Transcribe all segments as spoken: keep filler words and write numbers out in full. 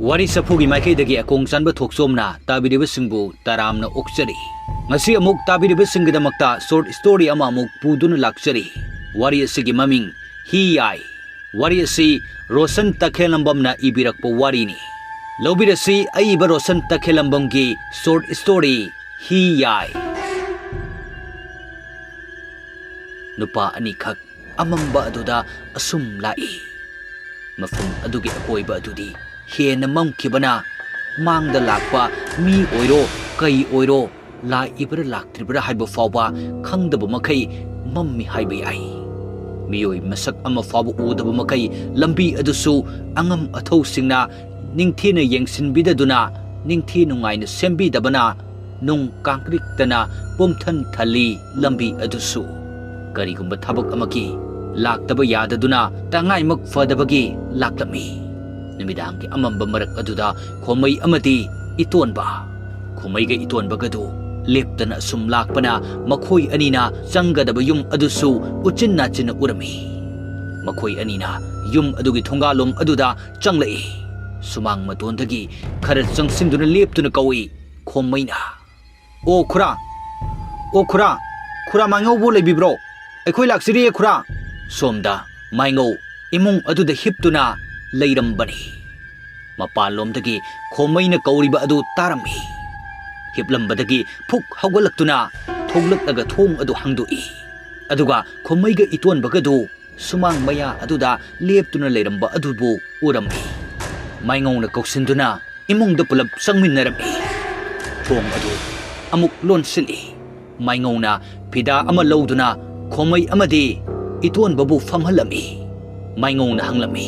ꯋꯥꯔꯤ ꯆꯐꯨꯒꯤ ꯃꯥꯏꯀꯩꯗꯒꯤ ꯑꯀꯣꯡ ꯆꯥꯟꯕ ꯊꯣꯛꯆꯣꯝꯅ ꯇꯥꯕꯤꯔꯤꯕꯁꯤꯡꯕꯨ ꯇꯔꯥꯝꯅ ꯑꯣꯛꯆꯔꯤ꯫ ꯉꯁꯤ ꯑꯃꯨꯛ ꯇꯥꯕꯤꯔꯤꯕꯁꯤꯡꯒꯤꯗꯃꯛꯇ short story ꯑꯃ ꯑꯃꯨꯛ ꯄꯨꯗꯨꯅ ꯂꯥꯛꯆꯔꯤ꯫ ꯋꯥꯔꯤ ꯑꯁꯤꯒꯤ ꯃꯃꯤꯡ ꯍꯤ ꯌꯥꯏ꯫ ꯋꯥꯔꯤ ꯑꯁꯤ ꯔꯣꯁꯟ ꯇꯈꯦꯜꯂꯝꯕꯝꯅ ꯏꯕꯤꯔꯛꯄ ꯋꯥꯔꯤꯅꯤ꯫ ꯂꯧꯕꯤꯔꯁꯤ ꯑꯏꯕ ꯔꯣꯁꯟ ꯇꯈꯦꯜꯂꯝꯕꯝꯒꯤ short story ꯍꯤ ꯌꯥꯏ꯫ ꯅꯨꯄꯥ ꯑꯅꯤꯈꯛ ꯑꯃꯝꯕ ꯑꯗꯨꯗ ꯑꯁꯨꯝ ꯂꯥꯛꯏ꯫ ꯃꯐꯝ ꯑꯗꯨꯒꯤ ꯑꯀꯣꯏꯕ ꯑꯗꯨꯗꯤ ꯍꯦꯟꯅ ꯃꯝꯈꯤꯕꯅ, ꯃꯥꯡꯗ ꯂꯥꯛꯄ ꯃꯤ ꯑꯣꯏꯔꯣ, ꯀꯩ ꯑꯣꯏꯔꯣ, ꯂꯥꯛꯏꯕ꯭ꯔꯥ ꯂꯥꯛꯇ꯭ꯔꯤꯕ꯭ꯔꯥ ꯍꯥꯏꯕ ꯐꯥꯎꯕ ꯈꯪꯗꯕ ꯃꯈꯩ ꯃꯝꯃꯤ ꯍꯥꯏꯕ ꯌꯥꯏ꯫ ꯃꯤꯑꯣꯏ ꯃꯁꯛ ꯑꯃ ꯐꯥꯎꯕ ꯎꯗꯕ ꯃꯈꯩ ꯂꯝꯕꯤ ꯑꯗꯨꯁꯨ ꯑꯉꯝ ꯑꯊꯧꯁꯤꯡꯅ ꯅꯤꯡꯊꯤꯅ ꯌꯦꯡꯁꯤꯟꯕꯤꯗꯗꯨꯅ, ꯅꯤꯡꯊꯤ ꯅꯨꯡꯉꯥꯏꯅ ꯁꯦꯝꯕꯤꯗꯕꯅ, ꯅꯨꯡ ꯀꯥꯡꯀ꯭ꯔꯤꯛꯇꯅ ꯄꯨꯝꯊꯟ ꯊꯜꯂꯤ ꯂꯝꯕꯤ ꯑꯗꯨꯁꯨ꯫ ꯀꯔꯤꯒꯨꯝꯕ ꯊꯕꯛ ꯑꯃꯒꯤ ꯂꯥꯛꯇꯕ ꯌꯥꯗꯗꯨꯅ ꯇꯉꯥꯏꯃꯛ ꯐꯗꯕꯒꯤ ꯂꯥꯛꯂꯝꯃꯤ꯫ ꯅꯨꯃꯤꯗꯥꯡꯒꯤ ꯑꯃꯝꯕ ꯃꯔꯛ ꯑꯗꯨꯗ ꯈꯣꯃꯩ ꯑꯃꯗꯤ ꯏꯇꯣꯟꯕ, ꯈꯣꯃꯩꯒ ꯏꯇꯣꯟꯕꯒꯗꯨ ꯂꯦꯞꯇꯅ ꯑꯁꯨꯝ ꯂꯥꯛꯄꯅ ꯃꯈꯣꯏ ꯑꯅꯤꯅ ꯆꯪꯒꯗꯕ ꯌꯨꯝ ꯑꯗꯨꯁꯨ ꯎꯆꯤꯟ ꯅꯥꯆꯤꯟꯅ ꯎꯔꯝꯃꯤ꯫ ꯃꯈꯣꯏ ꯑꯅꯤꯅ ꯌꯨꯝ ꯑꯗꯨꯒꯤ ꯊꯣꯡꯒꯥꯜꯂꯣꯝ ꯑꯗꯨꯗ ꯆꯪꯂꯛꯏ꯫ ꯁꯨꯃꯥꯡ ꯃꯇꯣꯟꯗꯒꯤ ꯈꯔ ꯆꯪꯁꯤꯟꯗꯨꯅ ꯂꯦꯞꯇꯨꯅ ꯀꯧꯏ ꯈꯣꯃꯩꯅ꯫ "ꯑꯣ ꯈꯨꯔꯥ, ꯑꯣ ꯈꯨꯔꯥ, ꯈꯨꯔꯥ ꯃꯥꯏꯉꯧꯕꯨ ꯂꯩꯕꯤꯕ꯭ꯔꯣ? ꯑꯩꯈꯣꯏ ꯂꯥꯛꯆꯔꯤꯌꯦ ꯈꯨꯔꯥ!" ꯁꯣꯝꯗ ꯃꯥꯏꯉꯧ ꯏꯃꯨꯡ ꯑꯗꯨꯗ ꯍꯤꯞꯇꯨꯅ ꯂꯩꯔꯝꯕꯅꯤ꯫ ꯃꯄꯥꯟꯂꯣꯝꯗꯒꯤ ꯈꯣꯃꯩꯅ ꯀꯧꯔꯤꯕ ꯑꯗꯨ ꯇꯥꯔꯝꯃꯤ꯫ ꯍꯤꯞꯂꯝꯕꯗꯒꯤ ꯐꯨꯛ ꯍꯧꯒꯠꯂꯛꯇꯨꯅ ꯊꯣꯛꯂꯛꯂꯒ ꯊꯣꯡ ꯑꯗꯨ ꯍꯥꯡꯗꯣꯛꯏ꯫ ꯑꯗꯨꯒ ꯈꯣꯃꯩꯒ ꯏꯇꯣꯟꯕꯒꯗꯨ ꯁꯨꯃꯥꯡ ꯃꯌꯥ ꯑꯗꯨꯗ ꯂꯦꯞꯇꯨꯅ ꯂꯩꯔꯝꯕ ꯑꯗꯨꯕꯨ ꯎꯔꯝꯃꯤ꯫ ꯃꯥꯏꯉꯧꯅ ꯀꯧꯁꯤꯟꯗꯨꯅ ꯏꯃꯨꯡꯗ ꯄꯨꯂꯞ ꯆꯪꯃꯤꯟꯅꯔꯝꯃꯤ꯫ ꯊꯣꯡ ꯑꯗꯨ ꯑꯃꯨꯛ ꯂꯣꯟꯁꯤꯜꯂꯤ꯫ ꯃꯥꯏꯉꯧꯅ ꯐꯤꯗꯥ ꯑꯃ ꯂꯧꯗꯨꯅ ꯈꯣꯃꯩ ꯑꯃꯗꯤ ꯏꯇꯣꯟꯕꯕꯨ ꯐꯝꯍꯜꯂꯝꯃꯤ꯫ ꯃꯥꯏꯉꯧꯅ ꯍꯪꯂꯝꯃꯤ,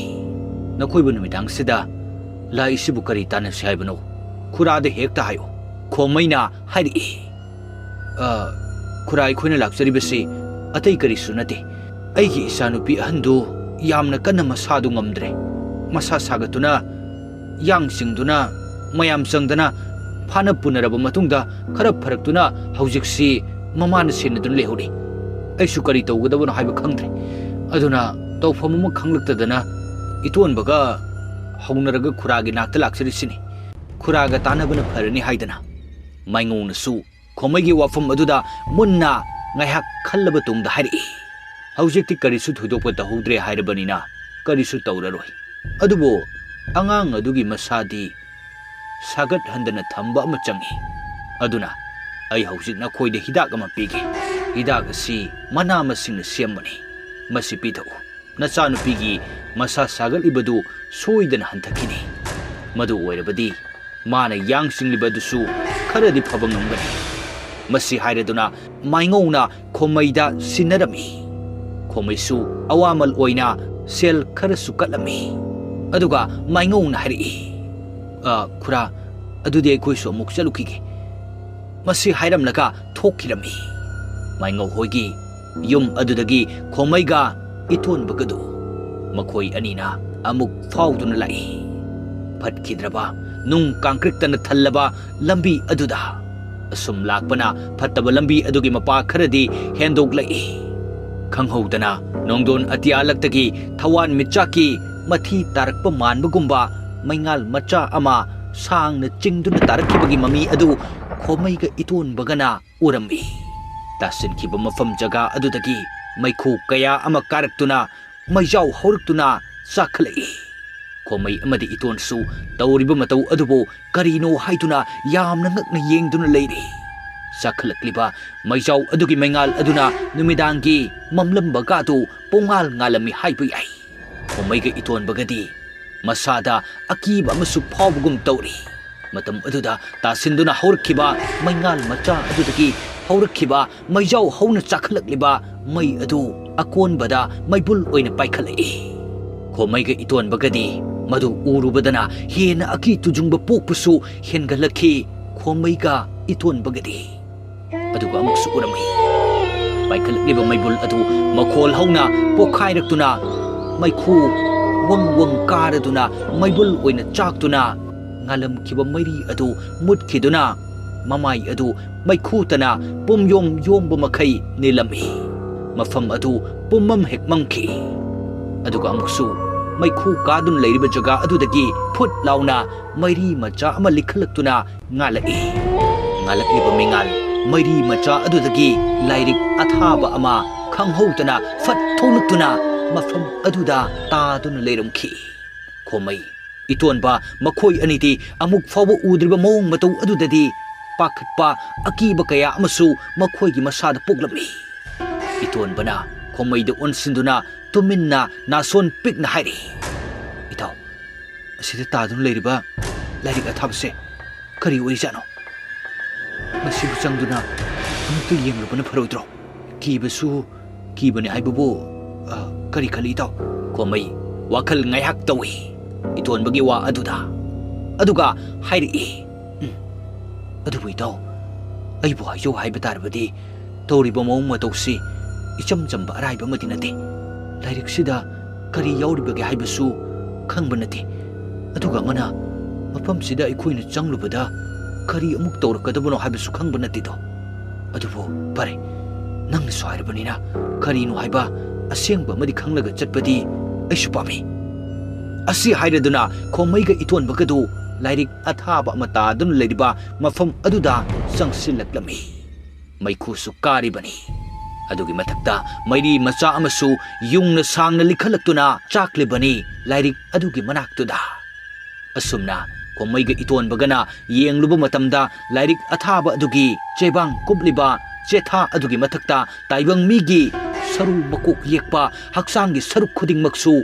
"ꯅꯈꯣꯏꯕꯨ ꯅꯨꯃꯤꯗꯥꯡꯁꯤꯗ ꯂꯥꯛꯏꯁꯤꯕꯨ ꯀꯔꯤ ꯇꯥꯟꯅꯁꯤ ꯍꯥꯏꯕꯅꯣ? ꯈꯨꯔꯥꯗ ꯍꯦꯛꯇ ꯍꯥꯏꯌꯨ꯫" ꯈꯣꯃꯩꯅ ꯍꯥꯏꯔꯛꯏ꯫ "ꯑ, ꯈꯨꯔꯥ, ꯑꯩꯈꯣꯏꯅ ꯂꯥꯛꯆꯔꯤꯕꯁꯤ ꯑꯇꯩ ꯀꯔꯤꯁꯨ ꯅꯠꯇꯦ꯫ ꯑꯩꯒꯤ ꯏꯆꯥꯅꯨꯄꯤ ꯑꯍꯟꯗꯨ ꯌꯥꯝꯅ ꯀꯟꯅ ꯃꯁꯥꯗꯨ ꯉꯝꯗ꯭ꯔꯦ꯫ ꯃꯁꯥ ꯁꯥꯒꯠꯇꯨꯅ, ꯌꯥꯡ ꯆꯤꯡꯗꯨꯅ, ꯃꯌꯥꯝ ꯆꯪꯗꯅ ꯐꯥꯅ ꯄꯨꯅꯔꯕ ꯃꯇꯨꯡꯗ ꯈꯔ ꯐꯔꯛꯇꯨꯅ ꯍꯧꯖꯤꯛꯁꯤ ꯃꯃꯥꯅ ꯁꯦꯟꯅꯗꯨꯅ ꯂꯩꯍꯧꯔꯤ꯫ ꯑꯩꯁꯨ ꯀꯔꯤ ꯇꯧꯒꯗꯕꯅꯣ ꯍꯥꯏꯕ ꯈꯪꯗ꯭ꯔꯦ꯫ ꯑꯗꯨꯅ ꯇꯧꯐꯝ ꯑꯃ ꯈꯪꯂꯛꯇꯗꯅ ꯏꯇꯣꯟꯕꯒ ꯍꯧꯅꯔꯒ ꯈꯨꯔꯥꯒꯤ ꯅꯥꯛꯇ ꯂꯥꯛꯆꯔꯤꯁꯤꯅꯤ꯫ ꯈꯨꯔꯥꯒ ꯇꯥꯟꯅꯕꯅ ꯐꯔꯅꯤ ꯍꯥꯏꯗꯅ ꯃꯥꯏꯉꯧꯅꯁꯨ ꯈꯣꯃꯩꯒꯤ ꯋꯥꯐꯝ ꯑꯗꯨꯗ ꯃꯨꯟꯅ ꯉꯥꯏꯍꯥꯛ ꯈꯜꯂꯕ ꯇꯨꯡꯗ ꯍꯥꯏꯔꯛꯏ, "ꯍꯧꯖꯤꯛꯇꯤ ꯀꯔꯤꯁꯨ ꯊꯣꯏꯗꯣꯛꯄ ꯇꯧꯍꯧꯗ꯭ꯔꯦ ꯍꯥꯏꯔꯕꯅꯤꯅ ꯀꯔꯤꯁꯨ ꯇꯧꯔꯔꯣꯏ꯫ ꯑꯗꯨꯕꯨ ꯑꯉꯥꯡ ꯑꯗꯨꯒꯤ ꯃꯁꯥꯗꯤ ꯁꯥꯒꯠꯍꯟꯗꯅ ꯊꯝꯕ ꯑꯃ ꯆꯪꯏ꯫ ꯑꯗꯨꯅ ꯑꯩ ꯍꯧꯖꯤꯛ ꯅꯈꯣꯏꯗ ꯍꯤꯗꯥꯛ ꯑꯃ ꯄꯤꯒꯦ꯫ ꯍꯤꯗꯥꯛ ꯑꯁꯤ ꯃꯅꯥ ꯃꯁꯤꯡꯅ ꯁꯦꯝꯕꯅꯤ꯫ ꯃꯁꯤ ꯄꯤꯊꯛꯎ꯫ ꯅꯆꯥꯅꯨꯄꯤꯒꯤ ꯃꯁꯥ ꯁꯥꯒꯠꯂꯤꯕꯗꯨ ꯁꯣꯏꯗꯅ ꯍꯟꯊꯈꯤꯅꯤ꯫ ꯃꯗꯨ ꯑꯣꯏꯔꯕꯗꯤ ꯃꯥꯅ ꯌꯥꯡ ꯆꯤꯡꯂꯤꯕꯗꯨꯁꯨ ꯈꯔꯗꯤ ꯐꯕ ꯉꯝꯒꯅꯤ꯫" ꯃꯁꯤ ꯍꯥꯏꯔꯗꯨꯅ ꯃꯥꯏꯉꯧꯅ ꯈꯣꯃꯩꯗ ꯁꯤꯟꯅꯔꯝꯃꯤ꯫ ꯈꯣꯃꯩꯁꯨ ꯑꯋꯥꯃꯜ ꯑꯣꯏꯅ ꯁꯦꯜ ꯈꯔꯁꯨ ꯀꯠꯂꯝꯃꯤ꯫ ꯑꯗꯨꯒ ꯃꯥꯏꯉꯧꯅ ꯍꯥꯏꯔꯛꯏ, "ꯑ, ꯈꯨꯔꯥ, ꯑꯗꯨꯗꯤ ꯑꯩꯈꯣꯏꯁꯨ ꯑꯃꯨꯛ ꯆꯠꯂꯨꯈꯤꯒꯦ꯫ ꯃꯁꯤ ꯍꯥꯏꯔꯝꯂꯒ ꯊꯣꯛꯈꯤꯔꯝꯃꯤ꯫ ꯃꯥꯏꯉꯧ ꯍꯣꯏꯒꯤ ꯌꯨꯝ ꯑꯗꯨꯗꯒꯤ ꯈꯣꯃꯩꯒ ꯏꯇꯣꯟꯕꯒꯗꯨ ꯃꯈꯣꯏ ꯑꯅꯤꯅ ꯑꯃꯨꯛ ꯐꯥꯎꯗꯨꯅ ꯂꯥꯛꯏ꯫ ꯐꯠꯈꯤꯗ꯭ꯔꯕ ꯅꯨꯡ ꯀꯥꯡꯀ꯭ꯔꯤꯛꯇꯅ ꯊꯜꯂꯕ ꯂꯝꯕꯤ ꯑꯗꯨꯗ ꯑꯁꯨꯝ ꯂꯥꯛꯄꯅ ꯐꯠꯇꯕ ꯂꯝꯕꯤ ꯑꯗꯨꯒꯤ ꯃꯄꯥ ꯈꯔꯗꯤ ꯍꯦꯟꯗꯣꯛꯂꯛꯏ꯫ ꯈꯪꯍꯧꯗꯅ ꯅꯣꯡꯗꯣꯟ ꯑꯇꯤꯌꯥꯂꯛꯇꯒꯤ ꯊꯋꯥꯟ ꯃꯤꯆꯥꯛꯀꯤ ꯃꯊꯤ ꯇꯥꯔꯛꯄ ꯃꯥꯟꯕꯒꯨꯝꯕ ꯃꯩꯉꯥꯜ ꯃꯆꯥ ꯑꯃ ꯁꯥꯡꯅ ꯆꯤꯡꯗꯨꯅ ꯇꯥꯔꯛꯈꯤꯕꯒꯤ ꯃꯃꯤ ꯑꯗꯨ ꯈꯣꯃꯩꯒ ꯏꯇꯣꯟꯕꯒꯅ ꯎꯔꯝꯃꯤ꯫ ꯇꯥꯁꯤꯟꯈꯤꯕ ꯃꯐꯝ ꯖꯒꯥ ꯑꯗꯨꯗꯒꯤ ꯃꯩꯈꯨ ꯀꯌꯥ ꯑꯃ ꯀꯥꯔꯛꯇꯨꯅ ꯃꯩꯖꯥꯎ ꯍꯧꯔꯛꯇꯨꯅ ꯆꯥꯛꯈꯠꯂꯛꯏ꯫ ꯈꯣꯃꯩ ꯑꯃꯗꯤ ꯏꯇꯣꯟꯁꯨ ꯇꯧꯔꯤꯕ ꯃꯇꯧ ꯑꯗꯨꯕꯨ ꯀꯔꯤꯅꯣ ꯍꯥꯏꯗꯨꯅ ꯌꯥꯝꯅ ꯉꯛꯅ ꯌꯦꯡꯗꯨꯅ ꯂꯩꯔꯤ꯫ ꯆꯥꯛꯈꯠꯂꯛꯂꯤꯕ ꯃꯩꯖꯥꯎ ꯑꯗꯨꯒꯤ ꯃꯩꯉꯥꯜ ꯑꯗꯨꯅ ꯅꯨꯃꯤꯗꯥꯡꯒꯤ ꯃꯝꯂꯝꯕꯒꯥꯗꯨ ꯄꯨꯡꯉꯥꯜ ꯉꯥꯜꯂꯝꯃꯤ ꯍꯥꯏꯕ ꯌꯥꯏ꯫ ꯈꯣꯃꯩꯒ ꯏꯇꯣꯟꯕꯒꯗꯤ ꯃꯁꯥꯗ ꯑꯀꯤꯕ ꯑꯃꯁꯨ ꯐꯥꯎꯕꯒꯨꯝ ꯇꯧꯔꯤ꯫ ꯃꯇꯝ ꯑꯗꯨꯗ ꯇꯥꯁꯤꯟꯗꯨꯅ ꯍꯧꯔꯛꯈꯤꯕ ꯃꯩꯉꯥꯜ ꯃꯆꯥ ꯑꯗꯨꯗꯒꯤ ꯍꯧꯔꯛꯈꯤꯕ ꯃꯩꯖꯥꯎ ꯍꯧꯅ ꯆꯥꯛꯈꯠꯂꯛꯂꯤꯕ ꯃꯩ ꯑꯗꯨ ꯑꯀꯣꯟꯕꯗ ꯃꯩꯕꯨꯜ ꯑꯣꯏꯅ ꯄꯥꯏꯈꯠꯂꯛꯏ꯫ ꯈꯣꯃꯩꯒ ꯏꯇꯣꯟꯕꯒꯗꯤ ꯃꯗꯨ ꯎꯔꯨꯕꯗꯅ ꯍꯦꯟꯅ ꯑꯀꯤ ꯇꯨꯖꯨꯡꯕ ꯄꯣꯛꯄꯁꯨ ꯍꯦꯟꯒꯠꯂꯛꯈꯤ꯫ ꯈꯣꯃꯩꯒ ꯏꯇꯣꯟꯕꯒꯗꯤ ꯑꯗꯨꯒ ꯑꯃꯨꯛꯁꯨ ꯎꯔꯝꯃꯤ꯫ ꯄꯥꯏꯈꯠꯂꯛꯂꯤꯕ ꯃꯩꯕꯨꯜ ꯑꯗꯨ ꯃꯈꯣꯜ ꯍꯧꯅ ꯄꯣꯈꯥꯏꯔꯛꯇꯨꯅ ꯃꯩꯈꯨ ꯋꯪ ꯋꯪ ꯀꯥꯔꯗꯨꯅ ꯃꯩꯕꯨꯜ ꯑꯣꯏꯅ ꯆꯥꯛꯇꯨꯅ ꯉꯥꯜꯂꯝꯈꯤꯕ ꯃꯩꯔꯤ ꯑꯗꯨ ꯃꯨꯠꯈꯤꯗꯨꯅ ꯃꯃꯥꯏ ꯑꯗꯨ ꯃꯩꯈꯨꯇꯅ ꯄꯨꯝꯌꯣꯝ ꯌꯣꯝꯕ ꯃꯈꯩ ꯅꯤꯜꯂꯝꯃꯤ꯫ ꯃꯐꯝ ꯑꯗꯨ ꯄꯨꯝꯃꯝ ꯍꯦꯛ ꯃꯝꯈꯤ꯫ ꯑꯗꯨꯒ ꯑꯃꯨꯛꯁꯨ ꯃꯩꯈꯨ ꯀꯥꯗꯨꯅ ꯂꯩꯔꯤꯕ ꯖꯒꯥ ꯑꯗꯨꯗꯒꯤ ꯐꯨꯠ ꯂꯥꯎꯅ ꯃꯩꯔꯤ ꯃꯆꯥ ꯑꯃ ꯂꯤꯈꯠꯂꯛꯇꯨꯅ ꯉꯥꯜꯂꯛꯏ꯫ ꯉꯥꯜꯂꯛꯂꯤꯕ ꯃꯩꯉꯥꯜ ꯃꯩꯔꯤ ꯃꯆꯥ ꯑꯗꯨꯗꯒꯤ ꯂꯥꯏꯔꯤꯛ ꯑꯊꯥꯕ ꯑꯃ ꯈꯪꯍꯧꯗꯅ ꯐꯠ ꯊꯣꯛꯂꯛꯇꯨꯅ ꯃꯐꯝ ꯑꯗꯨꯗ ꯇꯥꯗꯨꯅ ꯂꯩꯔꯝꯈꯤ꯫ ꯈꯣꯃꯩ, ꯏꯇꯣꯟꯕ ꯃꯈꯣꯏ ꯑꯅꯤꯗꯤ ꯑꯃꯨꯛ ꯐꯥꯎꯕ ꯎꯗ꯭ꯔꯤꯕ ꯃꯑꯣꯡ ꯃꯇꯧ ꯑꯗꯨꯗꯗꯤ ꯄꯥꯈꯠꯄ, ꯑꯀꯤꯕ ꯀꯌꯥ ꯑꯃꯁꯨ ꯃꯈꯣꯏꯒꯤ ꯃꯁꯥꯗ ꯄꯣꯛꯂꯝꯃꯤ꯫ ꯏꯇꯣꯟꯕꯅ ꯈꯣꯃꯩꯗ ꯑꯣꯟꯁꯤꯟꯗꯨꯅ ꯇꯨꯃꯤꯟꯅ ꯅꯥꯁꯣꯟ ꯄꯤꯛꯅ ꯍꯥꯏꯔꯛꯏ, "ꯏꯇꯥꯎ, ꯑꯁꯤꯗ ꯇꯥꯗꯨꯅ ꯂꯩꯔꯤꯕ ꯂꯥꯏꯔꯤꯛ ꯑꯊꯥꯕꯁꯦ ꯀꯔꯤ ꯑꯣꯏꯔꯤꯖꯥꯠꯅꯣ? ꯃꯁꯤꯕꯨ ꯆꯪꯗꯨꯅ ꯑꯃꯨꯛꯇ ꯌꯦꯡꯂꯨꯕꯅ ꯐꯔꯣꯏꯗ꯭ꯔꯣ? ꯀꯤꯕꯁꯨ ꯀꯤꯕꯅꯤ ꯍꯥꯏꯕꯕꯨ, ꯑ, ꯀꯔꯤ ꯈꯜꯂꯤ ꯏꯇꯥꯎ?" ꯈꯣꯃꯩ ꯋꯥꯈꯜ ꯉꯥꯏꯍꯥꯛ ꯇꯧꯏ ꯏꯇꯣꯟꯕꯒꯤ ꯋꯥ ꯑꯗꯨꯗ꯫ ꯑꯗꯨꯒ ꯍꯥꯏꯔꯛꯏ, "ꯎꯝ, ꯑꯗꯨꯕꯨ ꯏꯇꯥꯎ, ꯑꯩꯕꯨ ꯍꯥꯏꯖꯧ ꯍꯥꯏꯕ ꯇꯥꯔꯕꯗꯤ ꯇꯧꯔꯤꯕ ꯃꯑꯣꯡ ꯃꯇꯧꯁꯤ ꯏꯆꯝ ꯆꯝꯕ ꯑꯔꯥꯏꯕ ꯑꯃꯗꯤ ꯅꯠꯇꯦ꯫ ꯂꯥꯏꯔꯤꯛꯁꯤꯗ ꯀꯔꯤ ꯌꯥꯎꯔꯤꯕꯒꯦ ꯍꯥꯏꯕꯁꯨ ꯈꯪꯕ ꯅꯠꯇꯦ꯫ ꯑꯗꯨꯒ ꯑꯃꯅ ꯃꯐꯝꯁꯤꯗ ꯑꯩꯈꯣꯏꯅ ꯆꯪꯂꯨꯕꯗ ꯀꯔꯤ ꯑꯃꯨꯛ ꯇꯧꯔꯛꯀꯗꯕꯅꯣ ꯍꯥꯏꯕꯁꯨ ꯈꯪꯕ ꯅꯠꯇꯦꯗꯣ꯫ ꯑꯗꯨꯕꯨ ꯐꯔꯦ, ꯅꯪꯅꯁꯨ ꯍꯥꯏꯔꯕꯅꯤꯅ ꯀꯔꯤꯅꯣ ꯍꯥꯏꯕ ꯑꯁꯦꯡꯕ ꯑꯃꯗꯤ ꯈꯪꯂꯒ ꯆꯠꯄꯗꯤ ꯑꯩꯁꯨ ꯄꯥꯝꯃꯤ꯫" ꯑꯁꯤ ꯍꯥꯏꯔꯗꯨꯅ ꯈꯣꯃꯩꯒ ꯏꯇꯣꯟꯕꯒꯗꯨ ꯂꯥꯏꯔꯤꯛ ꯑꯊꯥꯕ ꯑꯃ ꯇꯥꯗꯨꯅ ꯂꯩꯔꯤꯕ ꯃꯐꯝ ꯑꯗꯨꯗ ꯆꯪꯁꯤꯜꯂꯛꯂꯝꯃꯤ꯫ ꯃꯩꯈꯨꯁꯨ ꯀꯥꯔꯤꯕꯅꯤ꯫ ꯑꯗꯨꯒꯤ ꯃꯊꯛꯇ ꯃꯩꯔꯤ ꯃꯆꯥ ꯑꯃꯁꯨ ꯌꯨꯡꯅ ꯁꯥꯡꯅ ꯂꯤꯈꯠꯂꯛꯇꯨꯅ ꯆꯥꯛꯂꯤꯕꯅꯤ ꯂꯥꯏꯔꯤꯛ ꯑꯗꯨꯒꯤ ꯃꯅꯥꯛꯇꯨꯗ꯫ ꯑꯁꯨꯝꯅ ꯈꯣꯃꯩꯒ ꯏꯇꯣꯟꯕꯒꯅ ꯌꯦꯡꯂꯨꯕ ꯃꯇꯝꯗ ꯂꯥꯏꯔꯤꯛ ꯑꯊꯥꯕ ꯑꯗꯨꯒꯤ ꯆꯦꯕꯥꯡ ꯀꯨꯞꯂꯤꯕ ꯆꯦꯊꯥ ꯑꯗꯨꯒꯤ ꯃꯊꯛꯇ ꯇꯥꯏꯕꯪ ꯃꯤꯒꯤ ꯁꯔꯨ ꯃꯀꯣꯛ ꯌꯦꯛꯄ ꯍꯛꯆꯥꯡꯒꯤ ꯁꯔꯨꯛ ꯈꯨꯗꯤꯡꯃꯛꯁꯨ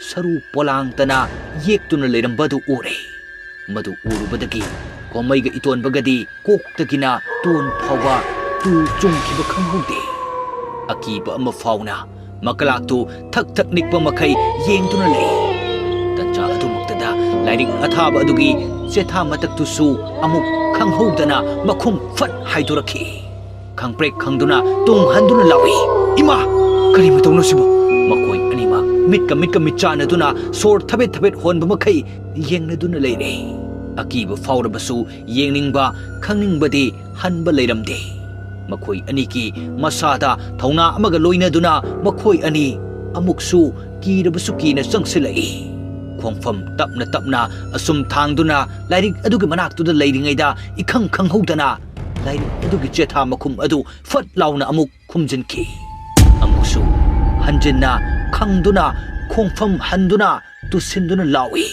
ꯁꯔꯨ ꯄꯣꯂꯥꯡꯇꯅ ꯌꯦꯛꯇꯨꯅ ꯂꯩꯔꯝꯕ ꯑꯗꯨ ꯎꯔꯦ꯫ ꯃꯗꯨ ꯎꯔꯨꯕꯗꯒꯤ ꯈꯣꯃꯩꯒ ꯏꯇꯣꯟꯕꯒꯗꯤ ꯀꯣꯛꯇꯒꯤꯅ ꯇꯣꯟ ꯐꯥꯎꯕ ꯇꯨ ꯆꯨꯡꯈꯤꯕ ꯈꯪꯍꯧꯗꯦ꯫ ꯑꯀꯤꯕ ꯑꯃ ꯐꯥꯎꯅ ꯃꯀꯂꯥꯛꯇꯨ ꯊꯛ ꯊꯛ ꯅꯤꯛꯄ ꯃꯈꯩ ꯌꯦꯡꯗꯨꯅ ꯂꯩ꯫ ꯇꯟꯖꯥ ꯑꯗꯨꯃꯛꯇꯗ ꯂꯥꯏꯔꯤꯛ ꯑꯊꯥꯕ ꯑꯗꯨꯒꯤ ꯆꯦꯊꯥ ꯃꯊꯛꯇꯨꯁꯨ ꯑꯃꯨꯛ ꯈꯪꯍꯧꯗꯅ ꯃꯈꯨꯝ ꯐꯠ ꯍꯥꯏꯗꯣꯔꯛꯈꯤ꯫ ꯈꯪꯄ꯭ꯔꯦꯛ ꯈꯪꯗꯨꯅ ꯇꯨꯡ ꯍꯟꯗꯨꯅ ꯂꯥꯎꯏ, "ꯏꯃꯥ! ꯀꯔꯤ ꯃꯇꯧꯅꯣ ꯁꯤꯕꯨ?" ꯃꯈꯣꯏ ꯑꯅꯤꯃꯛ ꯃꯤꯠꯀ ꯃꯤꯠꯀ ꯃꯤꯠ ꯆꯥꯟꯅꯗꯨꯅ ꯁꯣꯔ ꯊꯕꯦꯠ ꯊꯕꯦꯠ ꯍꯣꯟꯕ ꯃꯈꯩ ꯌꯦꯡꯅꯗꯨꯅ ꯂꯩꯔꯦ꯫ ꯑꯀꯤꯕ ꯐꯥꯎꯔꯕꯁꯨ ꯌꯦꯡꯅꯤꯡꯕ, ꯈꯪꯅꯤꯡꯕꯗꯤ ꯍꯟꯕ ꯂꯩꯔꯝꯗꯦ꯫ ꯃꯈꯣꯏ ꯑꯅꯤꯒꯤ ꯃꯁꯥꯗ ꯊꯧꯅꯥ ꯑꯃꯒ ꯂꯣꯏꯅꯗꯨꯅ ꯃꯈꯣꯏ ꯑꯅꯤ ꯑꯃꯨꯛꯁꯨ ꯀꯤꯔꯕꯁꯨ ꯀꯤꯅ ꯆꯪꯁꯤꯜꯂꯛꯏ꯫ ꯈꯣꯡꯐꯝ ꯇꯞꯅ ꯇꯞꯅ ꯑꯁꯨꯝ ꯊꯥꯡꯗꯨꯅ ꯂꯥꯏꯔꯤꯛ ꯑꯗꯨꯒꯤ ꯃꯅꯥꯛꯇꯨꯗ ꯂꯩꯔꯤꯉꯩꯗ ꯏꯈꯪ ꯈꯪꯍꯧꯗꯅ ꯂꯥꯏꯔꯤꯛ ꯑꯗꯨꯒꯤ ꯆꯦꯊꯥ ꯃꯈꯨꯝ ꯑꯗꯨ ꯐꯠ ꯂꯥꯎꯅ ꯑꯃꯨꯛ ꯈꯨꯝꯖꯤꯟꯈꯤ꯫ ꯑꯃꯨꯛꯁꯨ ꯍꯟꯖꯤꯟꯅ ꯈꯪꯗꯨꯅ ꯈꯣꯡꯐꯝ ꯍꯟꯗꯨꯅ ꯇꯨꯁꯤꯟꯗꯨꯅ ꯂꯥꯎꯏ,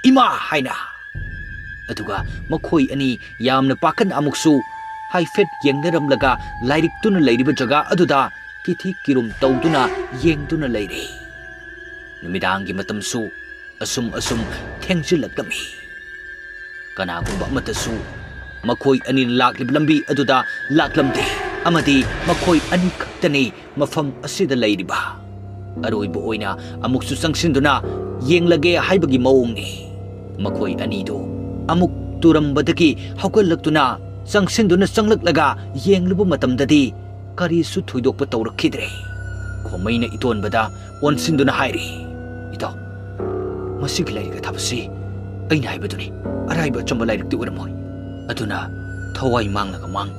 "ꯏꯃꯥ!" ꯍꯥꯏꯅ꯫ ꯑꯗꯨꯒ ꯃꯈꯣꯏ ꯑꯅꯤ ꯌꯥꯝꯅ ꯄꯥꯈꯠꯅ ꯑꯃꯨꯛꯁꯨ ꯍꯥꯏꯐꯦꯠ ꯌꯦꯡꯅꯔꯝꯂꯒ ꯂꯥꯏꯔꯤꯛꯇꯨꯅ ꯂꯩꯔꯤꯕ ꯖꯒꯥ ꯑꯗꯨꯗ ꯀꯤꯊꯤ ꯀꯤꯔꯨꯝ ꯇꯧꯗꯨꯅ ꯌꯦꯡꯗꯨꯅ ꯂꯩꯔꯦ꯫ ꯅꯨꯃꯤꯗꯥꯡꯒꯤ ꯃꯇꯝꯁꯨ ꯑꯁꯨꯝ ꯑꯁꯨꯝ ꯊꯦꯡꯖꯤꯜꯂꯛꯂꯝꯃꯤ꯫ ꯀꯅꯥꯒꯨꯝꯕ ꯑꯃꯠꯇꯁꯨ ꯃꯈꯣꯏ ꯑꯅꯤꯅ ꯂꯥꯛꯂꯤꯕ ꯂꯝꯕꯤ ꯑꯗꯨꯗ ꯂꯥꯛꯂꯝꯗꯦ, ꯑꯃꯗꯤ ꯃꯈꯣꯏ ꯑꯅꯤ ꯈꯛꯇꯅꯤ ꯃꯐꯝ ꯑꯁꯤꯗ ꯂꯩꯔꯤꯕ꯫ ꯑꯔꯣꯏꯕ ꯑꯣꯏꯅ ꯑꯃꯨꯛꯁꯨ ꯆꯪꯁꯤꯟꯗꯨꯅ ꯌꯦꯡꯂꯒꯦ ꯍꯥꯏꯕꯒꯤ ꯃꯑꯣꯡꯅꯤ꯫ ꯃꯈꯣꯏ ꯑꯅꯤꯗꯨ ꯑꯃꯨꯛ ꯇꯨꯔꯝꯕꯗꯒꯤ ꯍꯧꯒꯠꯂꯛꯇꯨꯅ ꯆꯪꯁꯤꯟꯗꯨꯅ ꯆꯪꯂꯛꯂꯒ ꯌꯦꯡꯂꯨꯕ ꯃꯇꯝꯗꯗꯤ ꯀꯔꯤꯁꯨ ꯊꯣꯏꯗꯣꯛꯄ ꯇꯧꯔꯛꯈꯤꯗ꯭ꯔꯦ꯫ ꯈꯣꯃꯩꯅ ꯏꯇꯣꯟꯕꯗ ꯑꯣꯟꯁꯤꯟꯗꯨꯅ ꯍꯥꯏꯔꯤ, "ꯏꯇꯥꯎ, ꯃꯁꯤꯒꯤ ꯂꯥꯏꯔꯤꯛ ꯑꯊꯥꯕꯁꯤ ꯑꯩꯅ ꯍꯥꯏꯕꯗꯨꯅꯤ, ꯑꯔꯥꯏꯕ ꯑꯆꯝꯕ ꯂꯥꯏꯔꯤꯛꯇꯤ ꯑꯣꯏꯔꯝꯃꯣꯏ꯫ ꯑꯗꯨꯅ ꯊꯋꯥꯏ ꯃꯥꯡꯂꯒ ꯃꯥꯡ,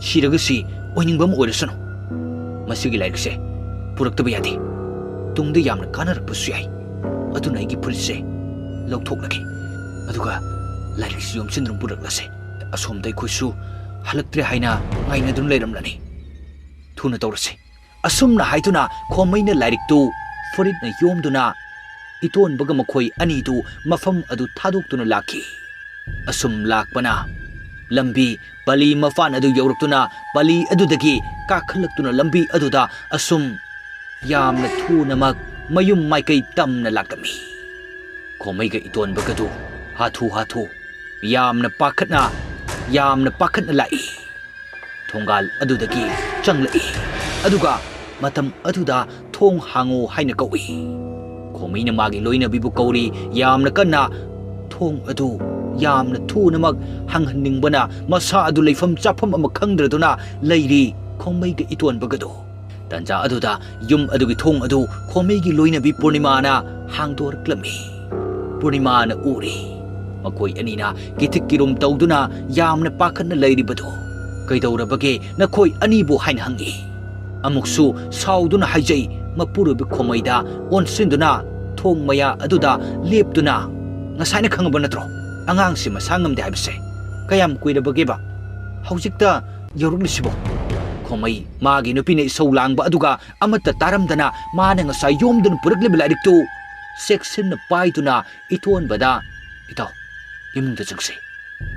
ꯁꯤꯔꯒ ꯁꯤ ꯑꯣꯏꯅꯤꯡꯕ ꯑꯃ ꯑꯣꯏꯔꯁꯅꯨ꯫ ꯃꯁꯤꯒꯤ ꯂꯥꯏꯔꯤꯛꯁꯦ ꯄꯨꯔꯛꯇꯕ ꯌꯥꯗꯦ꯫ ꯇꯨꯡꯗ ꯌꯥꯝꯅ ꯀꯥꯟꯅꯔꯛꯄꯁꯨ ꯌꯥꯏ꯫ ꯑꯗꯨꯅ ꯑꯩꯒꯤ ꯐꯨꯔꯤꯠꯁꯦ ꯂꯧꯊꯣꯛꯂꯒꯦ꯫ ꯑꯗꯨꯒ ꯂꯥꯏꯔꯤꯛꯁꯤ ꯌꯣꯝꯁꯤꯟꯗꯨꯅ ꯄꯨꯔꯛꯂꯁꯦ꯫ ꯑꯁꯣꯝꯗ ꯑꯩꯈꯣꯏꯁꯨ ꯍꯜꯂꯛꯇ꯭ꯔꯦ ꯍꯥꯏꯅ ꯉꯥꯏꯅꯗꯨꯅ ꯂꯩꯔꯝꯂꯅꯤ꯫ ꯊꯨꯅ ꯇꯧꯔꯁꯤ꯫" ꯑꯁꯨꯝꯅ ꯍꯥꯏꯗꯨꯅ ꯈꯣꯃꯩꯅ ꯂꯥꯏꯔꯤꯛꯇꯨ ꯐꯨꯔꯤꯠꯅ ꯌꯣꯝꯗꯨꯅ ꯏꯇꯣꯟꯕꯒ ꯃꯈꯣꯏ ꯑꯅꯤꯗꯨ ꯃꯐꯝ ꯑꯗꯨ ꯊꯥꯗꯣꯛꯇꯨꯅ ꯂꯥꯛꯈꯤ꯫ ꯑꯁꯨꯝ ꯂꯥꯛꯄꯅ ꯂꯝꯕꯤ ꯄꯂꯤ ꯃꯄꯥꯟ ꯑꯗꯨ ꯌꯧꯔꯛꯇꯨꯅ ꯄꯂꯤ ꯑꯗꯨꯗꯒꯤ ꯀꯥꯈꯠꯂꯛꯇꯨꯅ ꯂꯝꯕꯤ ꯑꯗꯨꯗ ꯑꯁꯨꯝ ꯌꯥꯝꯅ ꯊꯨꯅꯃꯛ ꯃꯌꯨꯝ ꯃꯥꯏꯀꯩ ꯇꯝꯅ ꯂꯥꯛꯂꯝꯃꯤ꯫ ꯈꯣꯃꯩꯒ ꯏꯇꯣꯟꯕꯒꯗꯨ ꯍꯥꯊꯨ ꯍꯥꯊꯨ ꯌꯥꯝꯅ ꯄꯥꯈꯠꯅ, ꯌꯥꯝꯅ ꯄꯥꯈꯠꯅ ꯂꯥꯛꯏ꯫ ꯊꯣꯡꯒꯥꯜ ꯑꯗꯨꯗꯒꯤ ꯆꯪꯂꯛꯏ꯫ ꯑꯗꯨꯒ ꯃꯇꯝ ꯑꯗꯨꯗ "ꯊꯣꯡ ꯍꯥꯡꯉꯨ" ꯍꯥꯏꯅ ꯀꯧꯏ꯫ ꯈꯣꯃꯩꯅ ꯃꯥꯒꯤ ꯂꯣꯏꯅꯕꯤꯕꯨ ꯀꯧꯔꯤ꯫ ꯌꯥꯝꯅ ꯀꯟꯅ ꯊꯣꯡ ꯑꯗꯨ ꯌꯥꯝꯅ ꯊꯨꯅꯃꯛ ꯍꯥꯡꯍꯟꯅꯤꯡꯕꯅ ꯃꯁꯥ ꯑꯗꯨ ꯂꯩꯐꯝ ꯆꯥꯐꯝ ꯑꯃ ꯈꯪꯗ꯭ꯔꯗꯨꯅ ꯂꯩꯔꯤ ꯈꯣꯃꯩꯒ ꯏꯇꯣꯟꯕꯒꯗꯨ꯫ ꯇꯟꯖꯥ ꯑꯗꯨꯗ ꯌꯨꯝ ꯑꯗꯨꯒꯤ ꯊꯣꯡ ꯑꯗꯨ ꯈꯣꯃꯩꯒꯤ ꯂꯣꯏꯅꯕꯤ ꯄꯨꯔꯅꯤꯃꯥꯅ ꯍꯥꯡꯗꯣꯔꯛꯂꯝꯃꯤ꯫ ꯄꯨꯔꯅꯤꯃꯥꯅ ꯎꯔꯤ꯫ ꯃꯈꯣꯏ ꯑꯅꯤꯅ ꯀꯤꯊꯤꯛ ꯀꯤꯔꯨꯝ ꯇꯧꯗꯨꯅ ꯌꯥꯝꯅ ꯄꯥꯈꯠꯅ ꯂꯩꯔꯤꯕꯗꯨ꯫ "ꯀꯩꯗꯧꯔꯕꯒꯦ ꯅꯈꯣꯏ ꯑꯅꯤꯕꯨ?" ꯍꯥꯏꯅ ꯍꯪꯉꯤ꯫ ꯑꯃꯨꯛꯁꯨ ꯁꯥꯎꯗꯨꯅ ꯍꯥꯏꯖꯩ, ꯃꯄꯨꯔꯣꯏꯕ ꯈꯣꯃꯩꯗ ꯑꯣꯟꯁꯤꯟꯗꯨꯅ ꯊꯣꯡ ꯃꯌꯥ ꯑꯗꯨꯗ ꯂꯦꯞꯇꯨꯅ, "ꯉꯁꯥꯏꯅ ꯈꯪꯉꯕ ꯅꯠꯇ꯭ꯔꯣ ꯑꯉꯥꯡꯁꯤ ꯃꯁꯥ ꯉꯝꯗꯦ ꯍꯥꯏꯕꯁꯦ? ꯀꯌꯥꯝ ꯀꯨꯏꯔꯕꯒꯦꯕ? ꯍꯧꯖꯤꯛꯇ ꯌꯧꯔꯛꯂꯤꯁꯤꯕꯣ?" ꯈꯣꯃꯩ ꯃꯥꯒꯤ ꯅꯨꯄꯤꯅ ꯏꯁꯧ ꯂꯥꯡꯕ ꯑꯗꯨꯒ ꯑꯃꯠꯇ ꯇꯥꯔꯝꯗꯅ ꯃꯥꯅ ꯉꯁꯥꯏ ꯌꯣꯝꯗꯨꯅ ꯄꯨꯔꯛꯂꯤꯕ ꯂꯥꯏꯔꯤꯛꯇꯨ ꯆꯦꯛꯁꯤꯟꯅ ꯄꯥꯏꯗꯨꯅ ꯏꯇꯣꯟꯕꯗ, "ꯏꯇꯥꯎ, ꯏꯃꯨꯡꯗ ꯆꯪꯁꯤ,"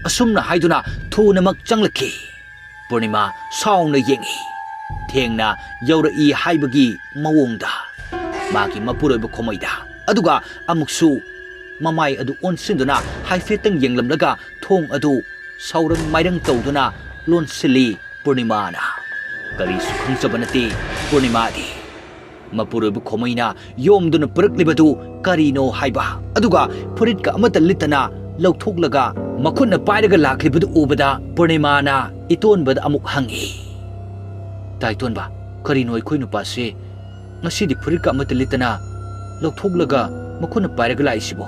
ꯑꯁꯨꯝꯅ ꯍꯥꯏꯗꯨꯅ ꯊꯨꯅꯃꯛ ꯆꯪꯂꯛꯈꯤ꯫ ꯄꯨꯔꯅꯤꯃꯥ ꯁꯥꯎꯅ ꯌꯦꯡꯏ꯫ ꯊꯦꯡꯅ ꯌꯧꯔꯛꯏ ꯍꯥꯏꯕꯒꯤ ꯃꯑꯣꯡꯗ ꯃꯥꯒꯤ ꯃꯄꯨꯔꯣꯏꯕ ꯈꯣꯃꯩꯗ, ꯑꯗꯨꯒ ꯑꯃꯨꯛꯁꯨ ꯃꯃꯥꯏ ꯑꯗꯨ ꯑꯣꯟꯁꯤꯟꯗꯨꯅ ꯍꯥꯏꯐꯦꯠꯇꯪ ꯌꯦꯡꯂꯝꯂꯒ ꯊꯣꯡ ꯑꯗꯨ ꯁꯥꯎꯔꯪ ꯃꯥꯏꯔꯪ ꯇꯧꯗꯨꯅ ꯂꯣꯟꯁꯤꯜꯂꯤ ꯄꯨꯔꯅꯤꯃꯥꯅ꯫ ꯀꯔꯤꯁꯨ ꯈꯪꯖꯕ ꯅꯠꯇꯦ ꯄꯨꯔꯅꯤꯃꯥꯗꯤ꯫ ꯃꯄꯨꯔꯣꯏꯕ ꯈꯣꯃꯩꯅ ꯌꯣꯝꯗꯨꯅ ꯄꯨꯔꯛꯂꯤꯕꯗꯨ ꯀꯔꯤꯅꯣ ꯍꯥꯏꯕ, ꯑꯗꯨꯒ ꯐꯨꯔꯤꯠꯀ ꯑꯃꯠꯇ ꯂꯤꯠꯇꯅ ꯂꯧꯊꯣꯛꯂꯒ ꯃꯈꯨꯠꯅ ꯄꯥꯏꯔꯒ ꯂꯥꯛꯂꯤꯕꯗꯨ ꯎꯕꯗ ꯄꯨꯔꯅꯤꯃꯥꯅ ꯏꯇꯣꯟꯕꯗ ꯑꯃꯨꯛ ꯍꯪꯏ, "ꯇꯥ ꯏꯇꯣꯟꯕ, ꯀꯔꯤꯅꯣ ꯑꯩꯈꯣꯏ ꯅꯨꯄꯥꯁꯦ ꯉꯁꯤꯗꯤ ꯐꯨꯔꯤꯠꯀ ꯑꯃꯠꯇ ꯂꯤꯠꯇꯅ ꯂꯧꯊꯣꯛꯂꯒ ꯃꯈꯨꯠꯅ ꯄꯥꯏꯔꯒ ꯂꯥꯛꯏꯁꯤꯕꯣ?"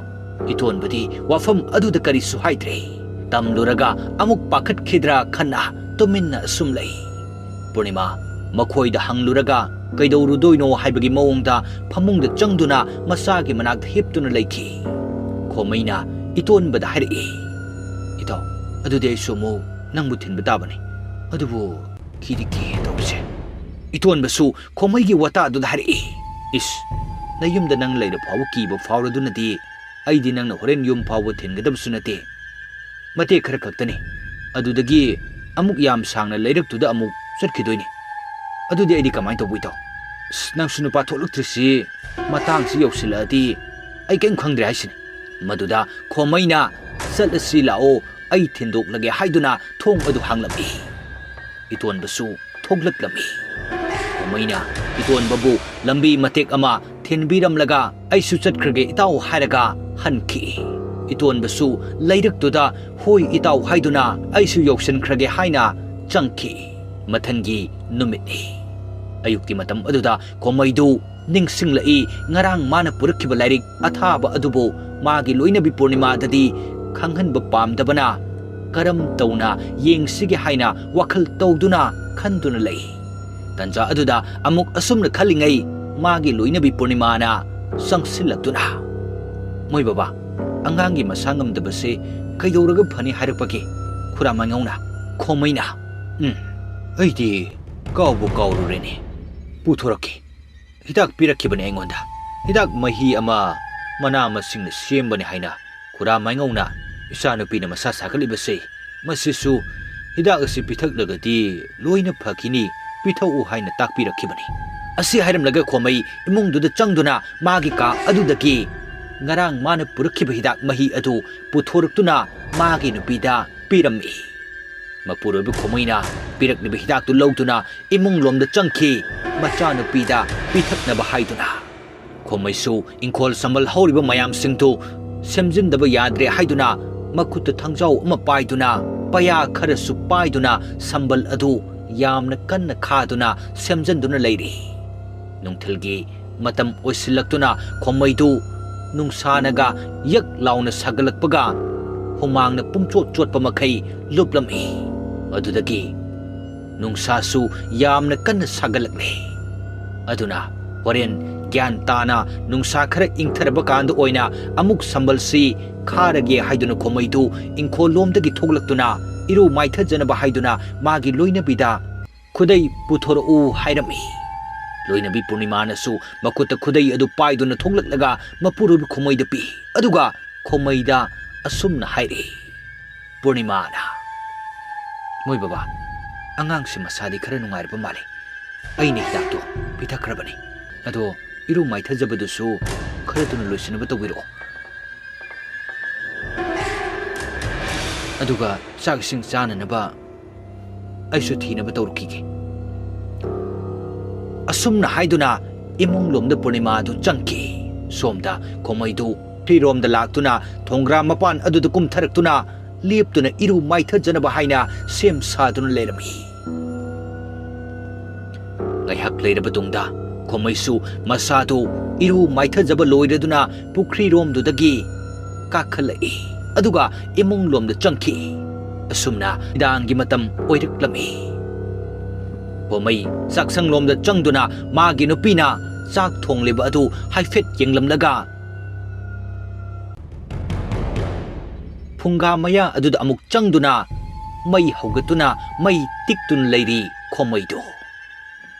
ꯏꯇꯣꯟꯕꯗꯤ ꯋꯥꯐꯝ ꯑꯗꯨꯗ ꯀꯔꯤꯁꯨ ꯍꯥꯏꯗ꯭ꯔꯦ꯫ ꯇꯝꯂꯨꯔꯒ ꯑꯃꯨꯛ ꯄꯥꯈꯠꯈꯤꯗ꯭ꯔꯥ ꯈꯟꯅ ꯇꯨꯃꯤꯟꯅ ꯑꯁꯨꯝ ꯂꯩ꯫ ꯄꯨꯔꯅꯤꯃꯥ ꯃꯈꯣꯏꯗ ꯍꯪꯂꯨꯔꯒ ꯀꯩꯗꯧꯔꯨꯗꯣꯏꯅꯣ ꯍꯥꯏꯕꯒꯤ ꯃꯑꯣꯡꯗ ꯐꯃꯨꯡꯗ ꯆꯪꯗꯨꯅ ꯃꯆꯥꯒꯤ ꯃꯅꯥꯛꯇ ꯍꯤꯞꯇꯨꯅ ꯂꯩꯈꯤ꯫ ꯈꯣꯃꯩꯅ ꯏꯇꯣꯟꯕꯗ ꯍꯥꯏꯔꯛꯏ, "ꯏꯇꯥꯎ, ꯑꯗꯨꯗꯤ ꯑꯩꯁꯨ ꯑꯃꯨꯛ ꯅꯪꯕꯨ ꯊꯤꯟꯕ ꯇꯥꯕꯅꯤ꯫ ꯑꯗꯨꯕꯨ ꯀꯤꯗꯤ ꯀꯤ ꯇꯧꯔꯤꯁꯦ꯫" ꯏꯇꯣꯟꯕꯁꯨ ꯈꯣꯃꯩꯒꯤ ꯋꯥꯇꯥ ꯑꯗꯨꯗ ꯍꯥꯏꯔꯛꯏ, "ꯏꯁ, ꯅꯌꯨꯝꯗ ꯅꯪ ꯂꯩꯔ ꯐꯥꯎꯕ ꯀꯤꯕ ꯐꯥꯎꯔꯗꯨꯅꯗꯤ ꯑꯩꯗꯤ ꯅꯪꯅ ꯍꯣꯔꯦꯟ ꯌꯨꯝ ꯐꯥꯎꯕ ꯊꯤꯟꯒꯗꯕꯁꯨ ꯅꯠꯇꯦ꯫ ꯃꯇꯦꯛ ꯈꯔ ꯈꯛꯇꯅꯤ꯫ ꯑꯗꯨꯗꯒꯤ ꯑꯃꯨꯛ ꯌꯥꯝ ꯁꯥꯡꯅ ꯂꯩꯔꯛꯇꯨꯗ ꯑꯃꯨꯛ ꯆꯠꯈꯤꯗꯣꯏꯅꯤ꯫ ꯑꯗꯨꯗꯤ ꯑꯩꯗꯤ ꯀꯃꯥꯏꯅ ꯇꯧꯕ, ꯏꯇꯥꯎ? ꯑꯁ, ꯅꯪꯁꯨ ꯅꯨꯄꯥ ꯊꯣꯛꯂꯛꯇ꯭ꯔꯤꯁꯤ ꯃꯇꯥꯡꯁꯤ ꯌꯧꯁꯤꯜꯂꯛꯑꯗꯤ ꯑꯩ ꯀꯔꯤꯝ ꯈꯪꯗ꯭ꯔꯦ ꯍꯥꯏꯁꯤꯅꯤ꯫" ꯃꯗꯨꯗ ꯈꯣꯃꯩꯅ, "ꯆꯠꯂꯁꯤ ꯂꯥꯛꯑꯣ, ꯑꯩ ꯊꯤꯟꯗꯣꯛꯂꯒꯦ" ꯍꯥꯏꯗꯨꯅ ꯊꯣꯡ ꯑꯗꯨ ꯍꯥꯡꯂꯝꯃꯤ꯫ ꯏꯇꯣꯟꯕꯁꯨ ꯊꯣꯛꯂꯛꯂꯝꯃꯤ꯫ ꯈꯣꯃꯩꯅ ꯏꯇꯣꯟꯕꯕꯨ ꯂꯝꯕꯤ ꯃꯇꯦꯛ ꯑꯃ ꯊꯤꯟꯕꯤꯔꯝꯂꯒ, "ꯑꯩꯁꯨ ꯆꯠꯈ꯭ꯔꯒꯦ ꯏꯇꯥꯎ" ꯍꯥꯏꯔꯒ ꯍꯟꯈꯤ꯫ ꯏꯇꯣꯟꯕꯁꯨ ꯂꯩꯔꯛꯇꯨꯗ "ꯍꯣꯏ ꯏꯇꯥꯎ" ꯍꯥꯏꯗꯨꯅ ꯑꯩꯁꯨ ꯌꯧꯁꯤꯟꯈ꯭ꯔꯒꯦ ꯍꯥꯏꯅ ꯆꯪꯈꯤ꯫ ꯃꯊꯪꯒꯤ ꯅꯨꯃꯤꯠꯅꯤ꯫ ꯑꯌꯨꯛꯀꯤ ꯃꯇꯝ ꯑꯗꯨꯗ ꯈꯣꯃꯩꯗꯨ ꯅꯤꯡꯁꯤꯡꯂꯛꯏ, ꯉꯔꯥꯡ ꯃꯥꯅ ꯄꯨꯔꯛꯈꯤꯕ ꯂꯥꯏꯔꯤꯛ ꯑꯊꯥꯕ ꯑꯗꯨꯕꯨ ꯃꯥꯒꯤ ꯂꯣꯏꯅꯕꯤ ꯄꯨꯔꯅꯤꯃꯥꯗꯗꯤ ꯈꯪꯍꯟꯕ ꯄꯥꯝꯗꯕꯅ ꯀꯔꯝ ꯇꯧꯅ ꯌꯦꯡꯁꯤꯒꯦ ꯍꯥꯏꯅ ꯋꯥꯈꯜ ꯇꯧꯗꯨꯅ ꯈꯟꯗꯨꯅ ꯂꯩ꯫ ꯇꯟꯖꯥ ꯑꯗꯨꯗ ꯑꯃꯨꯛ ꯑꯁꯨꯝꯅ ꯈꯜꯂꯤꯉꯩ, ꯃꯥꯒꯤ ꯂꯣꯏꯅꯕꯤ ꯄꯨꯔꯅꯤꯃꯥꯅ ꯆꯪꯁꯤꯜꯂꯛꯇꯨꯅ, "ꯃꯣꯏ ꯕꯕꯥ, ꯑꯉꯥꯡꯒꯤ ꯃꯁꯥ ꯉꯝꯗꯕꯁꯦ ꯀꯩꯗꯧꯔꯒ ꯐꯅꯤ ꯍꯥꯏꯔꯛꯄꯒꯦ?" ꯈꯨꯔꯥ ꯃꯥꯏꯉꯧꯅ ꯈꯣꯃꯩꯅ, "ꯎꯝ, ꯑꯩꯗꯤ ꯀꯥꯎꯕꯨ ꯀꯥꯎꯔꯨꯔꯦꯅꯦ꯫ ꯄꯨꯊꯣꯔꯛꯀꯦ꯫ ꯍꯤꯗꯥꯛ ꯄꯤꯔꯛꯈꯤꯕꯅꯦ ꯑꯩꯉꯣꯟꯗ꯫ ꯍꯤꯗꯥꯛ ꯃꯍꯤ ꯑꯃ ꯃꯅꯥ ꯃꯁꯤꯡꯅ ꯁꯦꯝꯕꯅꯦ ꯍꯥꯏꯅ ꯈꯨꯔꯥ ꯃꯥꯏꯉꯧꯅ ꯏꯆꯥꯅꯨꯄꯤꯅ ꯃꯁꯥ ꯁꯥꯒꯠꯂꯤꯕꯁꯦ, ꯃꯁꯤꯁꯨ ꯍꯤꯗꯥꯛ ꯑꯁꯤ ꯄꯤꯊꯛꯂꯒꯗꯤ ꯂꯣꯏꯅ ꯐꯈꯤꯅꯤ, ꯄꯤꯊꯛꯎ ꯍꯥꯏꯅ ꯇꯥꯛꯄꯤꯔꯛꯈꯤꯕꯅꯤ꯫" ꯑꯁꯤ ꯍꯥꯏꯔꯝꯂꯒ ꯈꯣꯃꯩ ꯏꯃꯨꯡꯗꯨꯗ ꯆꯪꯗꯨꯅ ꯃꯥꯒꯤ ꯀꯥ ꯑꯗꯨꯗꯒꯤ ꯉꯔꯥꯡ ꯃꯥꯅ ꯄꯨꯔꯛꯈꯤꯕ ꯍꯤꯗꯥꯛ ꯃꯍꯤ ꯑꯗꯨ ꯄꯨꯊꯣꯔꯛꯇꯨꯅ ꯃꯥꯒꯤ ꯅꯨꯄꯤꯗ ꯄꯤꯔꯝꯃꯤ꯫ ꯃꯄꯨꯔꯣꯏꯕ ꯈꯣꯃꯩꯅ ꯄꯤꯔꯛꯂꯤꯕ ꯍꯤꯗꯥꯛꯇꯨ ꯂꯧꯗꯨꯅ ꯏꯃꯨꯡꯂꯣꯝꯗ ꯆꯪꯈꯤ, ꯃꯆꯥꯅꯨꯄꯤꯗ ꯄꯤꯊꯛꯅꯕ ꯍꯥꯏꯗꯨꯅ꯫ ꯈꯣꯃꯩꯁꯨ ꯏꯪꯈꯣꯜ ꯁꯝꯕꯜ ꯍꯧꯔꯤꯕ ꯃꯌꯥꯝꯁꯤꯡꯗꯨ ꯁꯦꯝꯖꯤꯟꯗꯕ ꯌꯥꯗ꯭ꯔꯦ ꯍꯥꯏꯗꯨꯅ ꯃꯈꯨꯠꯇ ꯊꯥꯡꯖꯥꯎ ꯑꯃ ꯄꯥꯏꯗꯨꯅ, ꯄꯩꯌꯥ ꯈꯔꯁꯨ ꯄꯥꯏꯗꯨꯅ ꯁꯝꯕꯜ ꯑꯗꯨ ꯌꯥꯝꯅ ꯀꯟꯅ ꯈꯥꯗꯨꯅ ꯁꯦꯝꯖꯤꯟꯗꯨꯅ ꯂꯩꯔꯤ꯫ ꯅꯨꯡꯊꯤꯜꯒꯤ ꯃꯇꯝ ꯑꯣꯏꯁꯤꯜꯂꯛꯇꯨꯅ ꯈꯣꯃꯩꯗꯨ ꯅꯨꯡꯁꯥꯅꯒ ꯌꯛ ꯂꯥꯎꯅ ꯁꯥꯒꯠꯂꯛꯄꯒ ꯍꯨꯃꯥꯡꯅ ꯄꯨꯝꯆꯣꯠ ꯆꯣꯠꯄ ꯃꯈꯩ ꯂꯨꯞꯂꯝꯃꯤ꯫ ꯑꯗꯨꯗꯒꯤ ꯅꯨꯡꯁꯥꯁꯨ ꯌꯥꯝꯅ ꯀꯟꯅ ꯁꯥꯒꯠꯂꯛꯂꯦ꯫ ꯑꯗꯨꯅ ꯍꯣꯔꯦꯟ ꯒ꯭ꯌꯥꯟ ꯇꯥꯅ ꯅꯨꯡꯁꯥ ꯈꯔ ꯏꯪꯊꯔꯕ ꯀꯥꯟꯗ ꯑꯣꯏꯅ ꯑꯃꯨꯛ ꯁꯝꯕꯜꯁꯤ ꯈꯥꯔꯒꯦ ꯍꯥꯏꯗꯨꯅ ꯈꯣꯃꯩꯗꯨ ꯏꯪꯈꯣꯜꯂꯣꯝꯗꯒꯤ ꯊꯣꯛꯂꯛꯇꯨꯅ ꯏꯔꯨ ꯃꯥꯏꯊꯖꯅꯕ ꯍꯥꯏꯗꯨꯅ ꯃꯥꯒꯤ ꯂꯣꯏꯅꯕꯤꯗ ꯈꯨꯗꯩ ꯄꯨꯊꯣꯔꯛꯎ ꯍꯥꯏꯔꯝꯃꯤ꯫ ꯂꯣꯏꯅꯕꯤ ꯄꯨꯔꯅꯤꯃꯥꯅꯁꯨ ꯃꯈꯨꯠꯇ ꯈꯨꯗꯩ ꯑꯗꯨ ꯄꯥꯏꯗꯨꯅ ꯊꯣꯛꯂꯛꯂꯒ ꯃꯄꯨꯔꯣꯏꯕ ꯈꯣꯃꯩꯗ ꯄꯤ꯫ ꯑꯗꯨꯒ ꯈꯣꯃꯩꯗ ꯑꯁꯨꯝꯅ ꯍꯥꯏꯔꯛꯏ, ꯄꯨꯔꯅꯤꯃꯥꯅ, "ꯃꯣꯏ ꯕꯕꯥ, ꯑꯉꯥꯡꯁꯦ ꯃꯁꯥꯗꯤ ꯈꯔ ꯅꯨꯡꯉꯥꯏꯔꯕ ꯃꯥꯜꯂꯤ꯫ ꯑꯩꯅ ꯍꯤꯗꯥꯛꯇꯣ ꯄꯤꯊꯛꯈ꯭ꯔꯕꯅꯤ꯫ ꯑꯗꯣ ꯏꯔꯨ ꯃꯥꯏꯊꯖꯕꯗꯨꯁꯨ ꯈꯔ ꯊꯨꯅ ꯂꯣꯏꯁꯤꯟꯅꯕ ꯇꯧꯕꯤꯔꯛꯑꯣ꯫ ꯑꯗꯨꯒ ꯆꯥꯛ ꯏꯁꯤꯡ ꯆꯥꯅꯅꯕ ꯑꯩꯁꯨ ꯊꯤꯅꯕ ꯇꯧꯔꯛꯈꯤꯒꯦ꯫" ꯑꯁꯨꯝꯅ ꯍꯥꯏꯗꯨꯅ ꯏꯃꯨꯡꯂꯣꯝꯗ ꯄꯨꯔꯅꯤꯃꯥꯗꯨ ꯆꯪꯈꯤ꯫ ꯁꯣꯝꯗ ꯈꯣꯃꯩꯗꯨ ꯐꯤꯔꯣꯝꯗ ꯂꯥꯛꯇꯨꯅ ꯊꯣꯡꯒ꯭ꯔꯥ ꯃꯄꯥꯟ ꯑꯗꯨꯗ ꯀꯨꯝꯊꯔꯛꯇꯨꯅ ꯂꯦꯞꯇꯨꯅ ꯏꯔꯨ ꯃꯥꯏꯊꯖꯅꯕ ꯍꯥꯏꯅ ꯁꯦꯝ ꯁꯥꯗꯨꯅ ꯂꯩꯔꯝꯃꯤ꯫ ꯉꯥꯏꯍꯥꯛ ꯂꯩꯔꯕ ꯇꯨꯡꯗ ꯈꯣꯃꯩꯁꯨ ꯃꯁꯥꯗꯨ ꯏꯔꯨ ꯃꯥꯏꯊꯖꯕ ꯂꯣꯏꯔꯗꯨꯅ ꯄꯨꯈ꯭ꯔꯤꯔꯣꯝꯗꯨꯗꯒꯤ ꯀꯥꯈꯠꯂꯛꯏ꯫ ꯑꯗꯨꯒ ꯏꯃꯨꯡꯂꯣꯝꯗ ꯆꯪꯈꯤ꯫ ꯑꯁꯨꯝꯅ ꯅꯨꯃꯤꯗꯥꯡꯒꯤ ꯃꯇꯝ ꯑꯣꯏꯔꯛꯂꯝꯃꯤ꯫ ꯈꯣꯃꯩ ꯆꯥꯛꯁꯪꯂꯣꯝꯗ ꯆꯪꯗꯨꯅ ꯃꯥꯒꯤ ꯅꯨꯄꯤꯅ ꯆꯥꯛ ꯊꯣꯡꯂꯤꯕ ꯑꯗꯨ ꯍꯥꯏꯐꯦꯠ ꯌꯦꯡꯂꯝꯂꯒ, ꯐꯨꯡꯒꯥ ꯃꯌꯥ ꯑꯗꯨꯗ ꯑꯃꯨꯛ ꯆꯪꯗꯨꯅ ꯃꯩ ꯍꯧꯒꯠꯇꯨꯅ ꯃꯩ ꯇꯤꯛꯇꯨꯅ ꯂꯩꯔꯤ ꯈꯣꯃꯩꯗꯨ꯫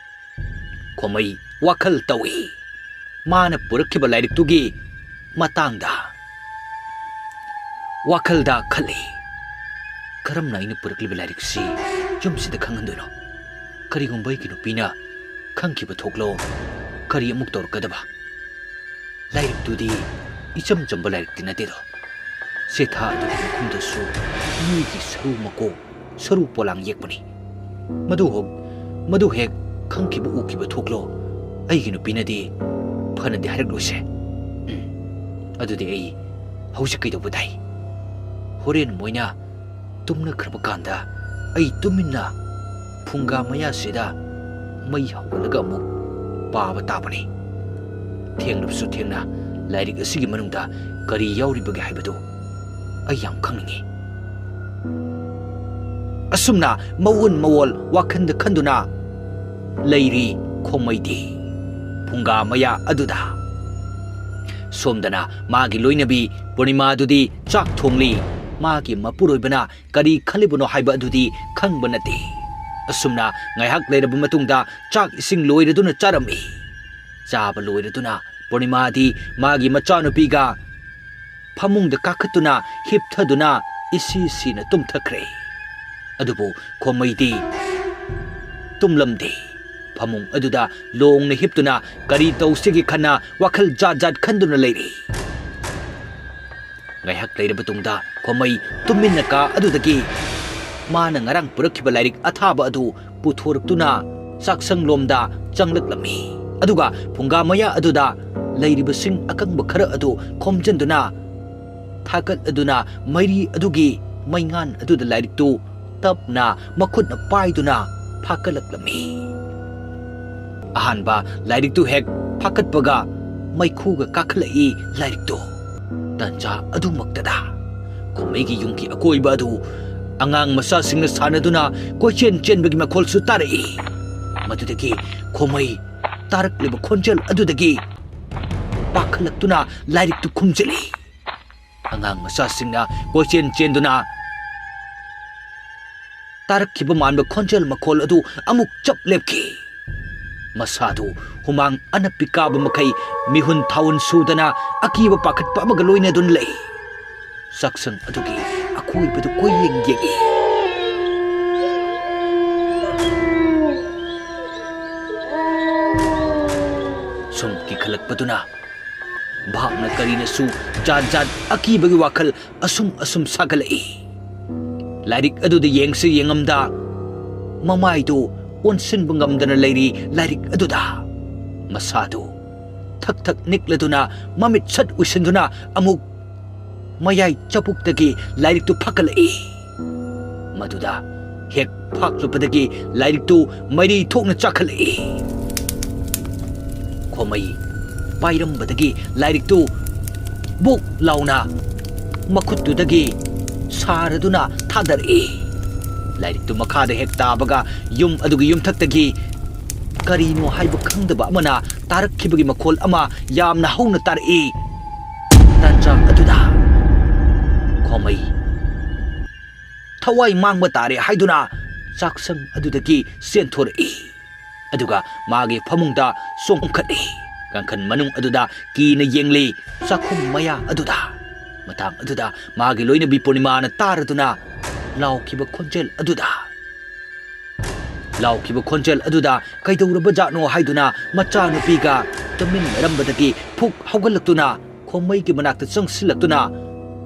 ꯈꯣꯃꯩ ꯋꯥꯈꯜ ꯇꯧꯏ꯫ ꯃꯥꯅ ꯄꯨꯔꯛꯈꯤꯕ ꯂꯥꯏꯔꯤꯛꯇꯨꯒꯤ ꯃꯇꯥꯡꯗ ꯋꯥꯈꯜꯗ ꯈꯜꯂꯤ꯫ "ꯀꯔꯝꯅ ꯑꯩꯅ ꯄꯨꯔꯛꯂꯤꯕ ꯂꯥꯏꯔꯤꯛꯁꯤ ꯌꯨꯝꯁꯤꯗ ꯈꯪꯍꯟꯗꯣꯏꯅꯣ? ꯀꯔꯤꯒꯨꯝꯕ ꯑꯩꯒꯤ ꯅꯨꯄꯤꯅ ꯈꯪꯈꯤꯕ ꯊꯣꯛꯂꯣ, ꯀꯔꯤ ꯑꯃꯨꯛ ꯇꯧꯔꯛꯀꯗꯕ?" ꯂꯥꯏꯔꯤꯛꯇꯨꯗꯤ ꯏꯆꯝ ꯆꯝꯕ ꯂꯥꯏꯔꯤꯛꯇꯤ ꯅꯠꯇꯦꯗꯣ꯫ ꯆꯦꯊꯥ ꯑꯗꯨꯒꯤ ꯃꯈꯨꯝꯗꯁꯨ ꯃꯤꯒꯤ ꯁꯔꯨ ꯃꯀꯣꯛ, ꯁꯔꯨ ꯄꯣꯂꯥꯡ ꯌꯦꯛꯄꯅꯤ꯫ ꯃꯗꯨ ꯍꯣ-, ꯃꯗꯨ ꯍꯦꯛ ꯈꯪꯈꯤꯕ ꯎꯈꯤꯕ ꯊꯣꯛꯂꯣ, ꯑꯩꯒꯤ ꯅꯨꯄꯤꯅꯗꯤ ꯐꯅꯗꯤ ꯍꯥꯏꯔꯛꯂꯣꯏꯁꯦ꯫ ꯎꯝ, ꯑꯗꯨꯗꯤ ꯑꯩ ꯍꯧꯖꯤꯛ ꯀꯩꯗꯧꯕ ꯇꯥꯏ? ꯍꯣꯔꯦꯟ ꯃꯣꯏꯅ ꯇꯨꯝꯅꯈ꯭ꯔꯕ ꯀꯥꯟꯗ ꯑꯩ ꯇꯨꯃꯤꯟꯅ ꯐꯨꯡꯒꯥ ꯃꯌꯥꯁꯤꯗ ꯃꯩ ꯍꯧꯒꯠꯂꯒ ꯑꯃꯨꯛ ꯄꯥꯕ ꯇꯥꯕꯅꯤ꯫ ꯊꯦꯡꯂꯕꯁꯨ ꯊꯦꯡꯅ ꯂꯥꯏꯔꯤꯛ ꯑꯁꯤꯒꯤ ꯃꯅꯨꯡꯗ ꯀꯔꯤ ꯌꯥꯎꯔꯤꯕꯒꯦ ꯍꯥꯏꯕꯗꯨ ꯑꯩ ꯌꯥꯝ ꯈꯪꯅꯤꯡꯏ꯫ ꯑꯁꯨꯝꯅ ꯃꯑꯣꯟ ꯃꯑꯣꯜ ꯋꯥꯈꯟꯗ ꯈꯟꯗꯨꯅ ꯂꯩꯔꯤ ꯈꯣꯃꯩꯗꯤ ꯐꯨꯡꯒꯥ ꯃꯌꯥ ꯑꯗꯨꯗ꯫ ꯁꯣꯝꯗꯅ ꯃꯥꯒꯤ ꯂꯣꯏꯅꯕꯤ ꯄꯨꯔꯅꯤꯃꯥꯗꯨꯗꯤ ꯆꯥꯛ ꯊꯣꯡꯂꯤ꯫ ꯃꯥꯒꯤ ꯃꯄꯨꯔꯣꯏꯕꯅ ꯀꯔꯤ ꯈꯜꯂꯤꯕꯅꯣ ꯍꯥꯏꯕ ꯑꯗꯨꯗꯤ ꯈꯪꯕ ꯅꯠꯇꯦ꯫ ꯑꯁꯨꯝꯅ ꯉꯥꯏꯍꯥꯛ ꯂꯩꯔꯕ ꯃꯇꯨꯡꯗ ꯆꯥꯛ ꯏꯁꯤꯡ ꯂꯣꯏꯔꯗꯨꯅ ꯆꯥꯔꯝꯃꯤ꯫ ꯆꯥꯕ ꯂꯣꯏꯔꯗꯨꯅ ꯄꯨꯔꯅꯤꯃꯥꯗꯤ ꯃꯥꯒꯤ ꯃꯆꯥꯅꯨꯄꯤꯒ ꯐꯃꯨꯡꯗ ꯀꯥꯈꯠꯇꯨꯅ ꯍꯤꯞꯊꯗꯨꯅ ꯏꯁꯤ ꯁꯤꯅ ꯇꯨꯝꯊꯈ꯭ꯔꯦ꯫ ꯑꯗꯨꯕꯨ ꯈꯣꯃꯩꯗꯤ ꯇꯨꯝꯂꯝꯗꯦ꯫ ꯐꯃꯨꯡ ꯑꯗꯨꯗ ꯂꯣꯡꯅ ꯍꯤꯞꯇꯨꯅ ꯀꯔꯤ ꯇꯧꯁꯤꯒꯦ ꯈꯟꯅ ꯋꯥꯈꯜ ꯖꯥꯠ ꯖꯥꯠ ꯈꯟꯗꯨꯅ ꯂꯩꯔꯤ꯫ ꯉꯥꯏꯍꯥꯛ ꯂꯩꯔꯕ ꯇꯨꯡꯗ ꯈꯣꯃꯩ ꯇꯨꯃꯤꯟꯅ ꯀꯥ ꯑꯗꯨꯗꯒꯤ ꯃꯥꯅ ꯉꯔꯥꯡ ꯄꯨꯔꯛꯈꯤꯕ ꯂꯥꯏꯔꯤꯛ ꯑꯊꯥꯕ ꯑꯗꯨ ꯄꯨꯊꯣꯔꯛꯇꯨꯅ ꯆꯥꯛꯁꯪꯂꯣꯝꯗ ꯆꯪꯂꯛꯂꯝꯃꯤ꯫ ꯑꯗꯨꯒ ꯐꯨꯡꯒꯥ ꯃꯌꯥ ꯑꯗꯨꯗ ꯂꯩꯔꯤꯕꯁꯤꯡ ꯑꯀꯪꯕ ꯈꯔ ꯑꯗꯨ ꯈꯣꯝꯖꯤꯟꯗꯨꯅ ꯊꯥꯒꯠꯂꯗꯨꯅ ꯃꯩꯔꯤ ꯑꯗꯨꯒꯤ ꯃꯩꯉꯥꯟ ꯑꯗꯨꯗ ꯂꯥꯏꯔꯤꯛꯇꯨ ꯇꯞꯅ ꯃꯈꯨꯠꯅ ꯄꯥꯏꯗꯨꯅ ꯐꯥꯀꯠꯂꯛꯂꯝꯃꯤ꯫ ꯑꯍꯥꯟꯕ ꯂꯥꯏꯔꯤꯛꯇꯨ ꯍꯦꯛ ꯐꯥꯀꯠꯄꯒ ꯃꯩꯈꯨꯒ ꯀꯥꯈꯠꯂꯛꯏ ꯂꯥꯏꯔꯤꯛꯇꯨ꯫ ꯇꯟꯖꯥ ꯑꯗꯨꯃꯛꯇꯗ ꯈꯣꯃꯩꯒꯤ ꯌꯨꯝꯒꯤ ꯑꯀꯣꯏꯕ ꯑꯗꯨ ꯑꯉꯥꯡ ꯃꯆꯥꯁꯤꯡꯅ ꯁꯥꯟꯅꯗꯨꯅ ꯀꯣꯏꯆꯦꯟ ꯆꯦꯟꯕꯒꯤ ꯃꯈꯣꯜꯁꯨ ꯇꯥꯔꯛꯏ꯫ ꯃꯗꯨꯗꯒꯤ ꯈꯣꯃꯩ ꯇꯥꯔꯛꯂꯤꯕ ꯈꯣꯟꯖꯦꯜ ꯑꯗꯨꯗꯒꯤ ꯄꯥꯈꯠꯂꯛꯇꯨꯅ ꯂꯥꯏꯔꯤꯛꯇꯨ ꯈꯨꯝꯖꯤꯜꯂꯤ꯫ ꯑꯉꯥꯡ ꯃꯆꯥꯁꯤꯡꯅ ꯀꯣꯏꯆꯦꯟ ꯆꯦꯟꯗꯨꯅ ꯇꯥꯔꯛꯈꯤꯕ ꯃꯥꯟꯕ ꯈꯣꯟꯖꯦꯜ ꯃꯈꯣꯜ ꯑꯗꯨ ꯑꯃꯨꯛ ꯆꯞ ꯂꯦꯞꯈꯤ꯫ ꯃꯁꯥꯗꯨ ꯍꯨꯃꯥꯡ ꯑꯅꯞꯄꯤ ꯀꯥꯕ ꯃꯈꯩ ꯃꯤꯍꯨꯟ ꯊꯥꯍꯨꯟ ꯁꯨꯗꯅ ꯑꯀꯤꯕ ꯄꯥꯈꯠꯄ ꯑꯃꯒ ꯂꯣꯏꯅꯗꯨꯅ ꯂꯩ꯫ ꯆꯥꯛꯁꯪ ꯑꯗꯨꯒꯤ ꯑꯀꯣꯏꯕꯗꯨ ꯀꯣꯏꯌꯦꯡ ꯌꯦꯡꯏ꯫ ꯁꯨꯝ ꯀꯤꯈꯠꯂꯛꯄꯗꯨꯅ ꯚꯥꯞꯅ ꯀꯔꯤꯅꯁꯨ ꯖꯥꯠ ꯖꯥꯠ ꯑꯀꯤꯕꯒꯤ ꯋꯥꯈꯜ ꯑꯁꯨꯝ ꯑꯁꯨꯝ ꯁꯥꯒꯠꯂꯛꯏ꯫ ꯂꯥꯏꯔꯤꯛ ꯑꯗꯨꯗ ꯌꯦꯡꯁꯤ ꯌꯦꯡꯉꯝꯗ ꯃꯃꯥꯏꯗꯨ ꯑꯣꯟꯁꯤꯟꯕ ꯉꯝꯗꯅ ꯂꯩꯔꯤ ꯂꯥꯏꯔꯤꯛ ꯑꯗꯨꯗ꯫ ꯃꯁꯥꯗꯨ ꯊꯛ ꯊꯛ ꯅꯤꯛꯂꯗꯨꯅ ꯃꯃꯤꯠ ꯁꯠ ꯎꯏꯁꯤꯟꯗꯨꯅ ꯑꯃꯨꯛ ꯃꯌꯥꯏ ꯆꯕꯨꯛꯇꯒꯤ ꯂꯥꯏꯔꯤꯛꯇꯨ ꯐꯥꯀꯠꯂꯛꯏ꯫ ꯃꯗꯨꯗ ꯍꯦꯛ ꯐꯥꯛꯂꯨꯕꯗꯒꯤ ꯂꯥꯏꯔꯤꯛꯇꯨ ꯃꯩꯔꯤ ꯊꯣꯛꯅ ꯆꯥꯛꯈꯠꯂꯛꯏ꯫ ꯈꯣꯃꯩ ꯄꯥꯏꯔꯝꯕꯗꯒꯤ ꯂꯥꯏꯔꯤꯛꯇꯨ ꯕꯨꯛ ꯂꯥꯎꯅ ꯃꯈꯨꯠꯇꯨꯗꯒꯤ ꯁꯥꯔꯗꯨꯅ ꯊꯥꯗꯔꯛꯏ꯫ ꯂꯥꯏꯔꯤꯛꯇꯨ ꯃꯈꯥꯗ ꯍꯦꯛ ꯇꯥꯕꯒ ꯌꯨꯝ ꯑꯗꯨꯒꯤ ꯌꯨꯝꯊꯛꯇꯒꯤ ꯀꯔꯤꯅꯣ ꯍꯥꯏꯕ ꯈꯪꯗꯕ ꯑꯃꯅ ꯇꯥꯔꯛꯈꯤꯕꯒꯤ ꯃꯈꯣꯜ ꯑꯃ ꯌꯥꯝꯅ ꯍꯧꯅ ꯇꯥꯔꯛꯏ꯫ ꯇꯥꯟꯖꯥ ꯑꯗꯨꯗ ꯈꯣꯃꯩ ꯊꯋꯥꯏ ꯃꯥꯡꯕ ꯇꯥꯔꯦ ꯍꯥꯏꯗꯨꯅ ꯆꯥꯛꯁꯪ ꯑꯗꯨꯗꯒꯤ ꯆꯦꯟꯊꯣꯔꯛꯏ꯫ ꯑꯗꯨꯒ ꯃꯥꯒꯤ ꯐꯃꯨꯡꯗ ꯆꯣꯡꯈꯠꯂꯤ꯫ ꯀꯥꯡꯈꯟ ꯃꯅꯨꯡ ꯑꯗꯨꯗ ꯀꯤꯅ ꯌꯦꯡꯂꯤ꯫ ꯆꯥꯛꯈꯨꯝ ꯃꯌꯥ ꯑꯗꯨꯗ꯫ ꯃꯇꯥꯡ ꯑꯗꯨꯗ ꯃꯥꯒꯤ ꯂꯣꯏꯅꯕꯤ ꯄꯨꯔꯅꯤꯃꯥꯅ ꯇꯥꯔꯗꯨꯅ ꯂꯥꯎꯈꯤꯕ ꯈꯣꯟꯖꯦꯜ ꯑꯗꯨꯗ꯫ ꯂꯥꯎꯈꯤꯕ ꯈꯣꯟꯖꯦꯜ ꯑꯗꯨꯗ ꯀꯩꯗꯧꯔꯕ ꯖꯥꯠꯅꯣ ꯍꯥꯏꯗꯨꯅ ꯃꯆꯥꯅꯨꯄꯤꯒ ꯇꯨꯃꯤꯟꯅꯔꯝꯕꯗꯒꯤ ꯐꯨꯛ ꯍꯧꯒꯠꯂꯛꯇꯨꯅ ꯈꯣꯃꯩꯒꯤ ꯃꯅꯥꯛꯇ ꯆꯪꯁꯤꯜꯂꯛꯇꯨꯅ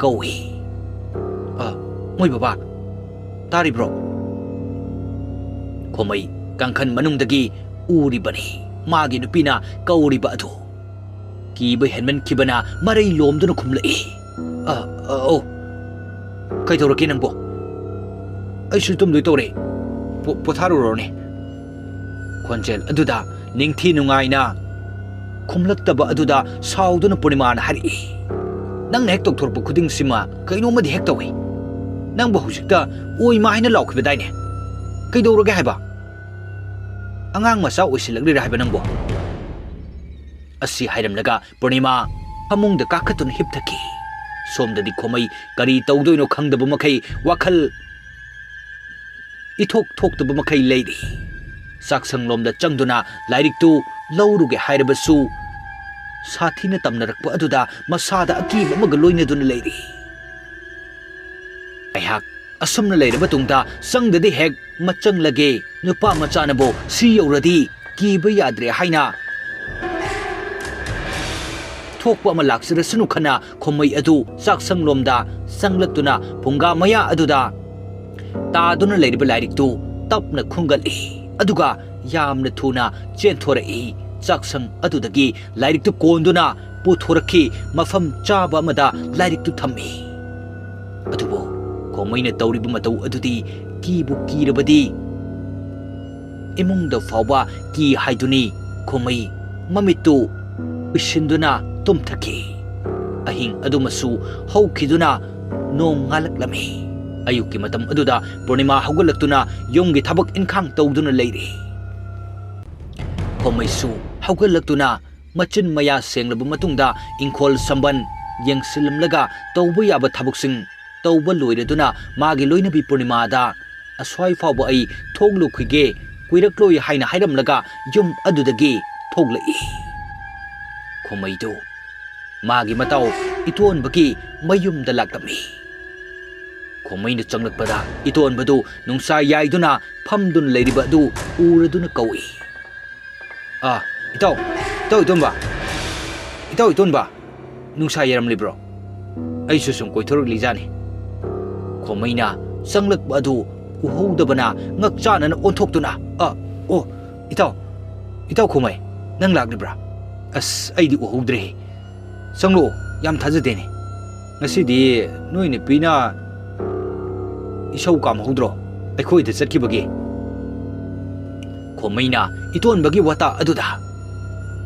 ꯀꯧꯏ꯫ "ꯑ, ꯃꯣꯏ ꯕꯕꯥ, ꯇꯥꯔꯤꯕ꯭ꯔꯣ?" ꯈꯣꯃꯩ ꯀꯥꯡꯈꯟ ꯃꯅꯨꯡꯗꯒꯤ ꯎꯔꯤꯕꯅꯤ ꯃꯥꯒꯤ ꯅꯨꯄꯤꯅ ꯀꯧꯔꯤꯕ ꯑꯗꯨ꯫ ꯀꯤꯕ ꯍꯦꯟꯃꯟꯈꯤꯕꯅ ꯃꯔꯩ ꯂꯣꯝꯗꯨꯅ ꯈꯨꯝꯂꯛꯏ꯫ "ꯑ, ꯑ, ꯑꯧ꯫ ꯀꯩꯗꯧꯔꯒꯦ ꯅꯪꯕꯣ? ꯑꯩꯁꯨ ꯇꯨꯝꯗꯣꯏ ꯇꯧꯔꯦ꯫ ꯄꯣ-, ꯄꯣꯊꯥꯔꯨꯔꯣꯅꯦ꯫" ꯈꯣꯟꯖꯦꯜ ꯑꯗꯨꯗ ꯅꯤꯡꯊꯤ ꯅꯨꯡꯉꯥꯏꯅ ꯈꯨꯝꯂꯛꯇꯕ ꯑꯗꯨꯗ ꯁꯥꯎꯗꯨꯅ ꯄꯨꯔꯅꯤꯃꯥꯅ ꯍꯥꯏꯔꯛꯏ, "ꯅꯪꯅ ꯍꯦꯛ ꯇꯧꯊꯣꯔꯛꯄ ꯈꯨꯗꯤꯡꯁꯤꯃ ꯀꯩꯅꯣꯝꯃꯗꯤ ꯍꯦꯛ ꯇꯧꯏ꯫ ꯅꯪꯕꯨ ꯍꯧꯖꯤꯛꯇ ꯑꯣꯏꯃ ꯍꯥꯏꯅ ꯂꯥꯎꯈꯤꯕꯗꯥꯏꯅꯦ? ꯀꯩꯗꯧꯔꯒꯦ ꯍꯥꯏꯕ? ꯑꯉꯥꯡ ꯃꯆꯥ ꯑꯣꯏꯁꯤꯜꯂꯛꯂꯤꯔꯥ ꯍꯥꯏꯕ ꯅꯪꯕꯣ?" ꯑꯁꯤ ꯍꯥꯏꯔꯝꯂꯒ ꯄꯨꯔꯅꯤꯃꯥ ꯐꯃꯨꯡꯗ ꯀꯥꯈꯠꯇꯨꯅ ꯍꯤꯞꯊꯈꯤ꯫ ꯁꯣꯝꯗꯗꯤ ꯈꯣꯃꯩ ꯀꯔꯤ ꯇꯧꯗꯣꯏꯅꯣ ꯈꯪꯗꯕ ꯃꯈꯩ, ꯋꯥꯈꯜ ꯏꯊꯣꯛ ꯊꯣꯛꯇꯕ ꯃꯈꯩ ꯂꯩꯔꯤ꯫ ꯆꯥꯛꯁꯪꯂꯣꯝꯗ ꯆꯪꯗꯨꯅ ꯂꯥꯏꯔꯤꯛꯇꯨ ꯂꯧꯔꯨꯒꯦ ꯍꯥꯏꯔꯕꯁꯨ, ꯁꯥꯊꯤꯅ ꯇꯝꯅꯔꯛꯄ ꯑꯗꯨꯗ ꯃꯁꯥꯗ ꯑꯀꯤꯕ ꯑꯃꯒ ꯂꯣꯏꯅꯗꯨꯅ ꯂꯩꯔꯤ꯫ ꯉꯥꯏꯍꯥꯛ ꯑꯁꯨꯝꯅ ꯂꯩꯔꯕ ꯇꯨꯡꯗ, ꯆꯪꯗꯗꯤ ꯍꯦꯛ ꯃꯆꯪꯂꯒꯦ, ꯅꯨꯄꯥ ꯃꯆꯥꯅꯕꯨ ꯁꯤ ꯌꯧꯔꯗꯤ ꯀꯤꯕ ꯌꯥꯗ꯭ꯔꯦ ꯍꯥꯏꯅ ꯊꯣꯛꯄ ꯑꯃ ꯂꯥꯛꯆꯔꯁꯅꯨ ꯈꯟꯅ, ꯈꯣꯃꯩ ꯑꯗꯨ ꯆꯥꯛꯁꯪꯂꯣꯝꯗ ꯆꯪꯂꯛꯇꯨꯅ ꯐꯨꯡꯒꯥ ꯃꯌꯥ ꯑꯗꯨꯗ ꯇꯥꯗꯨꯅ ꯂꯩꯔꯤꯕ ꯂꯥꯏꯔꯤꯛꯇꯨ ꯇꯞꯅ ꯈꯨꯝꯒꯠꯂꯤ꯫ ꯑꯗꯨꯒ ꯌꯥꯝꯅ ꯊꯨꯅ ꯆꯦꯟꯊꯣꯔꯛꯏ꯫ ꯆꯥꯛꯁꯪ ꯑꯗꯨꯗꯒꯤ ꯂꯥꯏꯔꯤꯛꯇꯨ ꯀꯣꯟꯗꯨꯅ ꯄꯨꯊꯣꯔꯛꯈꯤ꯫ ꯃꯐꯝ ꯆꯥꯕ ꯑꯃꯗ ꯂꯥꯏꯔꯤꯛꯇꯨ ꯊꯝꯃꯤ꯫ ꯑꯗꯨꯕꯨ ꯈꯣꯃꯩꯅ ꯇꯧꯔꯤꯕ ꯃꯇꯧ ꯑꯗꯨꯗꯤ ꯀꯤꯕꯨ ꯀꯤꯔꯕꯗꯤ, ꯏꯃꯨꯡꯗ ꯐꯥꯎꯕ ꯀꯤ ꯍꯥꯏꯗꯨꯅꯤ꯫ ꯈꯣꯃꯩ ꯃꯃꯤꯠꯇꯨ ꯎꯏꯁꯤꯟꯗꯨꯅ ꯇꯨꯝꯊꯈꯤ꯫ ꯑꯍꯤꯡ ꯑꯗꯨꯃꯁꯨ ꯍꯧꯈꯤꯗꯨꯅ ꯅꯣꯡ ꯉꯥꯜꯂꯛꯂꯝꯃꯤ꯫ ꯑꯌꯨꯛꯀꯤ ꯃꯇꯝ ꯑꯗꯨꯗ ꯄꯨꯔꯅꯤꯃꯥ ꯍꯧꯒꯠꯂꯛꯇꯨꯅ ꯌꯨꯝꯒꯤ ꯊꯕꯛ ꯏꯟꯈꯥꯡ ꯇꯧꯗꯨꯅ ꯂꯩꯔꯤ꯫ ꯈꯣꯃꯩꯁꯨ ꯍꯧꯒꯠꯂꯛꯇꯨꯅ ꯃꯆꯤꯟ ꯃꯌꯥ ꯁꯦꯡꯂꯕ ꯃꯇꯨꯡꯗ ꯏꯪꯈꯣꯜ ꯁꯝꯕꯟ ꯌꯦꯡꯁꯤꯜꯂꯝꯂꯒ ꯇꯧꯕ ꯌꯥꯕ ꯊꯕꯛꯁꯤꯡ ꯇꯧꯕ ꯂꯣꯏꯔꯗꯨꯅ ꯃꯥꯒꯤ ꯂꯣꯏꯅꯕꯤ ꯄꯨꯔꯅꯤꯃꯥꯗ, "ꯑꯁ꯭ꯋꯥꯏ ꯐꯥꯎꯕ ꯑꯩ ꯊꯣꯛꯂꯨꯈꯤꯒꯦ, ꯀꯨꯏꯔꯛꯂꯣꯏ" ꯍꯥꯏꯅ ꯍꯥꯏꯔꯝꯂꯒ ꯌꯨꯝ ꯑꯗꯨꯗꯒꯤ ꯊꯣꯛꯂꯛꯏ꯫ ꯈꯣꯃꯩꯗꯨ ꯃꯥꯒꯤ ꯃꯇꯥꯎ ꯏꯇꯣꯟꯕꯒꯤ ꯃꯌꯨꯝꯗ ꯂꯥꯛꯂꯝꯃꯤ꯫ ꯈꯣꯃꯩꯅ ꯆꯪꯂꯛꯄꯗ ꯏꯇꯣꯟꯕꯗꯨ ꯅꯨꯡꯁꯥ ꯌꯥꯏꯗꯨꯅ ꯐꯝꯗꯨꯅ ꯂꯩꯔꯤꯕ ꯑꯗꯨ ꯎꯔꯗꯨꯅ ꯀꯧꯏ꯫ "ꯑꯥ, ꯏꯇꯥꯎ, ꯏꯇꯥꯎ ꯏꯇꯣꯟꯕ, ꯏꯇꯥꯎ ꯏꯇꯣꯟꯕ, ꯅꯨꯡꯁꯥ ꯌꯥꯏꯔꯝꯂꯤꯕ꯭ꯔꯣ? ꯑꯩꯁꯨ ꯁꯨꯝ ꯀꯣꯏꯊꯣꯔꯛꯂꯤꯖꯥꯠꯅꯤ꯫" ꯈꯣꯃꯩꯅ ꯆꯪꯂꯛꯄ ꯑꯗꯨ ꯎꯍꯧꯗꯕꯅ ꯉꯛꯆꯥꯟꯅꯅ ꯑꯣꯟꯊꯣꯛꯇꯨꯅ, "ꯑ, ꯑꯣ, ꯏꯇꯥꯎ, ꯏꯇꯥꯎ ꯈꯣꯃꯩ, ꯅꯪ ꯂꯥꯛꯂꯤꯕ꯭ꯔꯥ? ꯑꯁ, ꯑꯩꯗꯤ ꯎꯍꯧꯗ꯭ꯔꯦꯍꯦ꯫ ꯆꯪꯂꯛꯑꯣ, ꯌꯥꯝ ꯊꯥꯖꯗꯦꯅꯦ꯫ ꯉꯁꯤꯗꯤ ꯅꯣꯏ ꯅꯨꯄꯤꯅ ꯏꯁꯧ ꯀꯥꯝꯍꯧꯗ꯭ꯔꯣ ꯑꯩꯈꯣꯏꯗ ꯆꯠꯈꯤꯕꯒꯤ?" ꯈꯣꯃꯩꯅ ꯏꯇꯣꯟꯕꯒꯤ ꯋꯥꯇꯥ ꯑꯗꯨꯗ,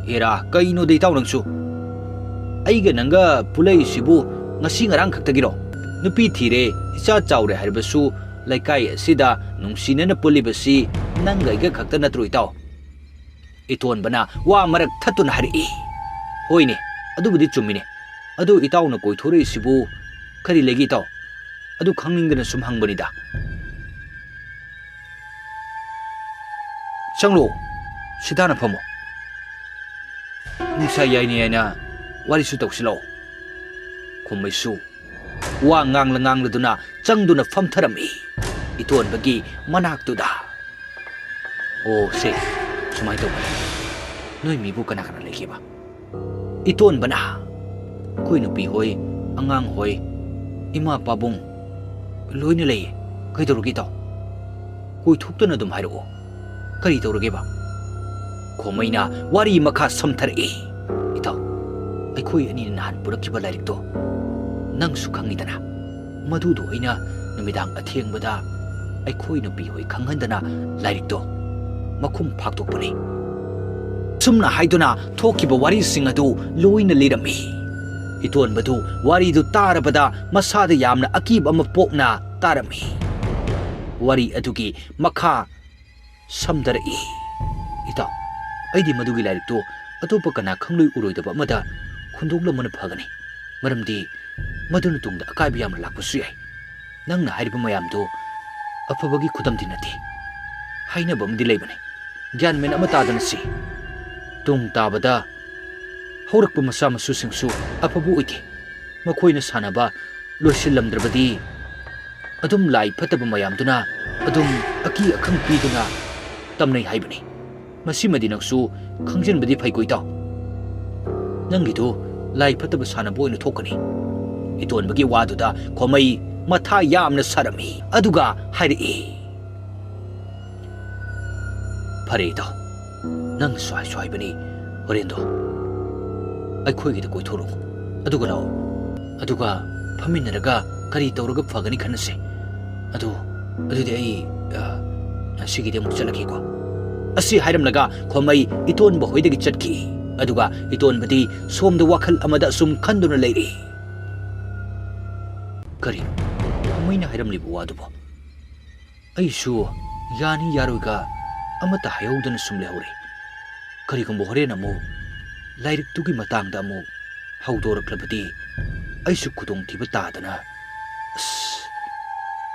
"ꯍꯦꯔꯥ, ꯀꯩꯅꯣꯗ ꯏꯇꯥꯎ ꯅꯪꯁꯨ? ꯑꯩꯒ ꯅꯪꯒ ꯄꯨꯜꯂꯛꯏꯁꯤꯕꯨ ꯉꯁꯤ ꯉꯔꯥꯡ ꯈꯛꯇꯒꯤꯔꯣ? ꯅꯨꯄꯤ ꯊꯤꯔꯦ, ꯏꯆꯥ ꯆꯥꯎꯔꯦ ꯍꯥꯏꯔꯕꯁꯨ ꯂꯩꯀꯥꯏ ꯑꯁꯤꯗ ꯅꯨꯡꯁꯤꯅꯅ ꯄꯨꯜꯂꯤꯕꯁꯤ ꯅꯪꯒ ꯑꯩꯒ ꯈꯛꯇ ꯅꯠꯇ꯭ꯔꯣ ꯏꯇꯥꯎ?" ꯏꯇꯣꯟꯕꯅ ꯋꯥ ꯃꯔꯛ ꯊꯠꯇꯨꯅ ꯍꯥꯏꯔꯛꯏ꯫ ꯍꯣꯏꯅꯦ, ꯑꯗꯨꯕꯨꯗꯤ ꯆꯨꯝꯃꯤꯅꯦ꯫ ꯑꯗꯨ ꯏꯇꯥꯎꯅ ꯀꯣꯏꯊꯣꯔꯛꯏꯁꯤꯕꯨ ꯀꯔꯤ ꯂꯩꯒꯦ ꯏꯇꯥꯎ? ꯑꯗꯨ ꯈꯪꯅꯤꯡꯗꯅ ꯁꯨꯝ ꯍꯪꯕꯅꯤꯗ꯫ ꯆꯪꯂꯣ, ꯁꯤꯗꯥꯅ ꯐꯝꯃꯣ꯫ ꯅꯨꯡꯁꯥ ꯌꯥꯏꯅ ꯌꯥꯏꯅ ꯋꯥꯔꯤꯁꯨ ꯇꯧꯁꯤꯜꯂꯣ꯫ ꯈꯣꯃꯩꯁꯨ ꯋꯥ ꯉꯥꯡꯂ ꯉꯥꯡꯂꯗꯨꯅ ꯆꯪꯗꯨꯅ ꯐꯝꯊꯔꯝꯃꯤ ꯏꯇꯣꯟꯕꯒꯤ ꯃꯅꯥꯛꯇꯨꯗ꯫ ꯑꯣ, ꯁꯦ, ꯁꯨꯃꯥꯏꯅ ꯇꯧꯕꯅꯦ꯫ ꯅꯣꯏ ꯃꯤꯕꯨ ꯀꯅꯥ ꯀꯅꯥ ꯂꯩꯒꯦꯕ? ꯏꯇꯣꯟꯕꯅ, ꯑꯩꯈꯣꯏ ꯅꯨꯄꯤ ꯍꯣꯏ, ꯑꯉꯥꯡ ꯍꯣꯏ, ꯏꯃꯥ ꯄꯥꯕꯨꯡ ꯂꯣꯏꯅ ꯂꯩꯌꯦ꯫ ꯀꯩꯗꯧꯔꯒꯦ ꯏꯇꯥꯎ? ꯀꯣꯏꯊꯣꯛꯇꯅ ꯑꯗꯨꯝ ꯍꯥꯏꯔꯛꯑꯣ꯫ ꯀꯔꯤ ꯇꯧꯔꯒꯦꯕ? ꯈꯣꯃꯩꯅ ꯋꯥꯔꯤ ꯃꯈꯥ ꯁꯝꯊꯔꯛꯏ꯫ ꯏꯇꯥꯎ, ꯑꯩꯈꯣꯏ ꯑꯅꯤꯅ ꯅꯍꯥꯟ ꯄꯨꯔꯛꯈꯤꯕ ꯂꯥꯏꯔꯤꯛꯇꯣ ꯅꯪꯁꯨ ꯈꯪꯉꯤꯗꯅ꯫ ꯃꯗꯨꯗꯣ ꯑꯩꯅ ꯅꯨꯃꯤꯗꯥꯡ ꯑꯊꯦꯡꯕꯗ ꯑꯩꯈꯣꯏ ꯅꯨꯄꯤ ꯍꯣꯏ ꯈꯪꯍꯟꯗꯅ ꯂꯥꯏꯔꯤꯛꯇꯣ ꯃꯈꯨꯝ ꯐꯥꯛꯇꯣꯛꯄꯅꯤ꯫ ꯁꯨꯝꯅ ꯍꯥꯏꯗꯨꯅ ꯊꯣꯛꯈꯤꯕ ꯋꯥꯔꯤꯁꯤꯡ ꯑꯗꯨ ꯂꯣꯏꯅ ꯂꯤꯔꯝꯃꯤ꯫ ꯏꯇꯣꯟꯕꯗꯨ ꯋꯥꯔꯤꯗꯨ ꯇꯥꯔꯕꯗ ꯃꯁꯥꯗ ꯌꯥꯝꯅ ꯑꯀꯤꯕ ꯑꯃ ꯄꯣꯛꯅ ꯇꯥꯔꯝꯃꯤ꯫ ꯋꯥꯔꯤ ꯑꯗꯨꯒꯤ ꯃꯈꯥ ꯁꯝꯗꯔꯛꯏ꯫ ꯏꯇꯥꯎ, ꯑꯩꯗꯤ ꯃꯗꯨꯒꯤ ꯂꯥꯏꯔꯤꯛꯇꯨ ꯑꯇꯣꯞꯄ ꯀꯅꯥ ꯈꯪꯂꯣꯏ ꯎꯔꯣꯏꯗꯕ ꯑꯃꯗ ꯍꯨꯟꯗꯣꯛꯂꯝꯕꯅ ꯐꯒꯅꯤ꯫ ꯃꯔꯝꯗꯤ ꯃꯗꯨꯅ ꯇꯨꯡꯗ ꯑꯀꯥꯏꯕ ꯌꯥꯝꯅ ꯂꯥꯛꯄꯁꯨ ꯌꯥꯏ꯫ ꯅꯪꯅ ꯍꯥꯏꯔꯤꯕ ꯃꯌꯥꯝꯗꯨ ꯑꯐꯕꯒꯤ ꯈꯨꯗꯝꯗꯤ ꯅꯠꯇꯦ꯫ ꯍꯥꯏꯅꯕ ꯑꯃꯗꯤ ꯂꯩꯕꯅꯤ, ꯒ꯭ꯌꯥꯟ ꯃꯦꯟ ꯑꯃ ꯇꯥꯗꯅ ꯁꯤ꯫ ꯇꯨꯡ ꯇꯥꯕꯗ ꯍꯧꯔꯛꯄ ꯃꯆꯥ ꯃꯁꯨꯁꯤꯡꯁꯨ ꯑꯐꯕ ꯑꯣꯏꯗꯦ꯫ ꯃꯈꯣꯏꯅ ꯁꯥꯟꯅꯕ ꯂꯣꯏꯁꯤꯜꯂꯝꯗ꯭ꯔꯕꯗꯤ ꯑꯗꯨꯝ ꯂꯥꯏ ꯐꯠꯇꯕ ꯃꯌꯥꯝꯗꯨꯅ ꯑꯗꯨꯝ ꯑꯀꯤ ꯑꯈꯪ ꯄꯤꯗꯨꯅ ꯇꯝꯅꯩ ꯍꯥꯏꯕꯅꯤ꯫ ꯃꯁꯤꯃꯗꯤ ꯅꯪꯁꯨ ꯈꯪꯖꯤꯟꯕꯗꯤ ꯐꯩꯀꯣ ꯏꯇꯥꯎ꯫ ꯅꯪꯒꯤꯗꯨ ꯂꯥꯏ ꯐꯠꯇꯕ ꯁꯥꯟꯅꯕ ꯑꯣꯏꯅ ꯊꯣꯛꯀꯅꯤ꯫ ꯏꯇꯣꯟꯕꯒꯤ ꯋꯥꯗꯨꯗ ꯈꯣꯃꯩ ꯃꯊꯥ ꯌꯥꯝꯅ ꯁꯥꯔꯝꯃꯤ꯫ ꯑꯗꯨꯒ ꯍꯥꯏꯔꯛꯏ, "ꯐꯔꯦ ꯏꯇꯥꯎ, ꯅꯪꯅꯁꯨ ꯍꯥꯏꯁꯨ ꯍꯥꯏꯕꯅꯤ, ꯍꯣꯔꯦꯟꯗꯣ ꯑꯩꯈꯣꯏꯒꯤꯗ ꯀꯣꯏꯊꯣꯔꯛꯎ꯫ ꯑꯗꯨꯒ ꯂꯥꯛꯑꯣ꯫ ꯑꯗꯨꯒ ꯐꯝꯃꯤꯟꯅꯔꯒ ꯀꯔꯤ ꯇꯧꯔꯒ ꯐꯒꯅꯤ ꯈꯟꯅꯁꯦ꯫ ꯑꯗꯨ, ꯑꯗꯨꯗꯤ ꯑꯩ, ꯑ, ꯉꯁꯤꯒꯤꯗꯤ ꯑꯃꯨꯛ ꯆꯠꯂꯒꯦꯀꯣ"꯫ ꯑꯁꯤ ꯍꯥꯏꯔꯝꯂꯒ ꯈꯣꯃꯩ ꯏꯇꯣꯟꯕ ꯍꯣꯏꯗꯒꯤ ꯆꯠꯈꯤ꯫ ꯑꯗꯨꯒ ꯏꯇꯣꯟꯕꯗꯤ ꯁꯣꯝꯗ ꯋꯥꯈꯜ ꯑꯃꯗ ꯑꯁꯨꯝ ꯈꯟꯗꯨꯅ ꯂꯩꯔꯤ꯫ ꯀꯔꯤ? ꯈꯣꯃꯩꯅ ꯍꯥꯏꯔꯝꯂꯤꯕ ꯋꯥꯗꯨꯕꯣ? ꯑꯩꯁꯨ ꯌꯥꯅꯤ ꯌꯥꯔꯣꯏꯒ ꯑꯃꯠꯇ ꯍꯥꯏꯍꯧꯗꯅ ꯁꯨꯝ ꯂꯩꯍꯧꯔꯦ꯫ ꯀꯔꯤꯒꯨꯝꯕ ꯍꯣꯔꯦꯟ ꯑꯃꯨꯛ ꯂꯥꯏꯔꯤꯛꯇꯨꯒꯤ ꯃꯇꯥꯡꯗ ꯑꯃꯨꯛ ꯍꯧꯗꯣꯔꯛꯂꯕꯗꯤ ꯑꯩꯁꯨ ꯈꯨꯗꯣꯡꯊꯤꯕ ꯇꯥꯗꯅ, ꯑꯁ,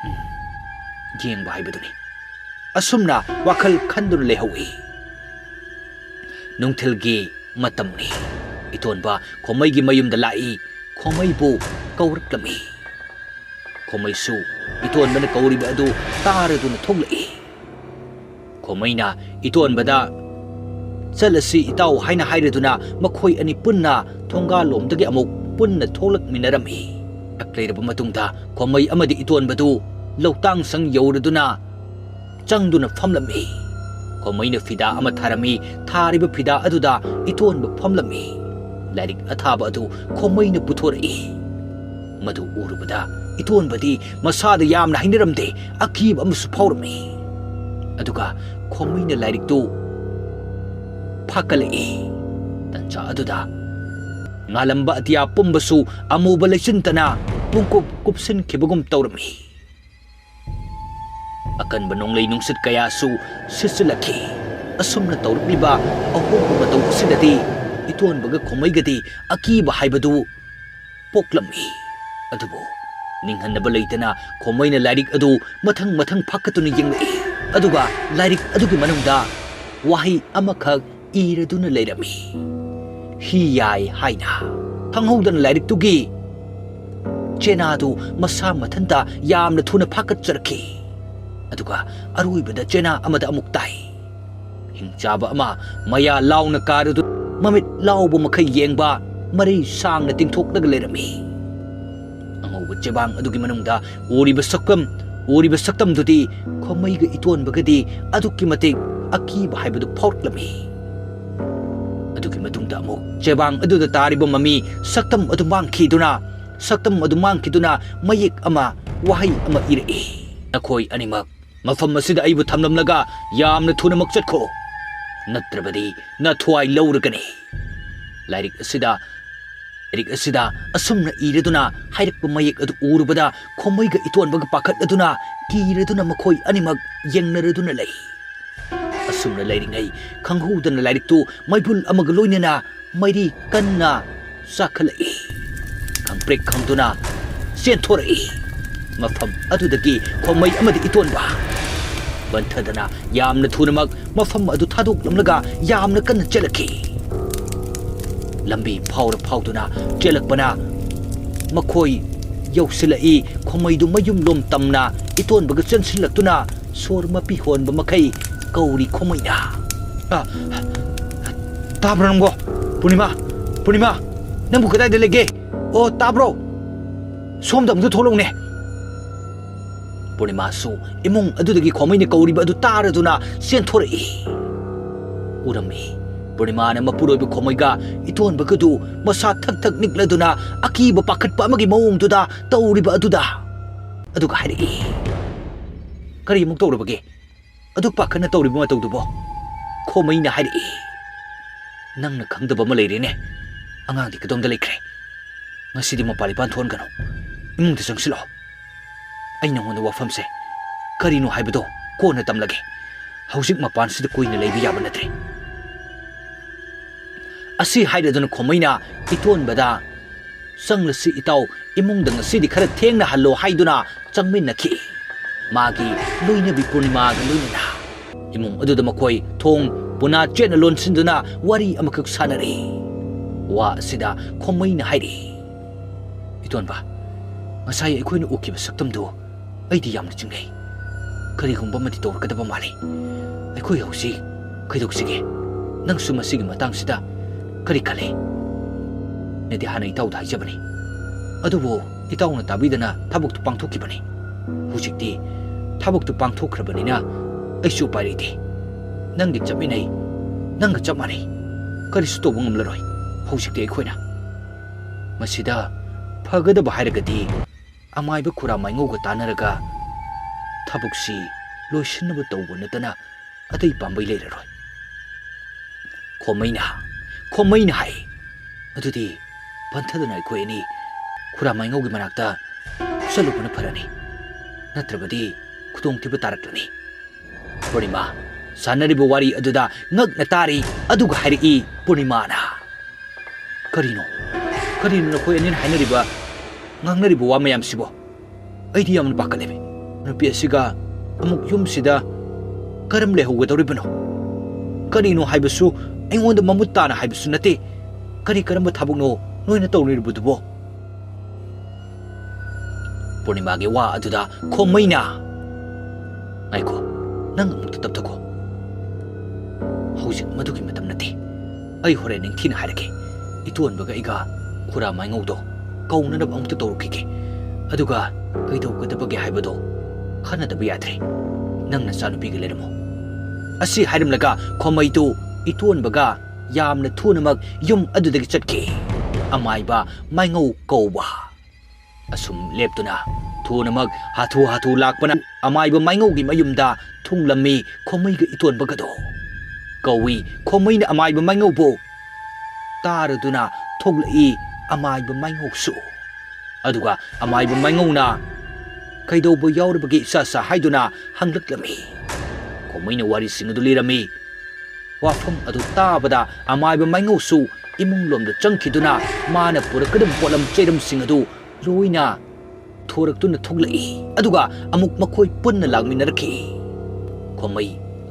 ꯎꯝ, ꯌꯦꯡꯕ ꯍꯥꯏꯕꯗꯨꯅꯤ꯫ ꯑꯁꯨꯝꯅ ꯋꯥꯈꯜ ꯈꯟꯗꯨꯅ ꯂꯩꯍꯧꯏ꯫ ꯅꯨꯡꯊꯤꯜꯒꯤ ꯃꯇꯝꯅꯤ꯫ ꯏꯇꯣꯟꯕ ꯈꯣꯃꯩꯒꯤ ꯃꯌꯨꯝꯗ ꯂꯥꯛꯏ꯫ ꯈꯣꯃꯩꯕꯨ ꯀꯧꯔꯛꯂꯝꯃꯤ꯫ ꯈꯣꯃꯩꯁꯨ ꯏꯇꯣꯟꯕꯅ ꯀꯧꯔꯤꯕ ꯑꯗꯨ ꯇꯥꯔꯗꯨꯅ ꯊꯣꯛꯂꯛꯏ꯫ ꯈꯣꯃꯩꯅ ꯏꯇꯣꯟꯕꯗ, "ꯆꯠꯂꯁꯤ ꯏꯇꯥꯎ" ꯍꯥꯏꯅ ꯍꯥꯏꯔꯗꯨꯅ ꯃꯈꯣꯏ ꯑꯅꯤ ꯄꯨꯟꯅ ꯊꯣꯡꯒꯥꯜꯂꯣꯝꯗꯒꯤ ꯑꯃꯨꯛ ꯄꯨꯟꯅ ꯊꯣꯛꯂꯛꯃꯤꯟꯅꯔꯝꯃꯤ꯫ ꯉꯥꯏꯍꯥꯛ ꯂꯩꯔꯕ ꯃꯇꯨꯡꯗ ꯈꯣꯃꯩ ꯑꯃꯗꯤ ꯏꯇꯣꯟꯕꯗꯨ ꯂꯧꯇꯥꯡ ꯁꯪ ꯌꯧꯔꯗꯨꯅ ꯆꯪꯗꯨꯅ ꯐꯝꯂꯝꯃꯤ꯫ ꯈꯣꯃꯩꯅ ꯐꯤꯗꯥ ꯑꯃ ꯊꯥꯔꯝꯃꯤ꯫ ꯊꯥꯔꯤꯕ ꯐꯤꯗꯥ ꯑꯗꯨꯗ ꯏꯇꯣꯟꯕ ꯐꯝꯂꯝꯃꯤ꯫ ꯂꯥꯏꯔꯤꯛ ꯑꯊꯥꯕ ꯑꯗꯨ ꯈꯣꯃꯩꯅ ꯄꯨꯊꯣꯔꯛꯏ꯫ ꯃꯗꯨ ꯎꯔꯨꯕꯗ ꯏꯇꯣꯟꯕꯗꯤ ꯃꯁꯥꯗ ꯌꯥꯝꯅ ꯍꯩꯅꯔꯝꯗꯦ, ꯑꯀꯤꯕ ꯑꯃꯁꯨ ꯐꯥꯎꯔꯝꯃꯤ꯫ ꯑꯗꯨꯒ ꯈꯣꯃꯩꯅ ꯂꯥꯏꯔꯤꯛꯇꯨ ꯐꯥꯀꯠꯂꯛꯏ꯫ ꯇꯟꯖꯥ ꯑꯗꯨꯗ ꯉꯥꯂꯝꯕ ꯑꯇꯤꯌꯥ ꯄꯨꯝꯕꯁꯨ ꯑꯃꯨꯕ ꯂꯩꯆꯤꯟꯇꯅ ꯄꯨꯡꯀꯨꯞ ꯀꯨꯞꯁꯤꯟꯈꯤꯕꯒꯨꯝ ꯇꯧꯔꯝꯃꯤ꯫ ꯑꯀꯟꯕ ꯅꯣꯡꯂꯩ ꯅꯨꯡꯁꯤꯠ ꯀꯌꯥꯁꯨ ꯁꯤꯠꯆꯤꯜꯂꯛꯈꯤ꯫ ꯑꯁꯨꯝꯅ ꯇꯧꯔꯛꯂꯤꯕ ꯑꯍꯣꯡꯕ ꯃꯇꯧ ꯑꯁꯤꯗꯗꯤ ꯏꯇꯣꯟꯕꯒ ꯈꯣꯃꯩꯒꯗꯤ ꯑꯀꯤꯕ ꯍꯥꯏꯕꯗꯨ ꯄꯣꯛꯂꯝꯃꯤ꯫ ꯑꯗꯨꯕꯨ ꯅꯤꯡꯍꯟꯅꯕ ꯂꯩꯇꯅ ꯈꯣꯃꯩꯅ ꯂꯥꯏꯔꯤꯛ ꯑꯗꯨ ꯃꯊꯪ ꯃꯊꯪ ꯐꯥꯀꯠꯇꯨꯅ ꯌꯦꯡꯂꯛꯏ꯫ ꯑꯗꯨꯒ ꯂꯥꯏꯔꯤꯛ ꯑꯗꯨꯒꯤ ꯃꯅꯨꯡꯗ ꯋꯥꯍꯩ ꯑꯃꯈꯛ ꯏꯔꯗꯨꯅ ꯂꯩꯔꯝꯃꯤ꯫ "ꯍꯤ ꯌꯥꯏ" ꯍꯥꯏꯅ꯫ ꯈꯪꯍꯧꯗꯅ ꯂꯥꯏꯔꯤꯛꯇꯨꯒꯤ ꯆꯦꯅꯥꯗꯨ ꯃꯁꯥ ꯃꯊꯟꯇ ꯌꯥꯝꯅ ꯊꯨꯅ ꯐꯥꯀꯠꯆꯔꯛꯈꯤ꯫ ꯑꯗꯨꯒ ꯑꯔꯣꯏꯕꯗ ꯆꯦꯅꯥ ꯑꯃꯗ ꯑꯃꯨꯛ ꯇꯥꯏ꯫ ꯍꯤꯡꯆꯥꯕ ꯑꯃ ꯃꯌꯥ ꯂꯥꯎꯅ ꯀꯥꯔꯗꯨ ꯃꯃꯤꯠ ꯂꯥꯎꯕ ꯃꯈꯩ ꯌꯦꯡꯕ ꯃꯔꯩ ꯁꯥꯡꯅ ꯇꯤꯡꯊꯣꯛꯂꯒ ꯂꯩꯔꯝꯃꯤ꯫ ꯑꯉꯧꯕ ꯆꯦꯕꯥꯡ ꯑꯗꯨꯒꯤ ꯃꯅꯨꯡꯗ ꯎꯔꯤꯕ ꯁꯛꯇꯝ, ꯎꯔꯤꯕ ꯁꯛꯇꯝꯗꯨꯗꯤ ꯈꯣꯃꯩꯒ ꯏꯇꯣꯟꯕꯒꯗꯤ ꯑꯗꯨꯛꯀꯤ ꯃꯇꯤꯛ ꯑꯀꯤꯕ ꯍꯥꯏꯕꯗꯨ ꯐꯥꯎꯔꯛꯂꯝꯃꯤ꯫ ꯑꯗꯨꯒꯤ ꯃꯇꯨꯡꯗ ꯑꯃꯨꯛ ꯆꯦꯕꯥꯡ ꯑꯗꯨꯗ ꯇꯥꯔꯤꯕ ꯃꯃꯤ ꯁꯛꯇꯝ ꯑꯗꯨ ꯃꯥꯡꯈꯤꯗꯨꯅ, ꯁꯛꯇꯝ ꯑꯗꯨ ꯃꯥꯡꯈꯤꯗꯨꯅ ꯃꯌꯦꯛ ꯑꯃ, ꯋꯥꯍꯩ ꯑꯃ ꯏꯔꯛꯏ꯫ "ꯅꯈꯣꯏ ꯑꯅꯤꯃꯛ ꯃꯐꯝ ꯑꯁꯤꯗ ꯑꯩꯕꯨ ꯊꯝꯂꯝꯂꯒ ꯌꯥꯝꯅ ꯊꯨꯅꯃꯛ ꯆꯠꯈꯣ, ꯅꯠꯇ꯭ꯔꯕꯗꯤ ꯅꯊ꯭ꯋꯥꯏ ꯂꯧꯔꯒꯅꯤ꯫" ꯂꯥꯏꯔꯤꯛ ꯑꯁꯤꯗ, ꯂꯥꯏꯔꯤꯛ ꯑꯁꯤꯗ ꯑꯁꯨꯝꯅ ꯏꯔꯗꯨꯅ ꯍꯥꯏꯔꯛꯄ ꯃꯌꯦꯛ ꯑꯗꯨ ꯎꯔꯨꯕꯗ ꯈꯣꯃꯩꯒ ꯏꯇꯣꯟꯕꯒ ꯄꯥꯈꯠꯂꯗꯨꯅ ꯀꯤꯔꯗꯨꯅ ꯃꯈꯣꯏ ꯑꯅꯤꯃꯛ ꯌꯦꯡꯅꯔꯗꯨꯅ ꯂꯩ꯫ ꯑꯁꯨꯝꯅ ꯂꯩꯔꯤꯉꯩ ꯈꯪꯍꯧꯗꯅ ꯂꯥꯏꯔꯤꯛꯇꯨ ꯃꯩꯕꯨꯜ ꯑꯃꯒ ꯂꯣꯏꯅꯅ ꯃꯩꯔꯤ ꯀꯟꯅ ꯆꯥꯛꯈꯠꯂꯛꯏ꯫ ꯈꯪꯄ꯭ꯔꯦꯛ ꯈꯪꯗꯨꯅ ꯆꯦꯟꯊꯣꯔꯛꯏ꯫ ꯃꯐꯝ ꯑꯗꯨꯗꯒꯤ ꯈꯣꯃꯩ ꯑꯃꯗꯤ ꯏꯇꯣꯟꯕ ꯄꯟꯊꯗꯅ ꯌꯥꯝꯅ ꯊꯨꯅꯃꯛ ꯃꯐꯝ ꯑꯗꯨ ꯊꯥꯗꯣꯛꯂꯝꯂꯒ ꯌꯥꯝꯅ ꯀꯟꯅ ꯆꯦꯜꯂꯛꯈꯤ꯫ ꯂꯝꯕꯤ ꯐꯥꯎꯔ ꯐꯥꯎꯗꯨꯅ ꯆꯦꯜꯂꯛꯄꯅ ꯃꯈꯣꯏ ꯌꯧꯁꯤꯜꯂꯛꯏ꯫ ꯈꯣꯃꯩꯗꯨ ꯃꯌꯨꯝꯂꯣꯝ ꯇꯝꯅ ꯏꯇꯣꯟꯕꯒ ꯆꯦꯟꯁꯤꯜꯂꯛꯇꯨꯅ ꯁꯣꯔ ꯃꯄꯤ ꯍꯣꯟꯕ ꯃꯈꯩ ꯀꯧꯔꯤ ꯈꯣꯃꯩꯅ꯫ "ꯑ, ꯇꯥꯕ꯭ꯔꯣ ꯅꯪꯕꯣ? ꯄꯨꯔꯅꯤꯃꯥ, ꯄꯨꯔꯅꯤꯃꯥ, ꯅꯪꯕꯨ ꯀꯗꯥꯏꯗ ꯂꯩꯒꯦ? ꯑꯣ, ꯇꯥꯕ꯭ꯔꯣ? ꯁꯣꯝꯗ ꯑꯃꯨꯛꯇ ꯊꯣꯛꯂꯛꯎꯅꯦ!" ꯄꯨꯔꯅꯤꯃꯥꯁꯨ ꯏꯃꯨꯡ ꯑꯗꯨꯗꯒꯤ ꯈꯣꯃꯩꯅ ꯀꯧꯔꯤꯕ ꯑꯗꯨ ꯇꯥꯔꯗꯨꯅ ꯆꯦꯟꯊꯣꯔꯛꯏ꯫ ꯎꯔꯝꯃꯤ꯫ ꯄꯨꯔꯅꯤꯃꯥꯅ ꯃꯄꯨꯔꯣꯏꯕ ꯈꯣꯃꯩꯒ ꯏꯇꯣꯟꯕꯒꯗꯨ ꯃꯁꯥ ꯊꯛ ꯊꯛ ꯅꯤꯛꯂꯗꯨꯅ ꯑꯀꯤꯕ ꯄꯥꯈꯠꯄ ꯑꯃꯒꯤ ꯃꯑꯣꯡꯗꯨꯗ ꯇꯧꯔꯤꯕ ꯑꯗꯨꯗ꯫ ꯑꯗꯨꯒ ꯍꯥꯏꯔꯛꯏ, "ꯀꯔꯤ ꯑꯃꯨꯛ ꯇꯧꯔꯕꯒꯦ? ꯑꯗꯨꯛ ꯄꯥꯈꯠꯅ ꯇꯧꯔꯤꯕ ꯃꯇꯧꯗꯨꯕꯣ?" ꯈꯣꯃꯩꯅ ꯍꯥꯏꯔꯛꯏ, "ꯅꯪꯅ ꯈꯪꯗꯕ ꯑꯃ ꯂꯩꯔꯦꯅꯦ꯫ ꯑꯉꯥꯡꯗꯤ ꯀꯗꯣꯝꯗ ꯂꯩꯈ꯭ꯔꯦ? ꯉꯁꯤꯗꯤ ꯃꯄꯥꯟ ꯏꯄꯥꯟ ꯊꯣꯛꯍꯟꯒꯅꯨ꯫ ꯏꯃꯨꯡꯗ ꯆꯪꯁꯤꯜꯂꯛꯑꯣ꯫ ꯑꯩ ꯅꯉꯣꯟꯗ ꯋꯥꯐꯝꯁꯦ ꯀꯔꯤꯅꯣ ꯍꯥꯏꯕꯗꯣ ꯀꯣꯟꯅ ꯇꯝꯂꯒꯦ꯫ ꯍꯧꯖꯤꯛ ꯃꯄꯥꯟꯁꯤꯗ ꯀꯨꯏꯅ ꯂꯩꯕ ꯌꯥꯕ ꯅꯠꯇ꯭ꯔꯦ꯫" ꯑꯁꯤ ꯍꯥꯏꯔꯗꯨꯅ ꯈꯣꯃꯩꯅ ꯏꯇꯣꯟꯕꯗ, "ꯆꯪꯂꯁꯤ ꯏꯇꯥꯎ, ꯏꯃꯨꯡꯗ ꯉꯁꯤꯗꯤ ꯈꯔ ꯊꯦꯡꯅ ꯍꯜꯂꯣ" ꯍꯥꯏꯗꯨꯅ ꯆꯪꯃꯤꯟꯅꯈꯤ꯫ ꯃꯥꯒꯤ ꯂꯣꯏꯅꯕꯤ ꯄꯨꯔꯅꯤꯃꯥꯒ ꯂꯣꯏꯅꯅ ꯏꯃꯨꯡ ꯑꯗꯨꯗ ꯃꯈꯣꯏ ꯊꯣꯡ ꯄꯨꯅꯥ ꯆꯦꯠꯅ ꯂꯣꯟꯁꯤꯟꯗꯨꯅ ꯋꯥꯔꯤ ꯑꯃꯈꯛ ꯁꯥꯟꯅꯔꯤ꯫ ꯋꯥ ꯑꯁꯤꯗ ꯈꯣꯃꯩꯅ ꯍꯥꯏꯔꯤ, "ꯏꯇꯣꯟꯕ, ꯉꯁꯥꯏ ꯑꯩꯈꯣꯏꯅ ꯎꯈꯤꯕ ꯁꯛꯇꯝꯗꯨ ꯑꯩꯗꯤ ꯌꯥꯝꯅ ꯆꯤꯡꯅꯩ꯫ ꯀꯔꯤꯒꯨꯝꯕ ꯑꯃꯗꯤ ꯇꯧꯔꯛꯀꯗꯕ ꯃꯥꯜꯂꯤ꯫ ꯑꯩꯈꯣꯏ ꯍꯧꯖꯤꯛ ꯀꯩꯗꯧꯁꯤꯒꯦ? ꯅꯪꯁꯨ ꯃꯁꯤꯒꯤ ꯃꯇꯥꯡꯁꯤꯗ ꯀꯔꯤ ꯈꯜꯂꯤ?" ꯑꯩꯅꯗꯤ ꯍꯥꯟꯅ ꯏꯇꯥꯎꯗ ꯍꯥꯏꯖꯕꯅꯤ, ꯑꯗꯨꯕꯨ ꯏꯇꯥꯎꯅ ꯇꯥꯕꯤꯗꯅ ꯊꯕꯛꯇꯨ ꯄꯥꯡꯊꯣꯛꯈꯤꯕꯅꯤ꯫ ꯍꯧꯖꯤꯛꯇꯤ ꯊꯕꯛꯇꯨ ꯄꯥꯡꯊꯣꯛꯈ꯭ꯔꯕꯅꯤꯅ ꯑꯩꯁꯨ ꯎꯄꯥꯏ ꯂꯩꯇꯦ꯫ ꯅꯪꯒ ꯆꯠꯃꯤꯟꯅꯩ, ꯅꯪꯒ ꯆꯞ ꯃꯥꯟꯅꯩ꯫ ꯀꯔꯤꯁꯨ ꯇꯧꯕ ꯉꯝꯂꯔꯣꯏ ꯍꯧꯖꯤꯛꯇꯤ ꯑꯩꯈꯣꯏꯅ꯫ ꯃꯁꯤꯗ ꯐꯒꯗꯕ ꯍꯥꯏꯔꯒꯗꯤ ꯑꯃꯥꯏꯕ ꯈꯨꯔꯥ ꯃꯥꯏꯉꯧꯒ ꯇꯥꯟꯅꯔꯒ ꯊꯕꯛꯁꯤ ꯂꯣꯏꯁꯤꯟꯅꯕ ꯇꯧꯕ ꯅꯠꯇꯅ ꯑꯇꯩ ꯄꯥꯝꯕꯩ ꯂꯩꯔꯔꯣꯏ꯫ ꯈꯣꯃꯩꯅ, ꯈꯣꯃꯩꯅ ꯍꯥꯏ, "ꯑꯗꯨꯗꯤ ꯄꯟꯊꯗꯅ ꯑꯩꯈꯣꯏ ꯑꯅꯤ ꯈꯨꯔꯥ ꯃꯥꯏꯉꯧꯒꯤ ꯃꯅꯥꯛꯇ ꯆꯠꯂꯨꯕꯅ ꯐꯔꯅꯤ, ꯅꯠꯇ꯭ꯔꯕꯗꯤ ꯈꯨꯗꯣꯡꯊꯤꯕ ꯇꯥꯔꯛꯂꯅꯤ꯫" ꯄꯨꯔꯅꯤꯃꯥ ꯁꯥꯟꯅꯔꯤꯕ ꯋꯥꯔꯤ ꯑꯗꯨꯗ ꯉꯛꯅ ꯇꯥꯔꯤ, ꯑꯗꯨꯒ ꯍꯥꯏꯔꯛꯏ ꯄꯨꯔꯅꯤꯃꯥꯅ, "ꯀꯔꯤꯅꯣ? ꯀꯔꯤꯅꯣ ꯅꯈꯣꯏ ꯑꯅꯤꯅ ꯍꯥꯏꯅꯔꯤꯕ, ꯉꯥꯡꯅꯔꯤꯕ ꯋꯥ ꯃꯌꯥꯝꯁꯤꯕꯣ? ꯑꯩꯗꯤ ꯌꯥꯝꯅ ꯄꯥꯈꯠꯂꯦꯃꯤ꯫ ꯅꯨꯄꯤ ꯑꯁꯤꯒ ꯑꯃꯨꯛ ꯌꯨꯝꯁꯤꯗ ꯀꯔꯝ ꯂꯩꯍꯧꯒꯗꯧꯔꯤꯕꯅꯣ? ꯀꯔꯤꯅꯣ ꯍꯥꯏꯕꯁꯨ ꯑꯩꯉꯣꯟꯗ ꯃꯃꯨꯠ ꯇꯥꯅ ꯍꯥꯏꯕꯁꯨ ꯅꯠꯇꯦ꯫ ꯀꯔꯤ ꯀꯔꯝꯕ ꯊꯕꯛꯅꯣ ꯅꯣꯏꯅ ꯇꯧꯅꯔꯤꯕꯗꯨꯕꯣ?" ꯄꯨꯔꯅꯤꯃꯥꯒꯤ ꯋꯥ ꯑꯗꯨꯗ ꯈꯣꯝꯃꯩꯅ, "ꯉꯥꯏꯈꯣ, ꯅꯪ ꯑꯃꯨꯛꯇ ꯇꯞꯊꯈꯣ꯫ ꯍꯧꯖꯤꯛ ꯃꯗꯨꯒꯤ ꯃꯇꯝ ꯅꯠꯇꯦ꯫ ꯑꯩ ꯍꯣꯔꯦꯟ ꯅꯤꯡꯊꯤꯅ ꯍꯥꯏꯔꯛꯀꯦ꯫ ꯏꯇꯣꯟꯕꯒ ꯑꯩꯒ ꯈꯨꯔꯥ ꯃꯥꯏꯉꯧꯗꯣ ꯀꯧꯅꯅꯕ ꯑꯃꯨꯛꯇ ꯇꯧꯔꯛꯈꯤꯒꯦ꯫ ꯑꯗꯨꯒ ꯀꯩꯗꯧꯒꯗꯕꯒꯦ ꯍꯥꯏꯕꯗꯣ ꯈꯟꯅꯗꯕ ꯌꯥꯗ꯭ꯔꯦ꯫ ꯅꯪ ꯅꯆꯥꯅꯨꯄꯤꯒ ꯂꯩꯔꯝꯃꯣ꯫" ꯑꯁꯤ ꯍꯥꯏꯔꯝꯂꯒ ꯈꯣꯝꯃꯩꯗꯨ ꯏꯇꯣꯟꯕꯒ ꯌꯥꯝꯅ ꯊꯨꯅꯃꯛ ꯌꯨꯝ ꯑꯗꯨꯗꯒꯤ ꯆꯠꯈꯤ꯫ ꯑꯃꯥꯏꯕ ꯃꯥꯏꯉꯧ ꯀꯧꯕ꯫ ꯑꯁꯨꯝ ꯂꯦꯞꯇꯨꯅ ꯊꯨꯅꯃꯛ ꯍꯥꯊꯨ ꯍꯥꯊꯨ ꯂꯥꯛꯄꯅ ꯑꯃꯥꯏꯕ ꯃꯥꯏꯉꯧꯒꯤ ꯃꯌꯨꯝꯗ ꯊꯨꯡꯂꯝꯃꯤ ꯈꯣꯝꯃꯩꯒ ꯏꯇꯣꯟꯕꯒꯗꯣ꯫ ꯀꯧꯏ ꯈꯣꯝꯃꯩꯅ ꯑꯃꯥꯏꯕ ꯃꯥꯏꯉꯧꯕꯨ꯫ ꯇꯥꯔꯗꯨꯅ ꯊꯣꯛꯂꯛꯏ ꯑꯃꯥꯏꯕ ꯃꯥꯏꯉꯧꯁꯨ꯫ ꯑꯗꯨꯒ ꯑꯃꯥꯏꯕ ꯃꯥꯏꯉꯧꯅ "ꯀꯩꯗꯧꯕ ꯌꯥꯎꯔꯕꯒꯦ ꯏꯆꯥꯁꯥ?" ꯍꯥꯏꯗꯨꯅ ꯍꯪꯂꯛꯂꯝꯃꯤ꯫ ꯈꯣꯝꯃꯩꯅ ꯋꯥꯔꯤꯁꯤꯡ ꯑꯗꯨ ꯂꯤꯔꯝꯃꯤ꯫ ꯋꯥꯐꯝ ꯑꯗꯨ ꯇꯥꯕꯗ ꯑꯃꯥꯏꯕ ꯃꯥꯏꯉꯧꯁꯨ ꯏꯃꯨꯡꯂꯣꯝꯗ ꯆꯪꯈꯤꯗꯨꯅ ꯃꯥꯅ ꯄꯨꯔꯛꯀꯗꯕ ꯄꯣꯠꯂꯝ ꯆꯩꯔꯝꯁꯤꯡ ꯑꯗꯨ ꯂꯣꯏꯅ ꯊꯣꯔꯛꯇꯨꯅ ꯊꯣꯛꯂꯛꯏ꯫ ꯑꯗꯨꯒ ꯑꯃꯨꯛ ꯃꯈꯣꯏ ꯄꯨꯟꯅ ꯂꯥꯛꯃꯤꯟꯅꯔꯛꯈꯤ꯫ ꯈꯣꯝꯃꯩ,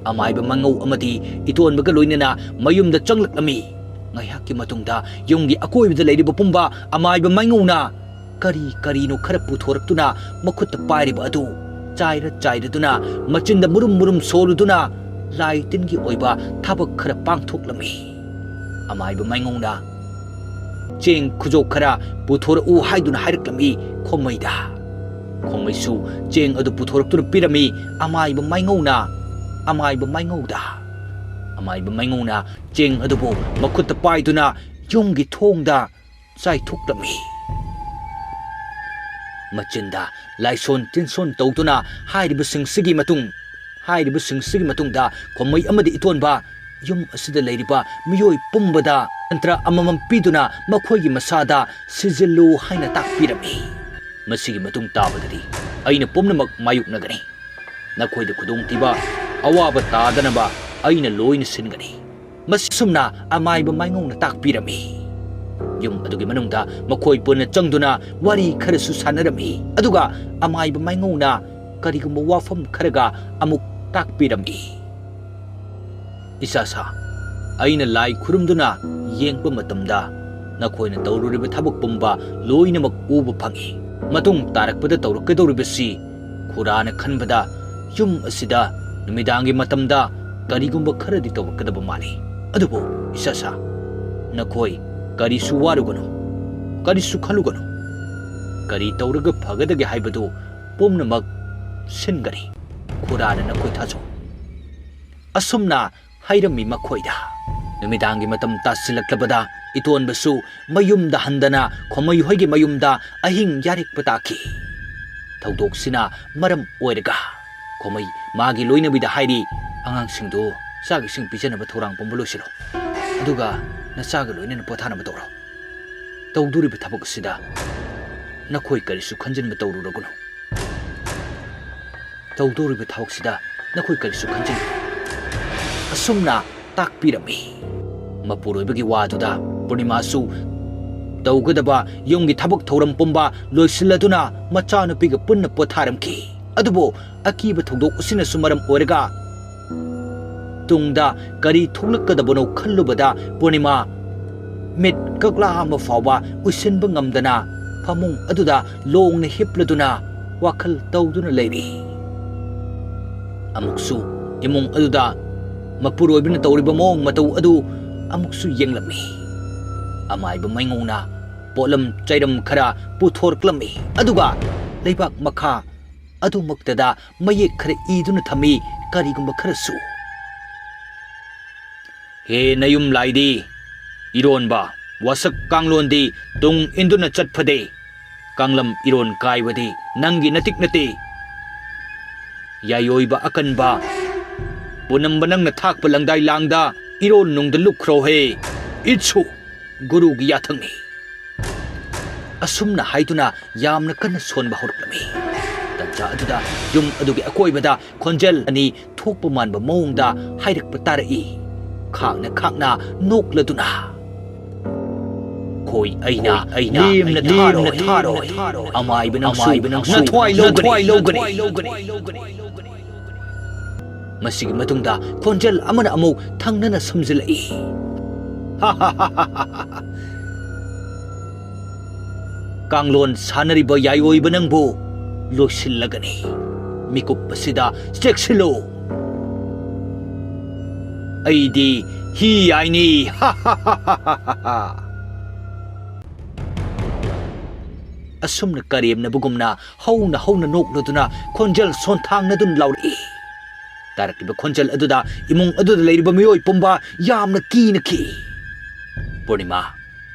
ꯑꯃꯥꯏꯕ ꯃꯥꯏꯉꯧ ꯑꯃꯗꯤ ꯏꯇꯣꯟꯕꯒ ꯂꯣꯏꯅꯅ ꯃꯌꯨꯝꯗ ꯆꯪꯂꯛꯂꯝꯃꯤ꯫ ꯉꯥꯏꯍꯥꯛꯀꯤ ꯃꯇꯨꯡꯗ ꯌꯨꯝꯒꯤ ꯑꯀꯣꯏꯕꯗ ꯂꯩꯔꯤꯕ ꯄꯨꯝꯕ ꯑꯃꯥꯏꯕ ꯃꯥꯏꯉꯧꯅ ꯀꯔꯤ ꯀꯔꯤꯅꯣ ꯈꯔ ꯄꯨꯊꯣꯔꯛꯇꯨꯅ ꯃꯈꯨꯠꯇ ꯄꯥꯏꯔꯤꯕ ꯑꯗꯨ ꯆꯥꯏꯔ ꯆꯥꯏꯔꯗꯨꯅ ꯃꯆꯤꯟꯗ ꯃꯨꯔꯨꯝ ꯃꯨꯔꯨꯝ ꯁꯣꯜꯂꯨꯗꯨꯅ ꯂꯥꯏ ꯇꯤꯟꯒꯤ ꯑꯣꯏꯕ ꯊꯕꯛ ꯈꯔ ꯄꯥꯡꯊꯣꯛꯂꯝꯃꯤ꯫ ꯑꯃꯥꯏꯕ ꯃꯥꯏꯉꯧꯅ "ꯆꯦꯡ ꯈꯨꯖꯣꯛ ꯈꯔ ꯄꯨꯊꯣꯔꯛꯎ" ꯍꯥꯏꯗꯨꯅ ꯍꯥꯏꯔꯛꯂꯝꯃꯤ ꯈꯣꯝꯃꯩꯗ꯫ ꯈꯣꯝꯃꯩꯁꯨ ꯆꯦꯡ ꯑꯗꯨ ꯄꯨꯊꯣꯔꯛꯇꯨꯅ ꯄꯤꯔꯝꯃꯤ ꯑꯃꯥꯏꯕ ꯃꯥꯏꯉꯧꯅ ꯑꯃꯥꯏꯕ ꯃꯥꯏꯉꯧꯗ꯫ ꯑꯃꯥꯏꯕ ꯃꯥꯏꯉꯧꯅ ꯆꯦꯡ ꯑꯗꯨꯕꯨ ꯃꯈꯨꯠꯇ ꯄꯥꯏꯗꯨꯅ ꯌꯨꯝꯒꯤ ꯊꯣꯡꯗ ꯆꯥꯏꯊꯣꯛꯂꯝꯃꯤ꯫ ꯃꯆꯤꯟꯗ ꯂꯥꯏꯁꯣꯟ ꯇꯤꯟꯁꯣꯟ ꯇꯧꯗꯨꯅ ꯍꯥꯏꯔꯤꯕꯁꯤꯡꯁꯤꯒꯤ ꯃꯇꯨꯡ, ꯍꯥꯏꯔꯤꯕꯁꯤꯡꯁꯤꯒꯤ ꯃꯇꯨꯡꯗ ꯈꯣꯝꯃꯩ ꯑꯃꯗꯤ ꯏꯇꯣꯟꯕ ꯌꯨꯝ ꯑꯁꯤꯗ ꯂꯩꯔꯤꯕ ꯃꯤꯑꯣꯏ ꯄꯨꯝꯕꯗ ꯃꯟꯇ꯭ꯔ ꯑꯃꯃꯝ ꯄꯤꯗꯨꯅ ꯃꯈꯣꯏꯒꯤ ꯃꯁꯥꯗ ꯁꯤꯖꯤꯜꯂꯨ ꯍꯥꯏꯅ ꯇꯥꯛꯄꯤꯔꯝꯃꯤ꯫ ꯃꯁꯤꯒꯤ ꯃꯇꯨꯡ ꯇꯥꯕꯗꯗꯤ ꯑꯩꯅ ꯄꯨꯝꯅꯃꯛ ꯃꯥꯌꯣꯛꯅꯒꯅꯤ꯫ ꯅꯈꯣꯏꯗ ꯈꯨꯗꯣꯡꯊꯤꯕ, ꯑꯋꯥꯕ ꯇꯥꯗꯅꯕ ꯑꯩꯅ ꯂꯣꯏꯅ ꯁꯤꯟꯒꯅꯤ꯫ ꯃꯁꯤ ꯁꯨꯝꯅ ꯑꯃꯥꯏꯕ ꯃꯥꯏꯉꯧꯅ ꯇꯥꯛꯄꯤꯔꯝꯃꯤ꯫ ꯌꯨꯝ ꯑꯗꯨꯒꯤ ꯃꯅꯨꯡꯗ ꯃꯈꯣꯏ ꯄꯨꯟꯅ ꯆꯪꯗꯨꯅ ꯋꯥꯔꯤ ꯈꯔꯁꯨ ꯁꯥꯟꯅꯔꯝꯃꯤ꯫ ꯑꯗꯨꯒ ꯑꯃꯥꯏꯕ ꯃꯥꯏꯉꯧꯅ ꯀꯔꯤꯒꯨꯝꯕ ꯋꯥꯐꯝ ꯈꯔꯒ ꯑꯃꯨꯛ ꯇꯥꯛꯄꯤꯔꯝꯃꯤ꯫ "ꯏꯆꯥꯁꯥ, ꯑꯩꯅ ꯂꯥꯏ ꯈꯨꯔꯨꯝꯗꯨꯅ ꯌꯦꯡꯕ ꯃꯇꯝꯗ ꯅꯈꯣꯏꯅ ꯇꯧꯔꯨꯔꯤꯕ ꯊꯕꯛ ꯄꯨꯝꯕ ꯂꯣꯏꯅꯃꯛ ꯎꯕ ꯐꯪꯏ꯫ ꯃꯇꯨꯡ ꯇꯥꯔꯛꯄꯗ ꯇꯧꯔꯛꯀꯗꯧꯔꯤꯕꯁꯤ ꯈꯨꯔꯥꯅ ꯈꯟꯕꯗ ꯌꯨꯝ ꯑꯁꯤꯗ ꯅꯨꯃꯤꯗꯥꯡꯒꯤ ꯃꯇꯝꯗ ꯀꯔꯤꯒꯨꯝꯕ ꯈꯔꯗꯤ ꯇꯧꯔꯛꯀꯗꯕ ꯃꯥꯜꯂꯤ꯫ ꯑꯗꯨꯕꯨ ꯏꯆꯥꯁꯥ, ꯅꯈꯣꯏ ꯀꯔꯤꯁꯨ ꯋꯥꯔꯨꯒꯅꯨ, ꯀꯔꯤꯁꯨ ꯈꯜꯂꯨꯒꯅꯨ꯫ ꯀꯔꯤ ꯇꯧꯔꯒ ꯐꯒꯗꯒꯦ ꯍꯥꯏꯕꯗꯨ ꯄꯨꯝꯅꯃꯛ ꯁꯤꯟꯒꯅꯤ꯫ ꯈꯨꯔꯥꯅ ꯅꯈꯣꯏ ꯊꯥꯖꯧ꯫" ꯑꯁꯨꯝꯅ ꯍꯥꯏꯔꯝꯃꯤ ꯃꯈꯣꯏꯗ꯫ ꯅꯨꯃꯤꯗꯥꯡꯒꯤ ꯃꯇꯝ ꯇꯥꯁꯤꯜꯂꯛꯂꯕꯗ ꯏꯇꯣꯟꯕꯁꯨ ꯃꯌꯨꯝꯗ ꯍꯟꯗꯅ ꯈꯣꯃꯩ ꯍꯣꯏꯒꯤ ꯃꯌꯨꯝꯗ ꯑꯍꯤꯡ ꯌꯥꯔꯦꯛꯄ ꯇꯥꯈꯤ꯫ ꯊꯧꯗꯣꯛꯁꯤꯅ ꯃꯔꯝ ꯑꯣꯏꯔꯒ ꯈꯣꯃꯩ ꯃꯥꯒꯤ ꯂꯣꯏꯅꯕꯤꯗ ꯍꯥꯏꯔꯤ, "ꯑꯉꯥꯡꯁꯤꯡꯗꯨ ꯆꯥꯛ ꯏꯁꯤꯡ ꯄꯤꯖꯅꯕ ꯊꯧꯔꯥꯡ ꯄꯨꯝꯕ ꯂꯣꯏꯁꯤꯜꯂꯣ꯫ ꯑꯗꯨꯒ ꯅꯆꯥꯒ ꯂꯣꯏꯅꯅ ꯄꯣꯊꯥꯅꯕ ꯇꯧꯔꯣ꯫ ꯇꯧꯗꯣꯔꯤꯕ ꯊꯕꯛ ꯑꯁꯤꯗ ꯅꯈꯣꯏ ꯀꯔꯤꯁꯨ ꯈꯟꯖꯤꯟꯕ ꯇꯧꯔꯨꯔꯒꯅꯨ꯫ ꯇꯧꯗꯣꯔꯤꯕ ꯊꯕꯛꯁꯤꯗ ꯅꯈꯣꯏ ꯀꯔꯤꯁꯨ ꯈꯟꯖꯤꯟꯒꯅꯨ꯫" ꯑꯁꯨꯝꯅ ꯇꯥꯛꯄꯤꯔꯝꯃꯤ꯫ ꯃꯄꯨꯔꯣꯏꯕꯒꯤ ꯋꯥꯗꯨꯗ ꯄꯨꯔꯅꯤꯃꯥꯁꯨ ꯇꯧꯒꯗꯕ ꯌꯨꯝꯒꯤ ꯊꯕꯛ ꯊꯧꯔꯝ ꯄꯨꯝꯕ ꯂꯣꯏꯁꯤꯜꯂꯗꯨꯅ ꯃꯆꯥꯅꯨꯄꯤꯒ ꯄꯨꯟꯅ ꯄꯣꯊꯥꯔꯝꯈꯤ꯫ ꯑꯗꯨꯕꯨ ꯑꯀꯤꯕ ꯊꯧꯗꯣꯛ ꯑꯁꯤꯅꯁꯨ ꯃꯔꯝ ꯑꯣꯏꯔꯒ ꯇꯨꯡꯗ ꯀꯔꯤ ꯊꯣꯛꯂꯛꯀꯗꯕꯅꯣ ꯈꯜꯂꯨꯕꯗ ꯄꯨꯔꯅꯤꯃꯥ ꯃꯤꯠ ꯀꯛꯂꯥ ꯑꯃ ꯐꯥꯎꯕ ꯎꯏꯁꯤꯟꯕ ꯉꯝꯗꯅ ꯐꯃꯨꯡ ꯑꯗꯨꯗ ꯂꯣꯡꯅ ꯍꯤꯞꯂꯗꯨꯅ ꯋꯥꯈꯜ ꯇꯧꯗꯨꯅ ꯂꯩꯔꯤ꯫ ꯑꯃꯨꯛꯁꯨ ꯏꯃꯨꯡ ꯑꯗꯨꯗ ꯃꯄꯨꯔꯣꯏꯕꯅ ꯇꯧꯔꯤꯕ ꯃꯑꯣꯡ ꯃꯇꯧ ꯑꯗꯨ ꯑꯃꯨꯛꯁꯨ ꯌꯦꯡꯂꯝꯃꯤ꯫ ꯑꯃꯥꯏꯕ ꯃꯩꯉꯧꯅ ꯄꯣꯠꯂꯝ ꯆꯩꯔꯝ ꯈꯔ ꯄꯨꯊꯣꯔꯛꯂꯝꯃꯤ, ꯑꯗꯨꯒ ꯂꯩꯕꯥꯛ ꯃꯈꯥ ꯑꯗꯨꯃꯛꯇꯗ ꯃꯌꯦꯛ ꯈꯔ ꯏꯗꯨꯅ ꯊꯝꯃꯤ, ꯀꯔꯤꯒꯨꯝꯕ ꯈꯔꯁꯨ꯫ "ꯍꯦ ꯅꯌꯨꯝ ꯂꯥꯏꯗꯤ, ꯏꯔꯣꯟꯕ ꯋꯥꯁꯛ ꯀꯥꯡꯂꯣꯟꯗꯤ ꯇꯨꯡ ꯏꯟꯗꯨꯅ ꯆꯠꯐꯗꯦ꯫ ꯀꯥꯡꯂꯝ ꯏꯔꯣꯟ ꯀꯥꯏꯕꯗꯤ ꯅꯪꯒꯤ ꯅꯇꯤꯛ ꯅꯠꯇꯦ꯫ ꯌꯥꯏꯑꯣꯏꯕ ꯑꯀꯟꯕ ꯄꯨꯅꯝꯕ ꯅꯪꯅ ꯊꯥꯛꯄ ꯂꯪꯗꯥꯏ ꯂꯥꯡꯗ ꯏꯔꯣꯟ ꯅꯨꯡꯗ ꯂꯨꯞꯈ꯭ꯔꯣꯍꯦ꯫ ꯏꯠꯁꯨ ꯒꯨꯔꯨꯒꯤ ꯌꯥꯊꯪꯅꯤ꯫" ꯑꯁꯨꯝꯅ ꯍꯥꯏꯗꯨꯅ ꯌꯥꯝꯅ ꯀꯟꯅ ꯁꯣꯟꯕ ꯍꯧꯔꯛꯂꯝꯃꯤ꯫ ꯇꯟꯖꯥ ꯑꯗꯨꯗ ꯌꯨꯝ ꯑꯗꯨꯒꯤ ꯑꯀꯣꯏꯕꯗ ꯈꯣꯟꯖꯦꯜ ꯑꯅꯤ ꯊꯣꯛꯄ ꯃꯥꯟꯕ ꯃꯑꯣꯡꯗ ꯍꯥꯏꯔꯛꯄ ꯇꯥꯔꯛꯏ꯫ ꯈꯥꯡꯅ ꯈꯥꯡꯅ ꯅꯣꯛꯂꯗꯨꯅ, ꯈꯣꯏ ꯑꯩꯅ, ꯑꯩꯅ ꯂꯦꯝꯅ ꯊꯥꯔꯣꯏ꯫ ꯑꯃꯥꯏꯕ ꯅꯪꯁꯨ, ꯑꯃꯥꯏꯕ ꯅꯪꯁꯨ ꯅꯊ꯭ꯋꯥꯏ ꯂꯧꯒꯅꯤ, ꯂꯧꯒꯅꯤ, ꯂꯧꯒꯅꯤ꯫ ꯃꯁꯤꯒꯤ ꯃꯇꯨꯡꯗ ꯈꯣꯟꯖꯦꯜ ꯑꯃꯅ ꯑꯃꯨꯛ ꯊꯪꯅꯅ ꯁꯝꯖꯤꯜꯂꯛꯏ꯫ ꯀꯥꯡꯂꯣꯟ ꯁꯥꯟꯅꯔꯤꯕ ꯌꯥꯏꯑꯣꯏꯕ ꯅꯪꯕꯨ ꯂꯣꯏꯁꯤꯜꯂꯒꯅꯤ꯫ ꯃꯤꯀꯨꯞ ꯑꯁꯤꯗ ꯆꯦꯛꯁꯤꯜꯂꯨ꯫ ꯑꯩꯗꯤ ꯍꯤ ꯌꯥꯏꯅꯤ꯫ ꯑꯁꯨꯝꯅ ꯀꯔꯦꯝꯅꯕꯒꯨꯝꯅ ꯍꯧꯅ ꯍꯧꯅ ꯅꯣꯛꯂꯗꯨꯅ ꯈꯣꯟꯖꯦꯜ ꯁꯣꯟꯊꯥꯡꯅꯗꯨꯅ ꯂꯥꯎꯔꯛꯏ꯫ ꯇꯥꯔꯛꯂꯤꯕ ꯈꯣꯟꯖꯦꯜ ꯑꯗꯨꯗ ꯏꯃꯨꯡ ꯑꯗꯨꯗ ꯂꯩꯔꯤꯕ ꯃꯤꯑꯣꯏ ꯄꯨꯝꯕ ꯌꯥꯝꯅ ꯀꯤꯅꯈꯤ꯫ ꯄꯨꯔꯅꯤꯃꯥ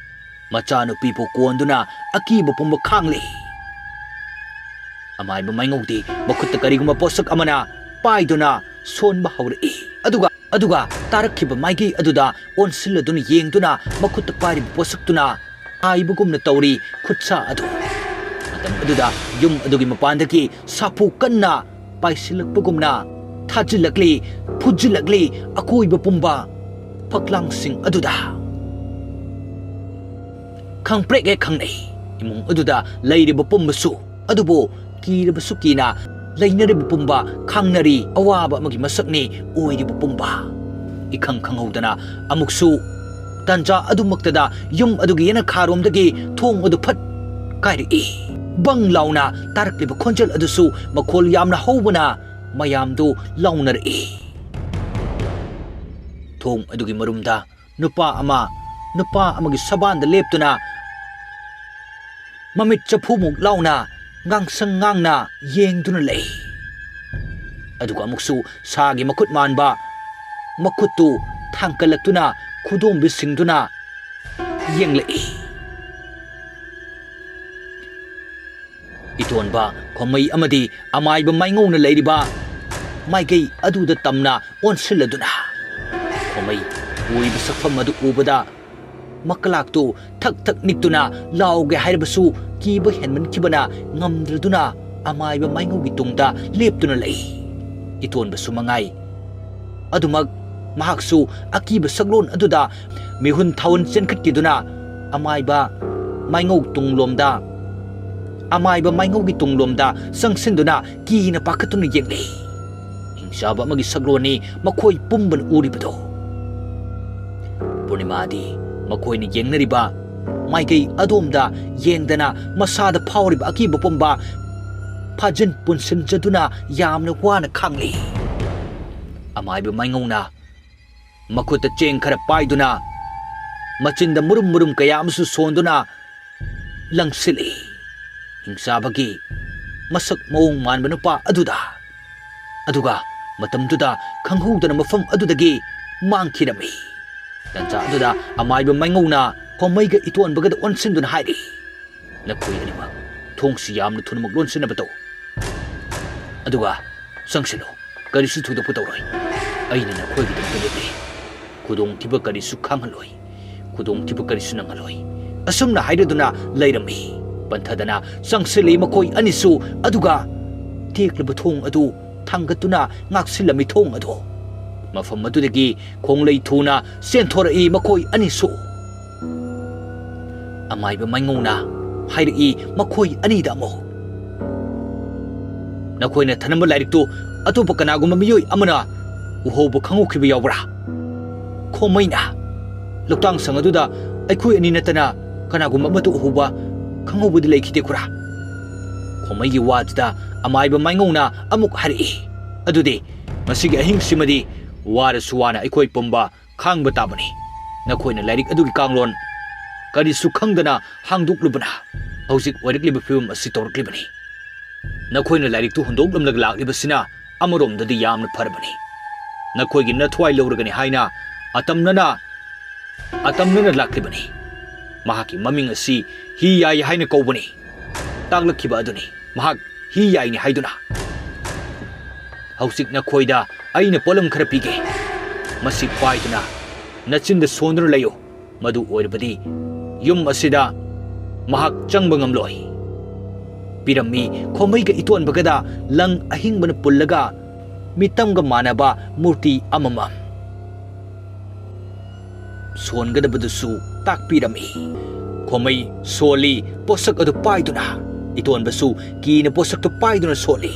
ꯃꯆꯥꯅꯨꯄꯤꯕꯨ ꯀꯣꯟꯗꯨꯅ ꯑꯀꯤꯕ ꯄꯨꯝꯕ ꯈꯥꯡꯂꯤ꯫ ꯑꯃꯥꯏꯕ ꯃꯥꯏꯉꯧꯗꯤ ꯃꯈꯨꯠꯇ ꯀꯔꯤꯒꯨꯝꯕ ꯄꯣꯠꯁꯛ ꯑꯃꯅ ꯄꯥꯏꯗꯨꯅ ꯁꯣꯟꯕ ꯍꯧꯔꯛꯏ꯫ ꯑꯗꯨꯒ, ꯑꯗꯨꯒ ꯇꯥꯔꯛꯈꯤꯕ ꯃꯥꯏꯀꯩ ꯑꯗꯨꯗ ꯑꯣꯟꯁꯤꯜꯂꯗꯨꯅ ꯌꯦꯡꯗꯨꯅ ꯃꯈꯨꯠꯇ ꯄꯥꯏꯔꯤꯕ ꯄꯣꯠꯁꯛꯇꯨꯅ ꯍꯥꯏꯕꯒꯨꯝꯅ ꯇꯧꯔꯤ ꯈꯨꯠꯁꯥ ꯑꯗꯨ꯫ ꯃꯇꯝ ꯑꯗꯨꯗ ꯌꯨꯝ ꯑꯗꯨꯒꯤ ꯃꯄꯥꯟꯗꯒꯤ ꯁꯥꯐꯨ ꯀꯟꯅ ꯄꯥꯏꯁꯤꯜꯂꯛꯄꯒꯨꯝꯅ ꯊꯥꯖꯤꯜꯂꯛꯂꯤ, ꯐꯨꯖꯤꯜꯂꯛꯂꯤ ꯑꯀꯣꯏꯕ ꯄꯨꯝꯕ ꯐꯛꯂꯥꯡꯁꯤꯡ ꯑꯗꯨꯗ꯫ ꯈꯪꯄ꯭ꯔꯦꯛ ꯍꯦꯛ ꯈꯪꯅꯩ꯫ ꯏꯃꯨꯡ ꯑꯗꯨꯗ ꯂꯩꯔꯤꯕ ꯄꯨꯝꯕꯁꯨ, ꯑꯗꯨꯕꯨ ꯀꯤꯔꯕꯁꯨ ꯀꯤꯅ ꯂꯩꯅꯔꯤꯕ ꯄꯨꯝꯕ ꯈꯪꯅꯔꯤ꯫ ꯑꯋꯥꯕ ꯑꯃꯒꯤ ꯃꯁꯛꯅꯤ ꯑꯣꯏꯔꯤꯕ ꯄꯨꯝꯕ꯫ ꯏꯈꯪ ꯈꯪꯍꯧꯗꯅ ꯑꯃꯨꯛꯁꯨ ꯇꯥꯟꯖꯥ ꯑꯗꯨꯃꯛꯇꯗ ꯌꯨꯝ ꯑꯗꯨꯒꯤ ꯌꯦꯅꯈꯥꯔꯣꯝꯗꯒꯤ ꯊꯣꯡ ꯑꯗꯨ ꯐꯠ ꯀꯥꯏꯔꯛꯏ꯫ ꯕꯪ ꯂꯥꯎꯅ ꯇꯥꯔꯛꯂꯤꯕ ꯈꯣꯟꯖꯦꯜ ꯑꯗꯨꯁꯨ ꯃꯈꯣꯜ ꯌꯥꯝꯅ ꯍꯧꯕꯅ ꯃꯌꯥꯝꯗꯨ ꯂꯥꯎꯅꯔꯛꯏ꯫ ꯊꯣꯡ ꯑꯗꯨꯒꯤ ꯃꯔꯨꯝꯗ ꯅꯨꯄꯥ ꯑꯃ, ꯅꯨꯄꯥ ꯑꯃꯒꯤ ꯁꯕꯥꯟꯗ ꯂꯦꯞꯇꯨꯅ ꯃꯃꯤꯠ ꯆꯐꯨꯃꯨꯛ ꯂꯥꯎꯅ ꯉꯥꯡꯁꯪ ꯉꯥꯡꯅ ꯌꯦꯡꯗꯨꯅ ꯂꯩ꯫ ꯑꯗꯨꯒ ꯑꯃꯨꯛꯁꯨ ꯁꯥꯒꯤ ꯃꯈꯨꯠ ꯃꯥꯟꯕ ꯃꯈꯨꯠꯇꯨ ꯊꯥꯡꯀꯠꯂꯛꯇꯨꯅ ꯈꯨꯗꯣꯝꯕꯤꯁꯤꯡꯗꯨꯅ ꯌꯦꯡꯂꯛꯏ꯫ ꯏꯇꯣꯟꯕ ꯈꯣꯃꯩ ꯑꯃꯗꯤ ꯑꯃꯥꯏꯕ ꯃꯥꯏꯉꯧꯅ ꯂꯩꯔꯤꯕ ꯃꯥꯏꯀꯩ ꯑꯗꯨꯗ ꯇꯝꯅ ꯑꯣꯟꯁꯤꯜꯂꯗꯨꯅ ꯈꯣꯃꯩ ꯑꯣꯏꯕ ꯁꯛꯐꯝ ꯑꯗꯨ ꯎꯕꯗ ꯃꯀꯂꯥꯛꯇꯨ ꯊꯛ ꯊꯛ ꯅꯤꯛꯇꯨꯅ ꯂꯥꯎꯒꯦ ꯍꯥꯏꯔꯕꯁꯨ ꯀꯤꯕ ꯍꯦꯟꯃꯟꯈꯤꯕꯅ ꯉꯝꯗ꯭ꯔꯗꯨꯅ ꯑꯃꯥꯏꯕ ꯃꯥꯏꯉꯧꯒꯤ ꯇꯨꯡꯗ ꯂꯦꯞꯇꯨꯅ ꯂꯩ꯫ ꯏꯇꯣꯟꯕꯁꯨ ꯃꯉꯥꯏ꯫ ꯑꯗꯨꯃꯛ ꯃꯍꯥꯛꯁꯨ ꯑꯀꯤꯕ ꯁꯛꯂꯣꯟ ꯑꯗꯨꯗ ꯃꯤꯍꯨꯟ ꯊꯥꯍꯨꯟ ꯆꯦꯟꯈꯠꯈꯤꯗꯨꯅ ꯑꯃꯥꯏꯕ ꯃꯥꯏꯉꯧ ꯇꯨꯡꯂꯣꯝꯗ, ꯑꯃꯥꯏꯕ ꯃꯥꯏꯉꯧꯒꯤ ꯇꯨꯡꯂꯣꯝꯗ ꯆꯪꯁꯤꯟꯗꯨꯅ ꯀꯤꯅ ꯄꯥꯈꯠꯇꯨꯅ ꯌꯦꯡꯂꯤ꯫ ꯍꯤꯡꯆꯥꯕ ꯑꯃꯒꯤ ꯁꯛꯂꯣꯟꯅꯤ ꯃꯈꯣꯏ ꯄꯨꯝꯕꯅ ꯎꯔꯤꯕꯗꯣ꯫ ꯄꯨꯔꯅꯤꯃꯥꯗꯤ ꯃꯈꯣꯏꯅ ꯌꯦꯡꯅꯔꯤꯕ ꯃꯥꯏꯀꯩ ꯑꯗꯣꯝꯗ ꯌꯦꯡꯗꯅ ꯃꯁꯥꯗ ꯐꯥꯎꯔꯤꯕ ꯑꯀꯤꯕ ꯄꯨꯝꯕ ꯐꯥꯖꯤꯟ ꯄꯨꯟꯁꯤꯟꯖꯗꯨꯅ ꯌꯥꯝꯅ ꯋꯥꯅ ꯈꯥꯡꯂꯤ꯫ ꯑꯃꯥꯏꯕ ꯃꯥꯏꯉꯧꯅ ꯃꯈꯨꯠꯇ ꯆꯦꯡ ꯈꯔ ꯄꯥꯏꯗꯨꯅ ꯃꯆꯤꯟꯗ ꯃꯨꯔꯨꯝ ꯃꯨꯔꯨꯝ ꯀꯌꯥ ꯑꯃꯁꯨ ꯁꯣꯟꯗꯨꯅ ꯂꯪꯁꯤꯜꯂꯤ꯫ ꯍꯤꯡꯆꯥꯕꯒꯤ ꯃꯁꯛ ꯃꯑꯣꯡ ꯃꯥꯟꯕ ꯅꯨꯄꯥ ꯑꯗꯨꯗ꯫ ꯑꯗꯨꯒ ꯃꯇꯝꯗꯨꯗ ꯈꯪꯍꯧꯗꯅ ꯃꯐꯝ ꯑꯗꯨꯗꯒꯤ ꯃꯥꯡꯈꯤꯔꯝꯃꯤ꯫ ꯇꯟꯖꯥ ꯑꯗꯨꯗ ꯑꯃꯥꯏꯕ ꯃꯥꯏꯉꯧꯅ ꯈꯣꯃꯩꯒ ꯏꯇꯣꯟꯕꯒꯗ ꯑꯣꯟꯁꯤꯟꯗꯨꯅ ꯍꯥꯏꯔꯤ, "ꯅꯈꯣꯏ ꯑꯅꯤꯃꯛ ꯊꯣꯡꯁꯤ ꯌꯥꯝꯅ ꯊꯨꯅꯃꯛ ꯂꯣꯟꯁꯤꯟꯅꯕ ꯇꯧ꯫ ꯑꯗꯨꯒ ꯆꯪꯁꯤꯜꯂꯨ꯫ ꯀꯔꯤꯁꯨ ꯊꯣꯏꯗꯣꯛꯄ ꯇꯧꯔꯣꯏ꯫ ꯑꯩꯅ ꯅꯈꯣꯏꯒꯤꯗꯃꯛꯇ ꯂꯦꯞꯂꯤ꯫ ꯈꯨꯗꯣꯡꯊꯤꯕ ꯀꯔꯤꯁꯨ ꯈꯪꯍꯜꯂꯣꯏ꯫ ꯈꯨꯗꯣꯡꯊꯤꯕ ꯀꯔꯤꯁꯨ ꯅꯪꯍꯜꯂꯣꯏ꯫" ꯑꯁꯨꯝꯅ ꯍꯥꯏꯔꯗꯨꯅ ꯂꯩꯔꯝꯃꯤ꯫ ꯄꯟꯊꯗꯅ ꯆꯪꯁꯤꯜꯂꯤ ꯃꯈꯣꯏ ꯑꯅꯤꯁꯨ, ꯑꯗꯨꯒ ꯇꯦꯛꯂꯕ ꯊꯣꯡ ꯑꯗꯨ ꯊꯥꯡꯒꯠꯇꯨꯅ ꯉꯥꯛꯁꯤꯜꯂꯝꯃꯤ ꯊꯣꯡ ꯑꯗꯨ꯫ ꯃꯐꯝ ꯑꯗꯨꯗꯒꯤ ꯈꯣꯡꯂꯩ ꯊꯨꯅ ꯆꯦꯟꯊꯣꯔꯛꯏ ꯃꯈꯣꯏ ꯑꯅꯤꯁꯨ꯫ ꯑꯃꯥꯏꯕ ꯃꯥꯏꯉꯧꯅ ꯍꯥꯏꯔꯛꯏ ꯃꯈꯣꯏ ꯑꯅꯤꯗ ꯑꯃꯨꯛ, "ꯅꯈꯣꯏꯅ ꯊꯅꯝꯕ ꯂꯥꯏꯔꯤꯛꯇꯨ ꯑꯇꯣꯞꯄ ꯀꯅꯥꯒꯨꯝꯕ ꯃꯤꯑꯣꯏ ꯑꯃꯅ ꯎꯍꯧꯕ ꯈꯪꯍꯧꯈꯤꯕ ꯌꯥꯎꯕ꯭ꯔꯥ?" ꯈꯣꯃꯩꯅ, "ꯂꯣꯛꯇꯥꯡ ꯁꯪ ꯑꯗꯨꯗ ꯑꯩꯈꯣꯏ ꯑꯅꯤ ꯅꯠꯇꯅ ꯀꯅꯥꯒꯨꯝꯕ ꯑꯃꯠꯇ ꯎꯍꯧꯕ ꯈꯪꯍꯧꯕꯗꯤ ꯂꯩꯈꯤꯗꯦ ꯈꯨꯔꯥ꯫" ꯈꯣꯃꯩꯒꯤ ꯋꯥꯗꯨꯗ ꯑꯃꯥꯏꯕ ꯃꯥꯏꯉꯧꯅ ꯑꯃꯨꯛ ꯍꯥꯏꯔꯛꯏ, "ꯑꯗꯨꯗꯤ ꯃꯁꯤꯒꯤ ꯑꯍꯤꯡꯁꯤꯃꯗꯤ ꯋꯥꯔꯁꯨ ꯋꯥꯅ ꯑꯩꯈꯣꯏ ꯄꯨꯝꯕ ꯈꯥꯡꯕ ꯇꯥꯕꯅꯤ꯫ ꯅꯈꯣꯏꯅ ꯂꯥꯏꯔꯤꯛ ꯑꯗꯨꯒꯤ ꯀꯥꯡꯂꯣꯟ ꯀꯔꯤꯁꯨ ꯈꯪꯗꯅ ꯍꯥꯡꯗꯣꯛꯂꯨꯕꯅ ꯍꯧꯖꯤꯛ ꯑꯣꯏꯔꯛꯂꯤꯕ ꯐꯤꯕꯝ ꯑꯁꯤ ꯇꯧꯔꯛꯂꯤꯕꯅꯤ꯫ ꯅꯈꯣꯏꯅ ꯂꯥꯏꯔꯤꯛꯇꯨ ꯍꯨꯟꯗꯣꯛꯂꯝꯂꯒ ꯂꯥꯛꯂꯤꯕꯁꯤꯅ ꯑꯃꯔꯣꯝꯗꯗꯤ ꯌꯥꯝꯅ ꯐꯔꯕꯅꯤ꯫ ꯅꯈꯣꯏꯒꯤ ꯅꯊ꯭ꯋꯥꯏ ꯂꯧꯔꯒꯅꯤ ꯍꯥꯏꯅ ꯑꯇꯝꯅꯅ, ꯑꯇꯝꯅꯅ ꯂꯥꯛꯂꯤꯕꯅꯤ꯫ ꯃꯍꯥꯛꯀꯤ ꯃꯃꯤꯡ ꯑꯁꯤ ꯍꯤ ꯌꯥꯏ ꯍꯥꯏꯅ ꯀꯧꯕꯅꯤ꯫ ꯇꯥꯛꯂꯛꯈꯤꯕ ꯑꯗꯨꯅꯤ ꯃꯍꯥꯛ ꯍꯤ ꯌꯥꯏꯅꯤ ꯍꯥꯏꯗꯨꯅ꯫ ꯍꯧꯖꯤꯛ ꯅꯈꯣꯏꯗ ꯑꯩꯅ ꯄꯣꯠꯂꯝ ꯈꯔ ꯄꯤꯒꯦ꯫ ꯃꯁꯤ ꯄꯥꯏꯗꯨꯅ ꯅꯆꯤꯟꯗ ꯁꯣꯟꯗꯨꯅ ꯂꯩꯌꯨ꯫ ꯃꯗꯨ ꯑꯣꯏꯔꯕꯗꯤ ꯌꯨꯝ ꯑꯁꯤꯗ ꯃꯍꯥꯛ ꯆꯪꯕ ꯉꯝꯂꯣꯏ꯫" ꯄꯤꯔꯝꯃꯤ ꯈꯣꯃꯩꯒ ꯏꯇꯣꯟꯕꯒꯗ ꯂꯪ ꯑꯍꯤꯡꯕꯅ ꯄꯨꯜꯂꯒ ꯃꯤꯇꯝꯒ ꯃꯥꯟꯅꯕ ꯃꯨꯔꯇꯤ ꯑꯃꯃꯝ꯫ ꯁꯣꯟꯒꯗꯕꯗꯨꯁꯨ ꯇꯥꯛꯄꯤꯔꯝꯃꯤ꯫ ꯈꯣꯃꯩ ꯁꯣꯜꯂꯤ, ꯄꯣꯠꯁꯛ ꯑꯗꯨ ꯄꯥꯏꯗꯨꯅ꯫ ꯏꯇꯣꯟꯕꯁꯨ ꯀꯤꯅ ꯄꯣꯠꯁꯛꯇꯨ ꯄꯥꯏꯗꯨꯅ ꯁꯣꯜꯂꯤ꯫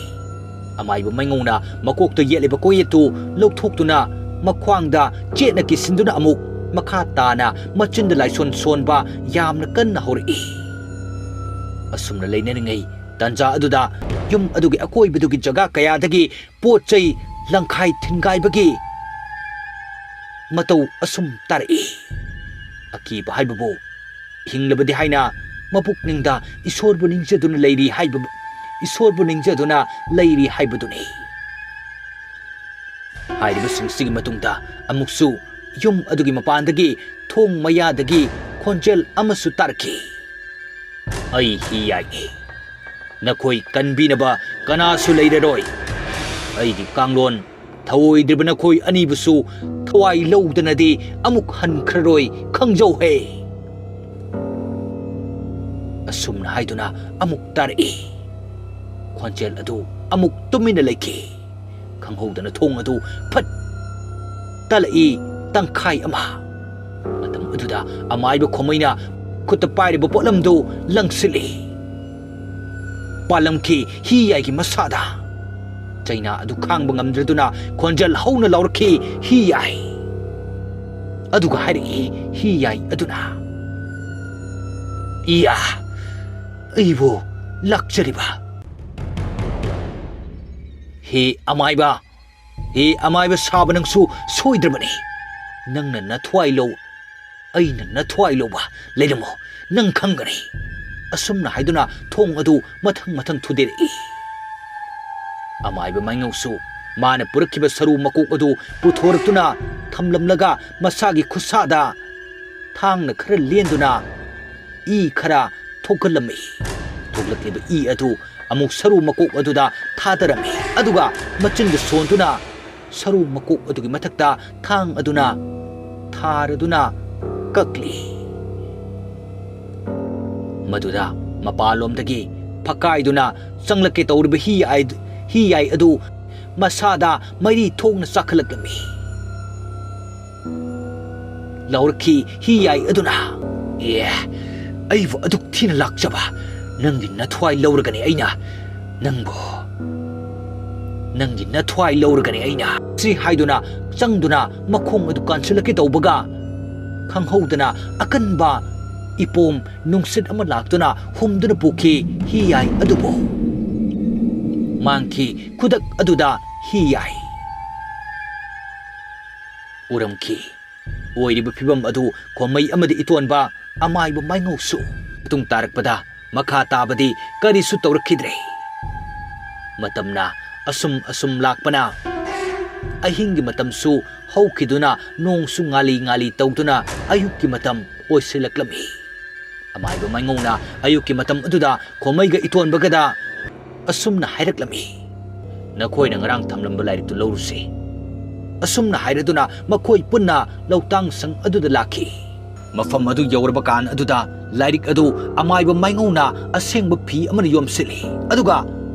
ꯑꯃꯥꯏꯕ ꯃꯩꯉꯧꯅ ꯃꯀꯣꯛꯇ ꯌꯦꯠꯂꯤꯕ ꯀꯣꯌꯦꯠꯇꯨ ꯂꯧꯊꯣꯛꯇꯨꯅ ꯃꯈ꯭ꯋꯥꯡꯗ ꯆꯦꯠꯅ ꯀꯤꯁꯤꯟꯗꯨꯅ ꯑꯃꯨꯛ ꯃꯈꯥ ꯇꯥꯅ ꯃꯆꯤꯟꯗ ꯂꯥꯏꯁꯣꯟ ꯁꯣꯟꯕ ꯌꯥꯝꯅ ꯀꯟꯅ ꯍꯧꯔꯛꯏ꯫ ꯑꯁꯨꯝꯅ ꯂꯩꯅꯔꯤꯉꯩ ꯇꯥꯟꯖꯥ ꯑꯗꯨꯗ ꯌꯨꯝ ꯑꯗꯨꯒꯤ ꯑꯀꯣꯏꯕꯗꯨꯒꯤ ꯖꯒꯥ ꯀꯌꯥꯗꯒꯤ ꯄꯣꯠ ꯆꯩ ꯂꯪꯈꯥꯏ ꯊꯤꯟꯒꯥꯏꯕꯒꯤ ꯃꯇꯧ ꯑꯁꯨꯝ ꯇꯥꯔꯛꯏ꯫ ꯑꯀꯤꯕ ꯍꯥꯏꯕꯕꯨ ꯍꯤꯡꯂꯕꯗꯤ ꯍꯥꯏꯅ ꯃꯄꯨꯛꯅꯤꯡꯗ ꯏꯁꯣꯔꯕꯨ ꯅꯤꯡꯖꯗꯨꯅ ꯂꯩꯔꯤ ꯍꯥꯏꯕ, ꯏꯁꯣꯔꯕꯨ ꯅꯤꯡꯖꯗꯨꯅ ꯂꯩꯔꯤ ꯍꯥꯏꯕꯗꯨꯅꯤ꯫ ꯍꯥꯏꯔꯤꯕꯁꯤꯡꯁꯤꯒꯤ ꯃꯇꯨꯡꯗ ꯑꯃꯨꯛꯁꯨ ꯌꯨꯝ ꯑꯗꯨꯒꯤ ꯃꯄꯥꯟꯗꯒꯤ ꯊꯣꯡ ꯃꯌꯥꯗꯒꯤ ꯈꯣꯟꯖꯦꯜ ꯑꯃꯁꯨ ꯇꯥꯔꯛꯈꯤ꯫ "ꯑꯩ ꯍꯤ ꯌꯥꯏꯅꯤ꯫ ꯅꯈꯣꯏ ꯀꯟꯕꯤꯅꯕ ꯀꯅꯥꯁꯨ ꯂꯩꯔꯔꯣꯏ꯫ ꯑꯩꯒꯤ ꯀꯥꯡꯂꯣꯟ ꯊꯧꯑꯣꯏꯗ꯭ꯔꯤꯕ ꯅꯈꯣꯏ ꯑꯅꯤꯕꯨꯁꯨ ꯊꯋꯥꯏ ꯂꯧꯗꯅꯗꯤ ꯑꯃꯨꯛ ꯍꯟꯈ꯭ꯔꯔꯣꯏ, ꯈꯪꯖꯧꯍꯦ!" ꯑꯁꯨꯝꯅ ꯍꯥꯏꯗꯨꯅ ꯑꯃꯨꯛ ꯇꯥꯔꯛꯏ꯫ ꯈꯣꯟꯖꯦꯜ ꯑꯗꯨ ꯑꯃꯨꯛ ꯇꯨꯃꯤꯟꯅ ꯂꯩꯈꯤ꯫ ꯈꯪꯍꯧꯗꯅ ꯊꯣꯡ ꯑꯗꯨ ꯐꯠ ꯇꯥꯜꯂꯛꯏ ꯇꯪꯈꯥꯏ ꯑꯃ꯫ ꯃꯇꯝ ꯑꯗꯨꯗ ꯑꯃꯥꯏꯕ ꯈꯣꯃꯩꯅ ꯈꯨꯠꯇ ꯄꯥꯏꯔꯤꯕ ꯄꯣꯠꯂꯝꯗꯨ ꯂꯪꯁꯤꯜꯂꯤ꯫ ꯄꯥꯜꯂꯝꯈꯤ ꯍꯤ ꯌꯥꯏꯒꯤ ꯃꯁꯥꯗ꯫ ꯆꯩꯅꯥ ꯑꯗꯨ ꯈꯥꯡꯕ ꯉꯝꯗ꯭ꯔꯗꯨꯅ ꯈꯣꯟꯖꯦꯜ ꯍꯧꯅ ꯂꯥꯎꯔꯛꯈꯤ ꯍꯤ ꯌꯥꯏ꯫ ꯑꯗꯨꯒ ꯍꯥꯏꯔꯛꯏ ꯍꯤ ꯌꯥꯏ ꯑꯗꯨꯅ, "ꯏꯌꯥ, ꯑꯩꯕꯨ ꯂꯥꯛꯆꯔꯤꯕ ꯍꯦ ꯑꯃꯥꯏꯕ, ꯍꯦ ꯑꯃꯥꯏꯕ ꯁꯥꯕ, ꯅꯪꯁꯨ ꯁꯣꯏꯗ꯭ꯔꯕꯅꯤ꯫ ꯅꯪꯅ ꯅꯊ꯭ꯋꯥꯏ ꯂꯧ, ꯑꯩꯅ ꯅꯊ꯭ꯋꯥꯏ ꯂꯧꯕ꯫ ꯂꯩꯔꯝꯃꯣ, ꯅꯪ ꯈꯪꯒꯅꯤ"꯫ ꯑꯁꯨꯝꯅ ꯍꯥꯏꯗꯨꯅ ꯊꯣꯡ ꯑꯗꯨ ꯃꯊꯪ ꯃꯊꯪ ꯊꯨꯗꯦꯔꯛꯏ꯫ ꯑꯃꯥꯏꯕ ꯃꯥꯏꯉꯧꯁꯨ ꯃꯥꯅ ꯄꯨꯔꯛꯈꯤꯕ ꯁꯔꯨ ꯃꯀꯣꯛ ꯑꯗꯨ ꯄꯨꯊꯣꯔꯛꯇꯨꯅ ꯊꯝꯂꯝꯂꯒ ꯃꯁꯥꯒꯤ ꯈꯨꯠꯁꯥꯗ ꯊꯥꯡꯅ ꯈꯔ ꯂꯦꯟꯗꯨꯅ ꯏ ꯈꯔ ꯊꯣꯛꯍꯜꯂꯝꯃꯤ꯫ ꯊꯣꯛꯂꯛꯂꯤꯕ ꯏ ꯑꯗꯨ ꯑꯃꯨꯛ ꯁꯔꯨ ꯃꯀꯣꯛ ꯑꯗꯨꯗ ꯊꯥꯗꯔꯝꯃꯤ꯫ ꯑꯗꯨꯒ ꯃꯆꯤꯟꯗ ꯁꯣꯟꯗꯨꯅ ꯁꯔꯨ ꯃꯀꯣꯛ ꯑꯗꯨꯒꯤ ꯃꯊꯛꯇ ꯊꯥꯡ ꯑꯗꯨꯅ ꯊꯥꯔꯗꯨꯅ ꯀꯛꯂꯤ꯫ ꯃꯗꯨꯗ ꯃꯄꯥꯟꯂꯣꯝꯗꯒꯤ ꯐꯛꯀꯥꯏꯗꯨꯅ ꯆꯪꯂꯛꯀꯦ ꯇꯧꯔꯤꯕ ꯍꯤ ꯌꯥꯏ-, ꯍꯤ ꯌꯥꯏ ꯑꯗꯨ ꯃꯁꯥꯗ ꯃꯩꯔꯤ ꯊꯣꯛꯅ ꯆꯥꯈꯠꯂꯛꯂꯝꯃꯤ꯫ ꯂꯥꯎꯔꯛꯈꯤ ꯍꯤꯌꯥꯏ ꯑꯗꯨꯅ꯫ "ꯑꯦ, ꯑꯩꯕꯨ ꯑꯗꯨꯛ ꯊꯤꯅ ꯂꯥꯛꯆꯕ ꯅꯪꯒꯤ ꯅꯊ꯭ꯋꯥꯏ ꯂꯧꯔꯒꯅꯤ ꯑꯩꯅ ꯅꯪꯕꯨ, ꯅꯪꯒꯤ ꯅꯊ꯭ꯋꯥꯏ ꯂꯧꯔꯒꯅꯤ ꯑꯩꯅ" ꯁꯤ ꯍꯥꯏꯗꯨꯅ ꯆꯪꯗꯨꯅ ꯃꯈꯣꯡ ꯑꯗꯨ ꯀꯥꯟꯁꯤꯜꯂꯛꯀꯦ ꯇꯧꯕꯒ, ꯈꯪꯍꯧꯗꯅ ꯑꯀꯟꯕ ꯏꯄꯣꯝ ꯅꯨꯡꯁꯤꯠ ꯑꯃ ꯂꯥꯛꯇꯨꯅ ꯍꯨꯝꯗꯨꯅ ꯄꯨꯈꯤ ꯍꯤꯌꯥꯏ ꯑꯗꯨꯕꯨ꯫ ꯃꯥꯡꯈꯤ ꯈꯨꯗꯛ ꯑꯗꯨꯗ ꯍꯤꯌꯥꯏ꯫ ꯎꯔꯝꯈꯤ꯫ ꯑꯣꯏꯔꯤꯕ ꯐꯤꯕꯝ ꯑꯗꯨ ꯈꯣꯃꯩ ꯑꯃꯗꯤ ꯏꯇꯣꯟꯕ ꯑꯃꯥꯏꯕ ꯃꯥꯏꯉꯧꯁꯨ꯫ ꯃꯇꯨꯡ ꯇꯥꯔꯛꯄꯗ ꯃꯈꯥ ꯇꯥꯕꯗꯤ ꯀꯔꯤꯁꯨ ꯇꯧꯔꯛꯈꯤꯗ꯭ꯔꯦ꯫ ꯃꯇꯝꯅ ꯑꯁꯨꯝ ꯑꯁꯨꯝ ꯂꯥꯛꯄꯅ ꯑꯍꯤꯡꯒꯤ ꯃꯇꯝꯁꯨ ꯍꯧꯈꯤꯗꯨꯅ ꯅꯣꯡꯁꯨ ꯉꯥꯂꯤ ꯉꯥꯂꯤ ꯇꯧꯗꯨꯅ ꯑꯌꯨꯛꯀꯤ ꯃꯇꯝ ꯑꯣꯏꯁꯤꯜꯂꯛꯂꯝꯃꯤ꯫ ꯑꯃꯥꯏꯕ ꯃꯥꯏꯉꯧꯅ ꯑꯌꯨꯛꯀꯤ ꯃꯇꯝ ꯑꯗꯨꯗ ꯈꯣꯃꯩꯒ ꯏꯇꯣꯟꯕꯒꯗ ꯑꯁꯨꯝꯅ ꯍꯥꯏꯔꯛꯂꯝꯃꯤ, "ꯅꯈꯣꯏꯅ ꯉꯔꯥꯡ ꯊꯝꯂꯝꯕ ꯂꯥꯏꯔꯤꯛꯇꯨ ꯂꯧꯔꯨꯁꯤ"꯫ ꯑꯁꯨꯝꯅ ꯍꯥꯏꯔꯗꯨꯅ ꯃꯈꯣꯏ ꯄꯨꯟꯅ ꯂꯧꯇꯥꯡ ꯁꯪ ꯑꯗꯨꯗ ꯂꯥꯛꯈꯤ꯫ ꯃꯐꯝ ꯑꯗꯨ ꯌꯧꯔꯕ ꯀꯥꯟ ꯑꯗꯨꯗ ꯂꯥꯏꯔꯤꯛ ꯑꯗꯨ ꯑꯃꯥꯏꯕ ꯃꯥꯏꯉꯧꯅ ꯑꯁꯦꯡꯕ ꯐꯤ ꯑꯃꯅ ꯌꯣꯝꯁꯤꯜꯂꯤ, ꯑꯗꯨꯒ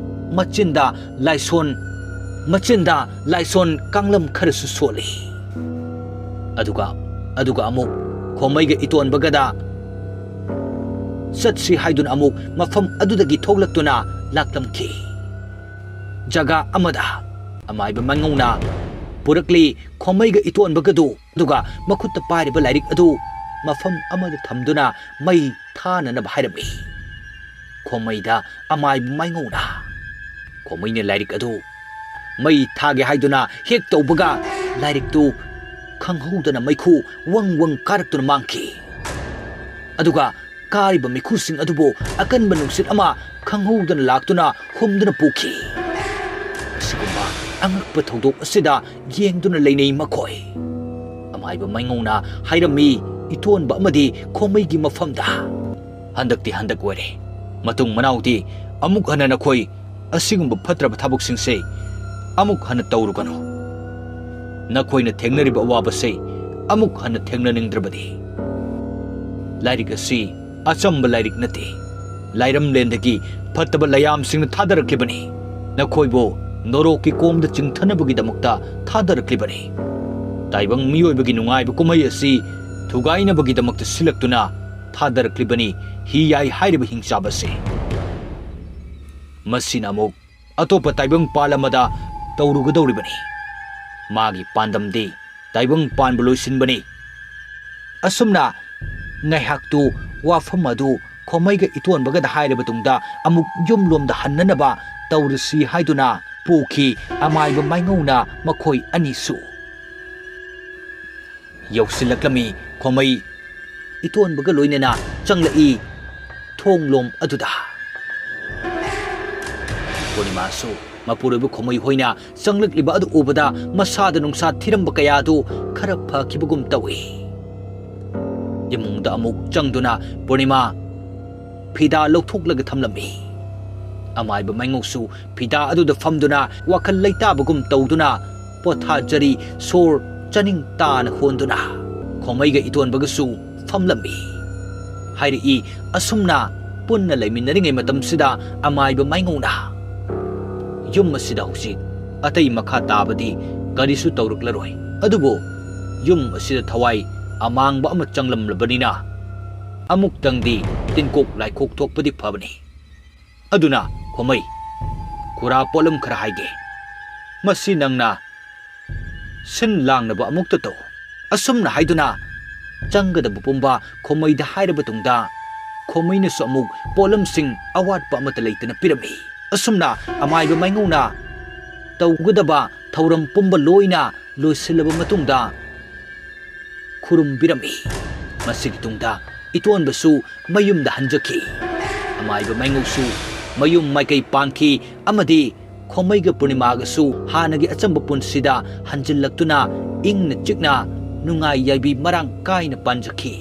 ꯃꯆꯤꯟꯗ ꯂꯥꯏꯁꯣꯟ, ꯃꯆꯤꯟꯗ ꯂꯥꯏꯁꯣꯟ ꯀꯥꯡꯂꯝ ꯈꯔꯁꯨ ꯁꯣꯜꯂꯤ꯫ ꯑꯗꯨꯒ, ꯑꯗꯨꯒ ꯑꯃꯨꯛ ꯈꯣꯃꯩꯒ ꯏꯇꯣꯟꯕꯒꯗ ꯆꯠꯁꯤ ꯍꯥꯏꯗꯨꯅ ꯑꯃꯨꯛ ꯃꯐꯝ ꯑꯗꯨꯗꯒꯤ ꯊꯣꯛꯂꯛꯇꯨꯅ ꯂꯥꯛꯂꯝꯈꯤ꯫ ꯖꯒꯥ ꯑꯃꯗ ꯑꯃꯥꯏꯕ ꯃꯥꯏꯉꯧꯅ ꯄꯨꯔꯛꯂꯤ ꯈꯣꯃꯩꯒ ꯏꯇꯣꯟꯕꯒꯗꯨ, ꯑꯗꯨꯒ ꯃꯈꯨꯠꯇ ꯄꯥꯏꯔꯤꯕ ꯂꯥꯏꯔꯤꯛ ꯑꯗꯨ ꯃꯐꯝ ꯑꯃꯗ ꯊꯝꯗꯨꯅ ꯃꯩ ꯊꯥꯅꯅꯕ ꯍꯥꯏꯔꯝꯃꯤ꯫ ꯈꯣꯃꯩꯗ ꯑꯃꯥꯏꯕ ꯃꯥꯏꯉꯧꯅ꯫ ꯈꯣꯃꯩꯅ ꯂꯥꯏꯔꯤꯛ ꯑꯗꯨ ꯃꯩ ꯊꯥꯒꯦ ꯍꯥꯏꯗꯨꯅ ꯍꯦꯛ ꯇꯧꯕꯒ, ꯂꯥꯏꯔꯤꯛꯇꯨ ꯈꯪꯍꯧꯗꯅ ꯃꯩꯈꯨ ꯋꯪ ꯋꯪ ꯀꯥꯔꯛꯇꯨꯅ ꯃꯥꯡꯈꯤ꯫ ꯑꯗꯨꯒ ꯀꯥꯔꯤꯕ ꯃꯩꯈꯨꯁꯤꯡ ꯑꯗꯨꯕꯨ ꯑꯀꯟꯕ ꯅꯨꯡꯁꯤꯠ ꯑꯃ ꯈꯪꯍꯧꯗꯅ ꯂꯥꯛꯇꯨꯅ ꯍꯨꯝꯗꯨꯅ ꯄꯨꯈꯤ꯫ ꯑꯁꯤꯒꯨꯝꯕ ꯑꯉꯛꯄ ꯊꯧꯗꯣꯛ ꯑꯁꯤꯗ ꯌꯦꯡꯗꯨꯅ ꯂꯩꯅꯩ ꯃꯈꯣꯏ꯫ ꯑꯃꯥꯏꯕ ꯃꯥꯏꯉꯧꯅ ꯍꯥꯏꯔꯝꯃꯤ, ꯏꯇꯣꯟꯕ ꯑꯃꯗꯤ ꯈꯣꯃꯩꯒꯤ ꯃꯐꯝꯗ, "ꯍꯟꯗꯛꯇꯤ ꯍꯟꯗꯛ ꯑꯣꯏꯔꯦ꯫ ꯃꯇꯨꯡ ꯃꯅꯥꯎꯗꯤ ꯑꯃꯨꯛ ꯍꯟꯅ ꯅꯈꯣꯏ ꯑꯁꯤꯒꯨꯝꯕ ꯐꯠꯇ꯭ꯔꯕ ꯊꯕꯛꯁꯤꯡꯁꯦ ꯑꯃꯨꯛ ꯍꯟꯅ ꯇꯧꯔꯨꯒꯅꯨ꯫ ꯅꯈꯣꯏꯅ ꯊꯦꯡꯅꯔꯤꯕ ꯑꯋꯥꯕꯁꯦ ꯑꯃꯨꯛ ꯍꯟꯅ ꯊꯦꯡꯅꯅꯤꯡꯗ꯭ꯔꯕꯗꯤ꯫ ꯂꯥꯏꯔꯤꯛ ꯑꯁꯤ ꯑꯆꯝꯕ ꯂꯥꯏꯔꯤꯛ ꯅꯠꯇꯦ꯫ ꯂꯥꯏꯔꯝꯂꯦꯟꯗꯒꯤ ꯐꯠꯇꯕ ꯂꯩꯌꯥꯝꯁꯤꯡꯅ ꯊꯥꯗꯔꯛꯂꯤꯕꯅꯤ꯫ ꯅꯈꯣꯏꯕꯨ ꯅꯣꯔꯣꯛꯀꯤ ꯀꯣꯝꯗ ꯆꯤꯡꯊꯅꯕꯒꯤꯗꯃꯛꯇ ꯊꯥꯗꯔꯛꯂꯤꯕꯅꯤ꯫ ꯇꯥꯏꯕꯪ ꯃꯤꯑꯣꯏꯕꯒꯤ ꯅꯨꯡꯉꯥꯏꯕ ꯀꯨꯝꯍꯩ ꯑꯁꯤ ꯊꯨꯒꯥꯏꯅꯕꯒꯤꯗꯃꯛꯇ ꯁꯤꯜꯂꯛꯇꯨꯅ ꯊꯥꯗꯔꯛꯂꯤꯕꯅꯤ ꯍꯤꯌꯥꯏ ꯍꯥꯏꯔꯤꯕ ꯍꯤꯡꯆꯥꯕ ꯑꯁꯤ꯫ ꯃꯁꯤꯅ ꯑꯃꯨꯛ ꯑꯇꯣꯞꯄ ꯇꯥꯏꯕꯪꯄꯥꯟ ꯑꯃꯗ ꯇꯧꯔꯨꯒꯗꯧꯔꯤꯕꯅꯤ꯫ ꯃꯥꯒꯤ ꯄꯥꯟꯗꯝꯗꯤ ꯇꯥꯏꯕꯪꯄꯥꯟꯕꯨ ꯂꯣꯏꯁꯤꯟꯕꯅꯤ꯫ ꯑꯁꯨꯝꯅ ꯉꯥꯏꯍꯥꯛꯇꯨ ꯋꯥꯐꯝ ꯑꯗꯨ ꯈꯣꯃꯩꯒ ꯏꯇꯣꯟꯕꯒꯗ ꯍꯥꯏꯔꯕ ꯇꯨꯡꯗ ꯑꯃꯨꯛ ꯌꯨꯝꯂꯣꯝꯗ ꯍꯟꯅꯅꯕ ꯇꯧꯔꯁꯤ ꯍꯥꯏꯗꯨꯅ ꯄꯨꯈꯤ ꯑꯃꯥꯏꯕ ꯃꯥꯏꯉꯧꯅ ꯃꯈꯣꯏ ꯑꯅꯤꯁꯨ꯫ ꯌꯧꯁꯤꯜꯂꯛꯂꯝꯃꯤ ꯈꯣꯃꯩ ꯏꯇꯣꯟꯕꯒ ꯂꯣꯏꯅꯅ ꯆꯪꯂꯛꯏ ꯊꯣꯡꯂꯣꯝ ꯑꯗꯨꯗ꯫ ꯄꯨꯔꯅꯤꯃꯥꯁꯨ ꯃꯄꯨꯔꯣꯏꯕ ꯈꯣꯃꯩ ꯍꯣꯏꯅ ꯆꯪꯂꯛꯂꯤꯕ ꯑꯗꯨ ꯎꯕꯗ ꯃꯁꯥꯗ ꯅꯨꯡꯁꯥ ꯊꯤꯔꯝꯕ ꯀꯌꯥ ꯑꯗꯨ ꯈꯔ ꯐꯈꯤꯕꯒꯨꯝ ꯇꯧꯏ꯫ ꯏꯃꯨꯡꯗ ꯑꯃꯨꯛ ꯆꯪꯗꯨꯅ ꯄꯨꯔꯅꯤꯃꯥ ꯐꯤꯗꯥ ꯂꯧꯊꯣꯛꯂꯒ ꯊꯝꯂꯝꯃꯤ꯫ ꯑꯃꯥꯏꯕ ꯃꯥꯏꯉꯧꯁꯨ ꯐꯤꯗꯥ ꯑꯗꯨꯗ ꯐꯝꯗꯨꯅ ꯋꯥꯈꯜ ꯂꯩꯇꯥꯕꯒꯨꯝ ꯇꯧꯗꯨꯅ ꯄꯣꯊꯥꯖꯔꯤ, ꯁꯣꯔ ꯆꯥꯅꯤꯡ ꯇꯥꯅ ꯍꯣꯟꯗꯨꯅ꯫ ꯈꯣꯃꯩꯒ ꯏꯇꯣꯟꯕꯒꯁꯨ ꯐꯝꯂꯝꯃꯤ꯫ ꯍꯥꯏꯔꯛꯏ ꯑꯁꯨꯝꯅ ꯄꯨꯟꯅ ꯂꯩꯃꯤꯟꯅꯔꯤꯉꯩ ꯃꯇꯝꯁꯤꯗ ꯑꯃꯥꯏꯕ ꯃꯥꯏꯉꯧꯅ, "ꯌꯨꯝ ꯑꯁꯤꯗ ꯍꯧꯖꯤꯛ ꯑꯇꯩ ꯃꯈꯥ ꯇꯥꯕꯗꯤ ꯀꯔꯤꯁꯨ ꯇꯧꯔꯛꯂꯔꯣꯏ, ꯑꯗꯨꯕꯨ ꯌꯨꯝ ꯑꯁꯤꯗ ꯊꯋꯥꯏ ꯑꯃꯥꯡꯕ ꯑꯃ ꯆꯪꯂꯝꯂꯕꯅꯤꯅ ꯑꯃꯨꯛꯇꯪꯗꯤ ꯇꯤꯟꯀꯣꯛ ꯂꯥꯏꯈꯣꯛ ꯊꯣꯛꯄꯗꯤ ꯐꯕꯅꯤ꯫ ꯑꯗꯨꯅ ꯈꯣꯃꯩ, ꯈꯨꯔꯥ ꯄꯣꯠꯂꯝ ꯈꯔ ꯍꯥꯏꯒꯦ꯫ ꯃꯁꯤ ꯅꯪꯅ ꯁꯤꯟ ꯂꯥꯡꯅꯕ ꯑꯃꯨꯛꯇ ꯇꯧ꯫" ꯑꯁꯨꯝꯅ ꯍꯥꯏꯗꯨꯅ ꯆꯪꯒꯗꯕ ꯄꯨꯝꯕ ꯈꯣꯃꯩꯗ ꯍꯥꯏꯔꯕ ꯇꯨꯡꯗ ꯈꯣꯃꯩꯅꯁꯨ ꯑꯃꯨꯛ ꯄꯣꯠꯂꯝꯁꯤꯡ ꯑꯋꯥꯠꯄ ꯑꯃꯠꯇ ꯂꯩꯇꯅ ꯄꯤꯔꯝꯃꯤ꯫ ꯑꯁꯨꯝꯅ ꯑꯃꯥꯏꯕ ꯃꯥꯏꯉꯧꯅ ꯇꯧꯒꯗꯕ ꯊꯧꯔꯝ ꯄꯨꯝꯕ ꯂꯣꯏꯅ ꯂꯣꯏꯁꯤꯜꯂꯕ ꯃꯇꯨꯡꯗ ꯈꯨꯔꯨꯝꯕꯤꯔꯝꯃꯤ꯫ ꯃꯁꯤꯒꯤ ꯇꯨꯡꯗ ꯏꯇꯣꯟꯕꯁꯨ ꯃꯌꯨꯝꯗ ꯍꯟꯖꯈꯤ꯫ ꯑꯃꯥꯏꯕ ꯃꯥꯏꯉꯧꯁꯨ ꯃꯌꯨꯝ ꯃꯥꯏꯀꯩ ꯄꯥꯡꯈꯤ ꯑꯃꯗꯤ ꯈꯣꯃꯩꯒ ꯄꯨꯔꯅꯤꯃꯥꯒꯁꯨ ꯍꯥꯟꯅꯒꯤ ꯑꯆꯝꯕ ꯄꯨꯟꯁꯤꯗ ꯍꯟꯖꯤꯜꯂꯛꯇꯨꯅ ꯏꯪꯅ ꯆꯤꯛꯅ ꯅꯨꯡꯉꯥꯏ ꯌꯥꯏꯕꯤ ꯃꯔꯥꯡ ꯀꯥꯏꯅ ꯄꯥꯟꯖꯈꯤ꯫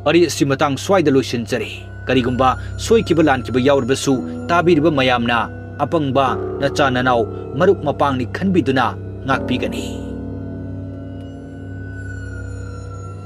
ꯋꯥꯔꯤ ꯑꯁꯤ ꯃꯇꯥꯡ ꯁ꯭ꯋꯥꯏꯗ ꯂꯣꯏꯁꯤꯟꯖꯔꯦ꯫ ꯀꯔꯤꯒꯨꯝꯕ ꯁꯣꯏꯈꯤꯕ ꯂꯥꯟꯈꯤꯕ ꯌꯥꯎꯔꯕꯁꯨ ꯇꯥꯕꯤꯔꯤꯕ ꯃꯌꯥꯝꯅ ꯑꯄꯪꯕ ꯅꯆꯥ ꯅꯅꯥꯎ ꯃꯔꯨꯞ ꯃꯄꯥꯡꯅꯤ ꯈꯟꯕꯤꯗꯨꯅ ꯉꯥꯛꯄꯤꯒꯅꯤ꯫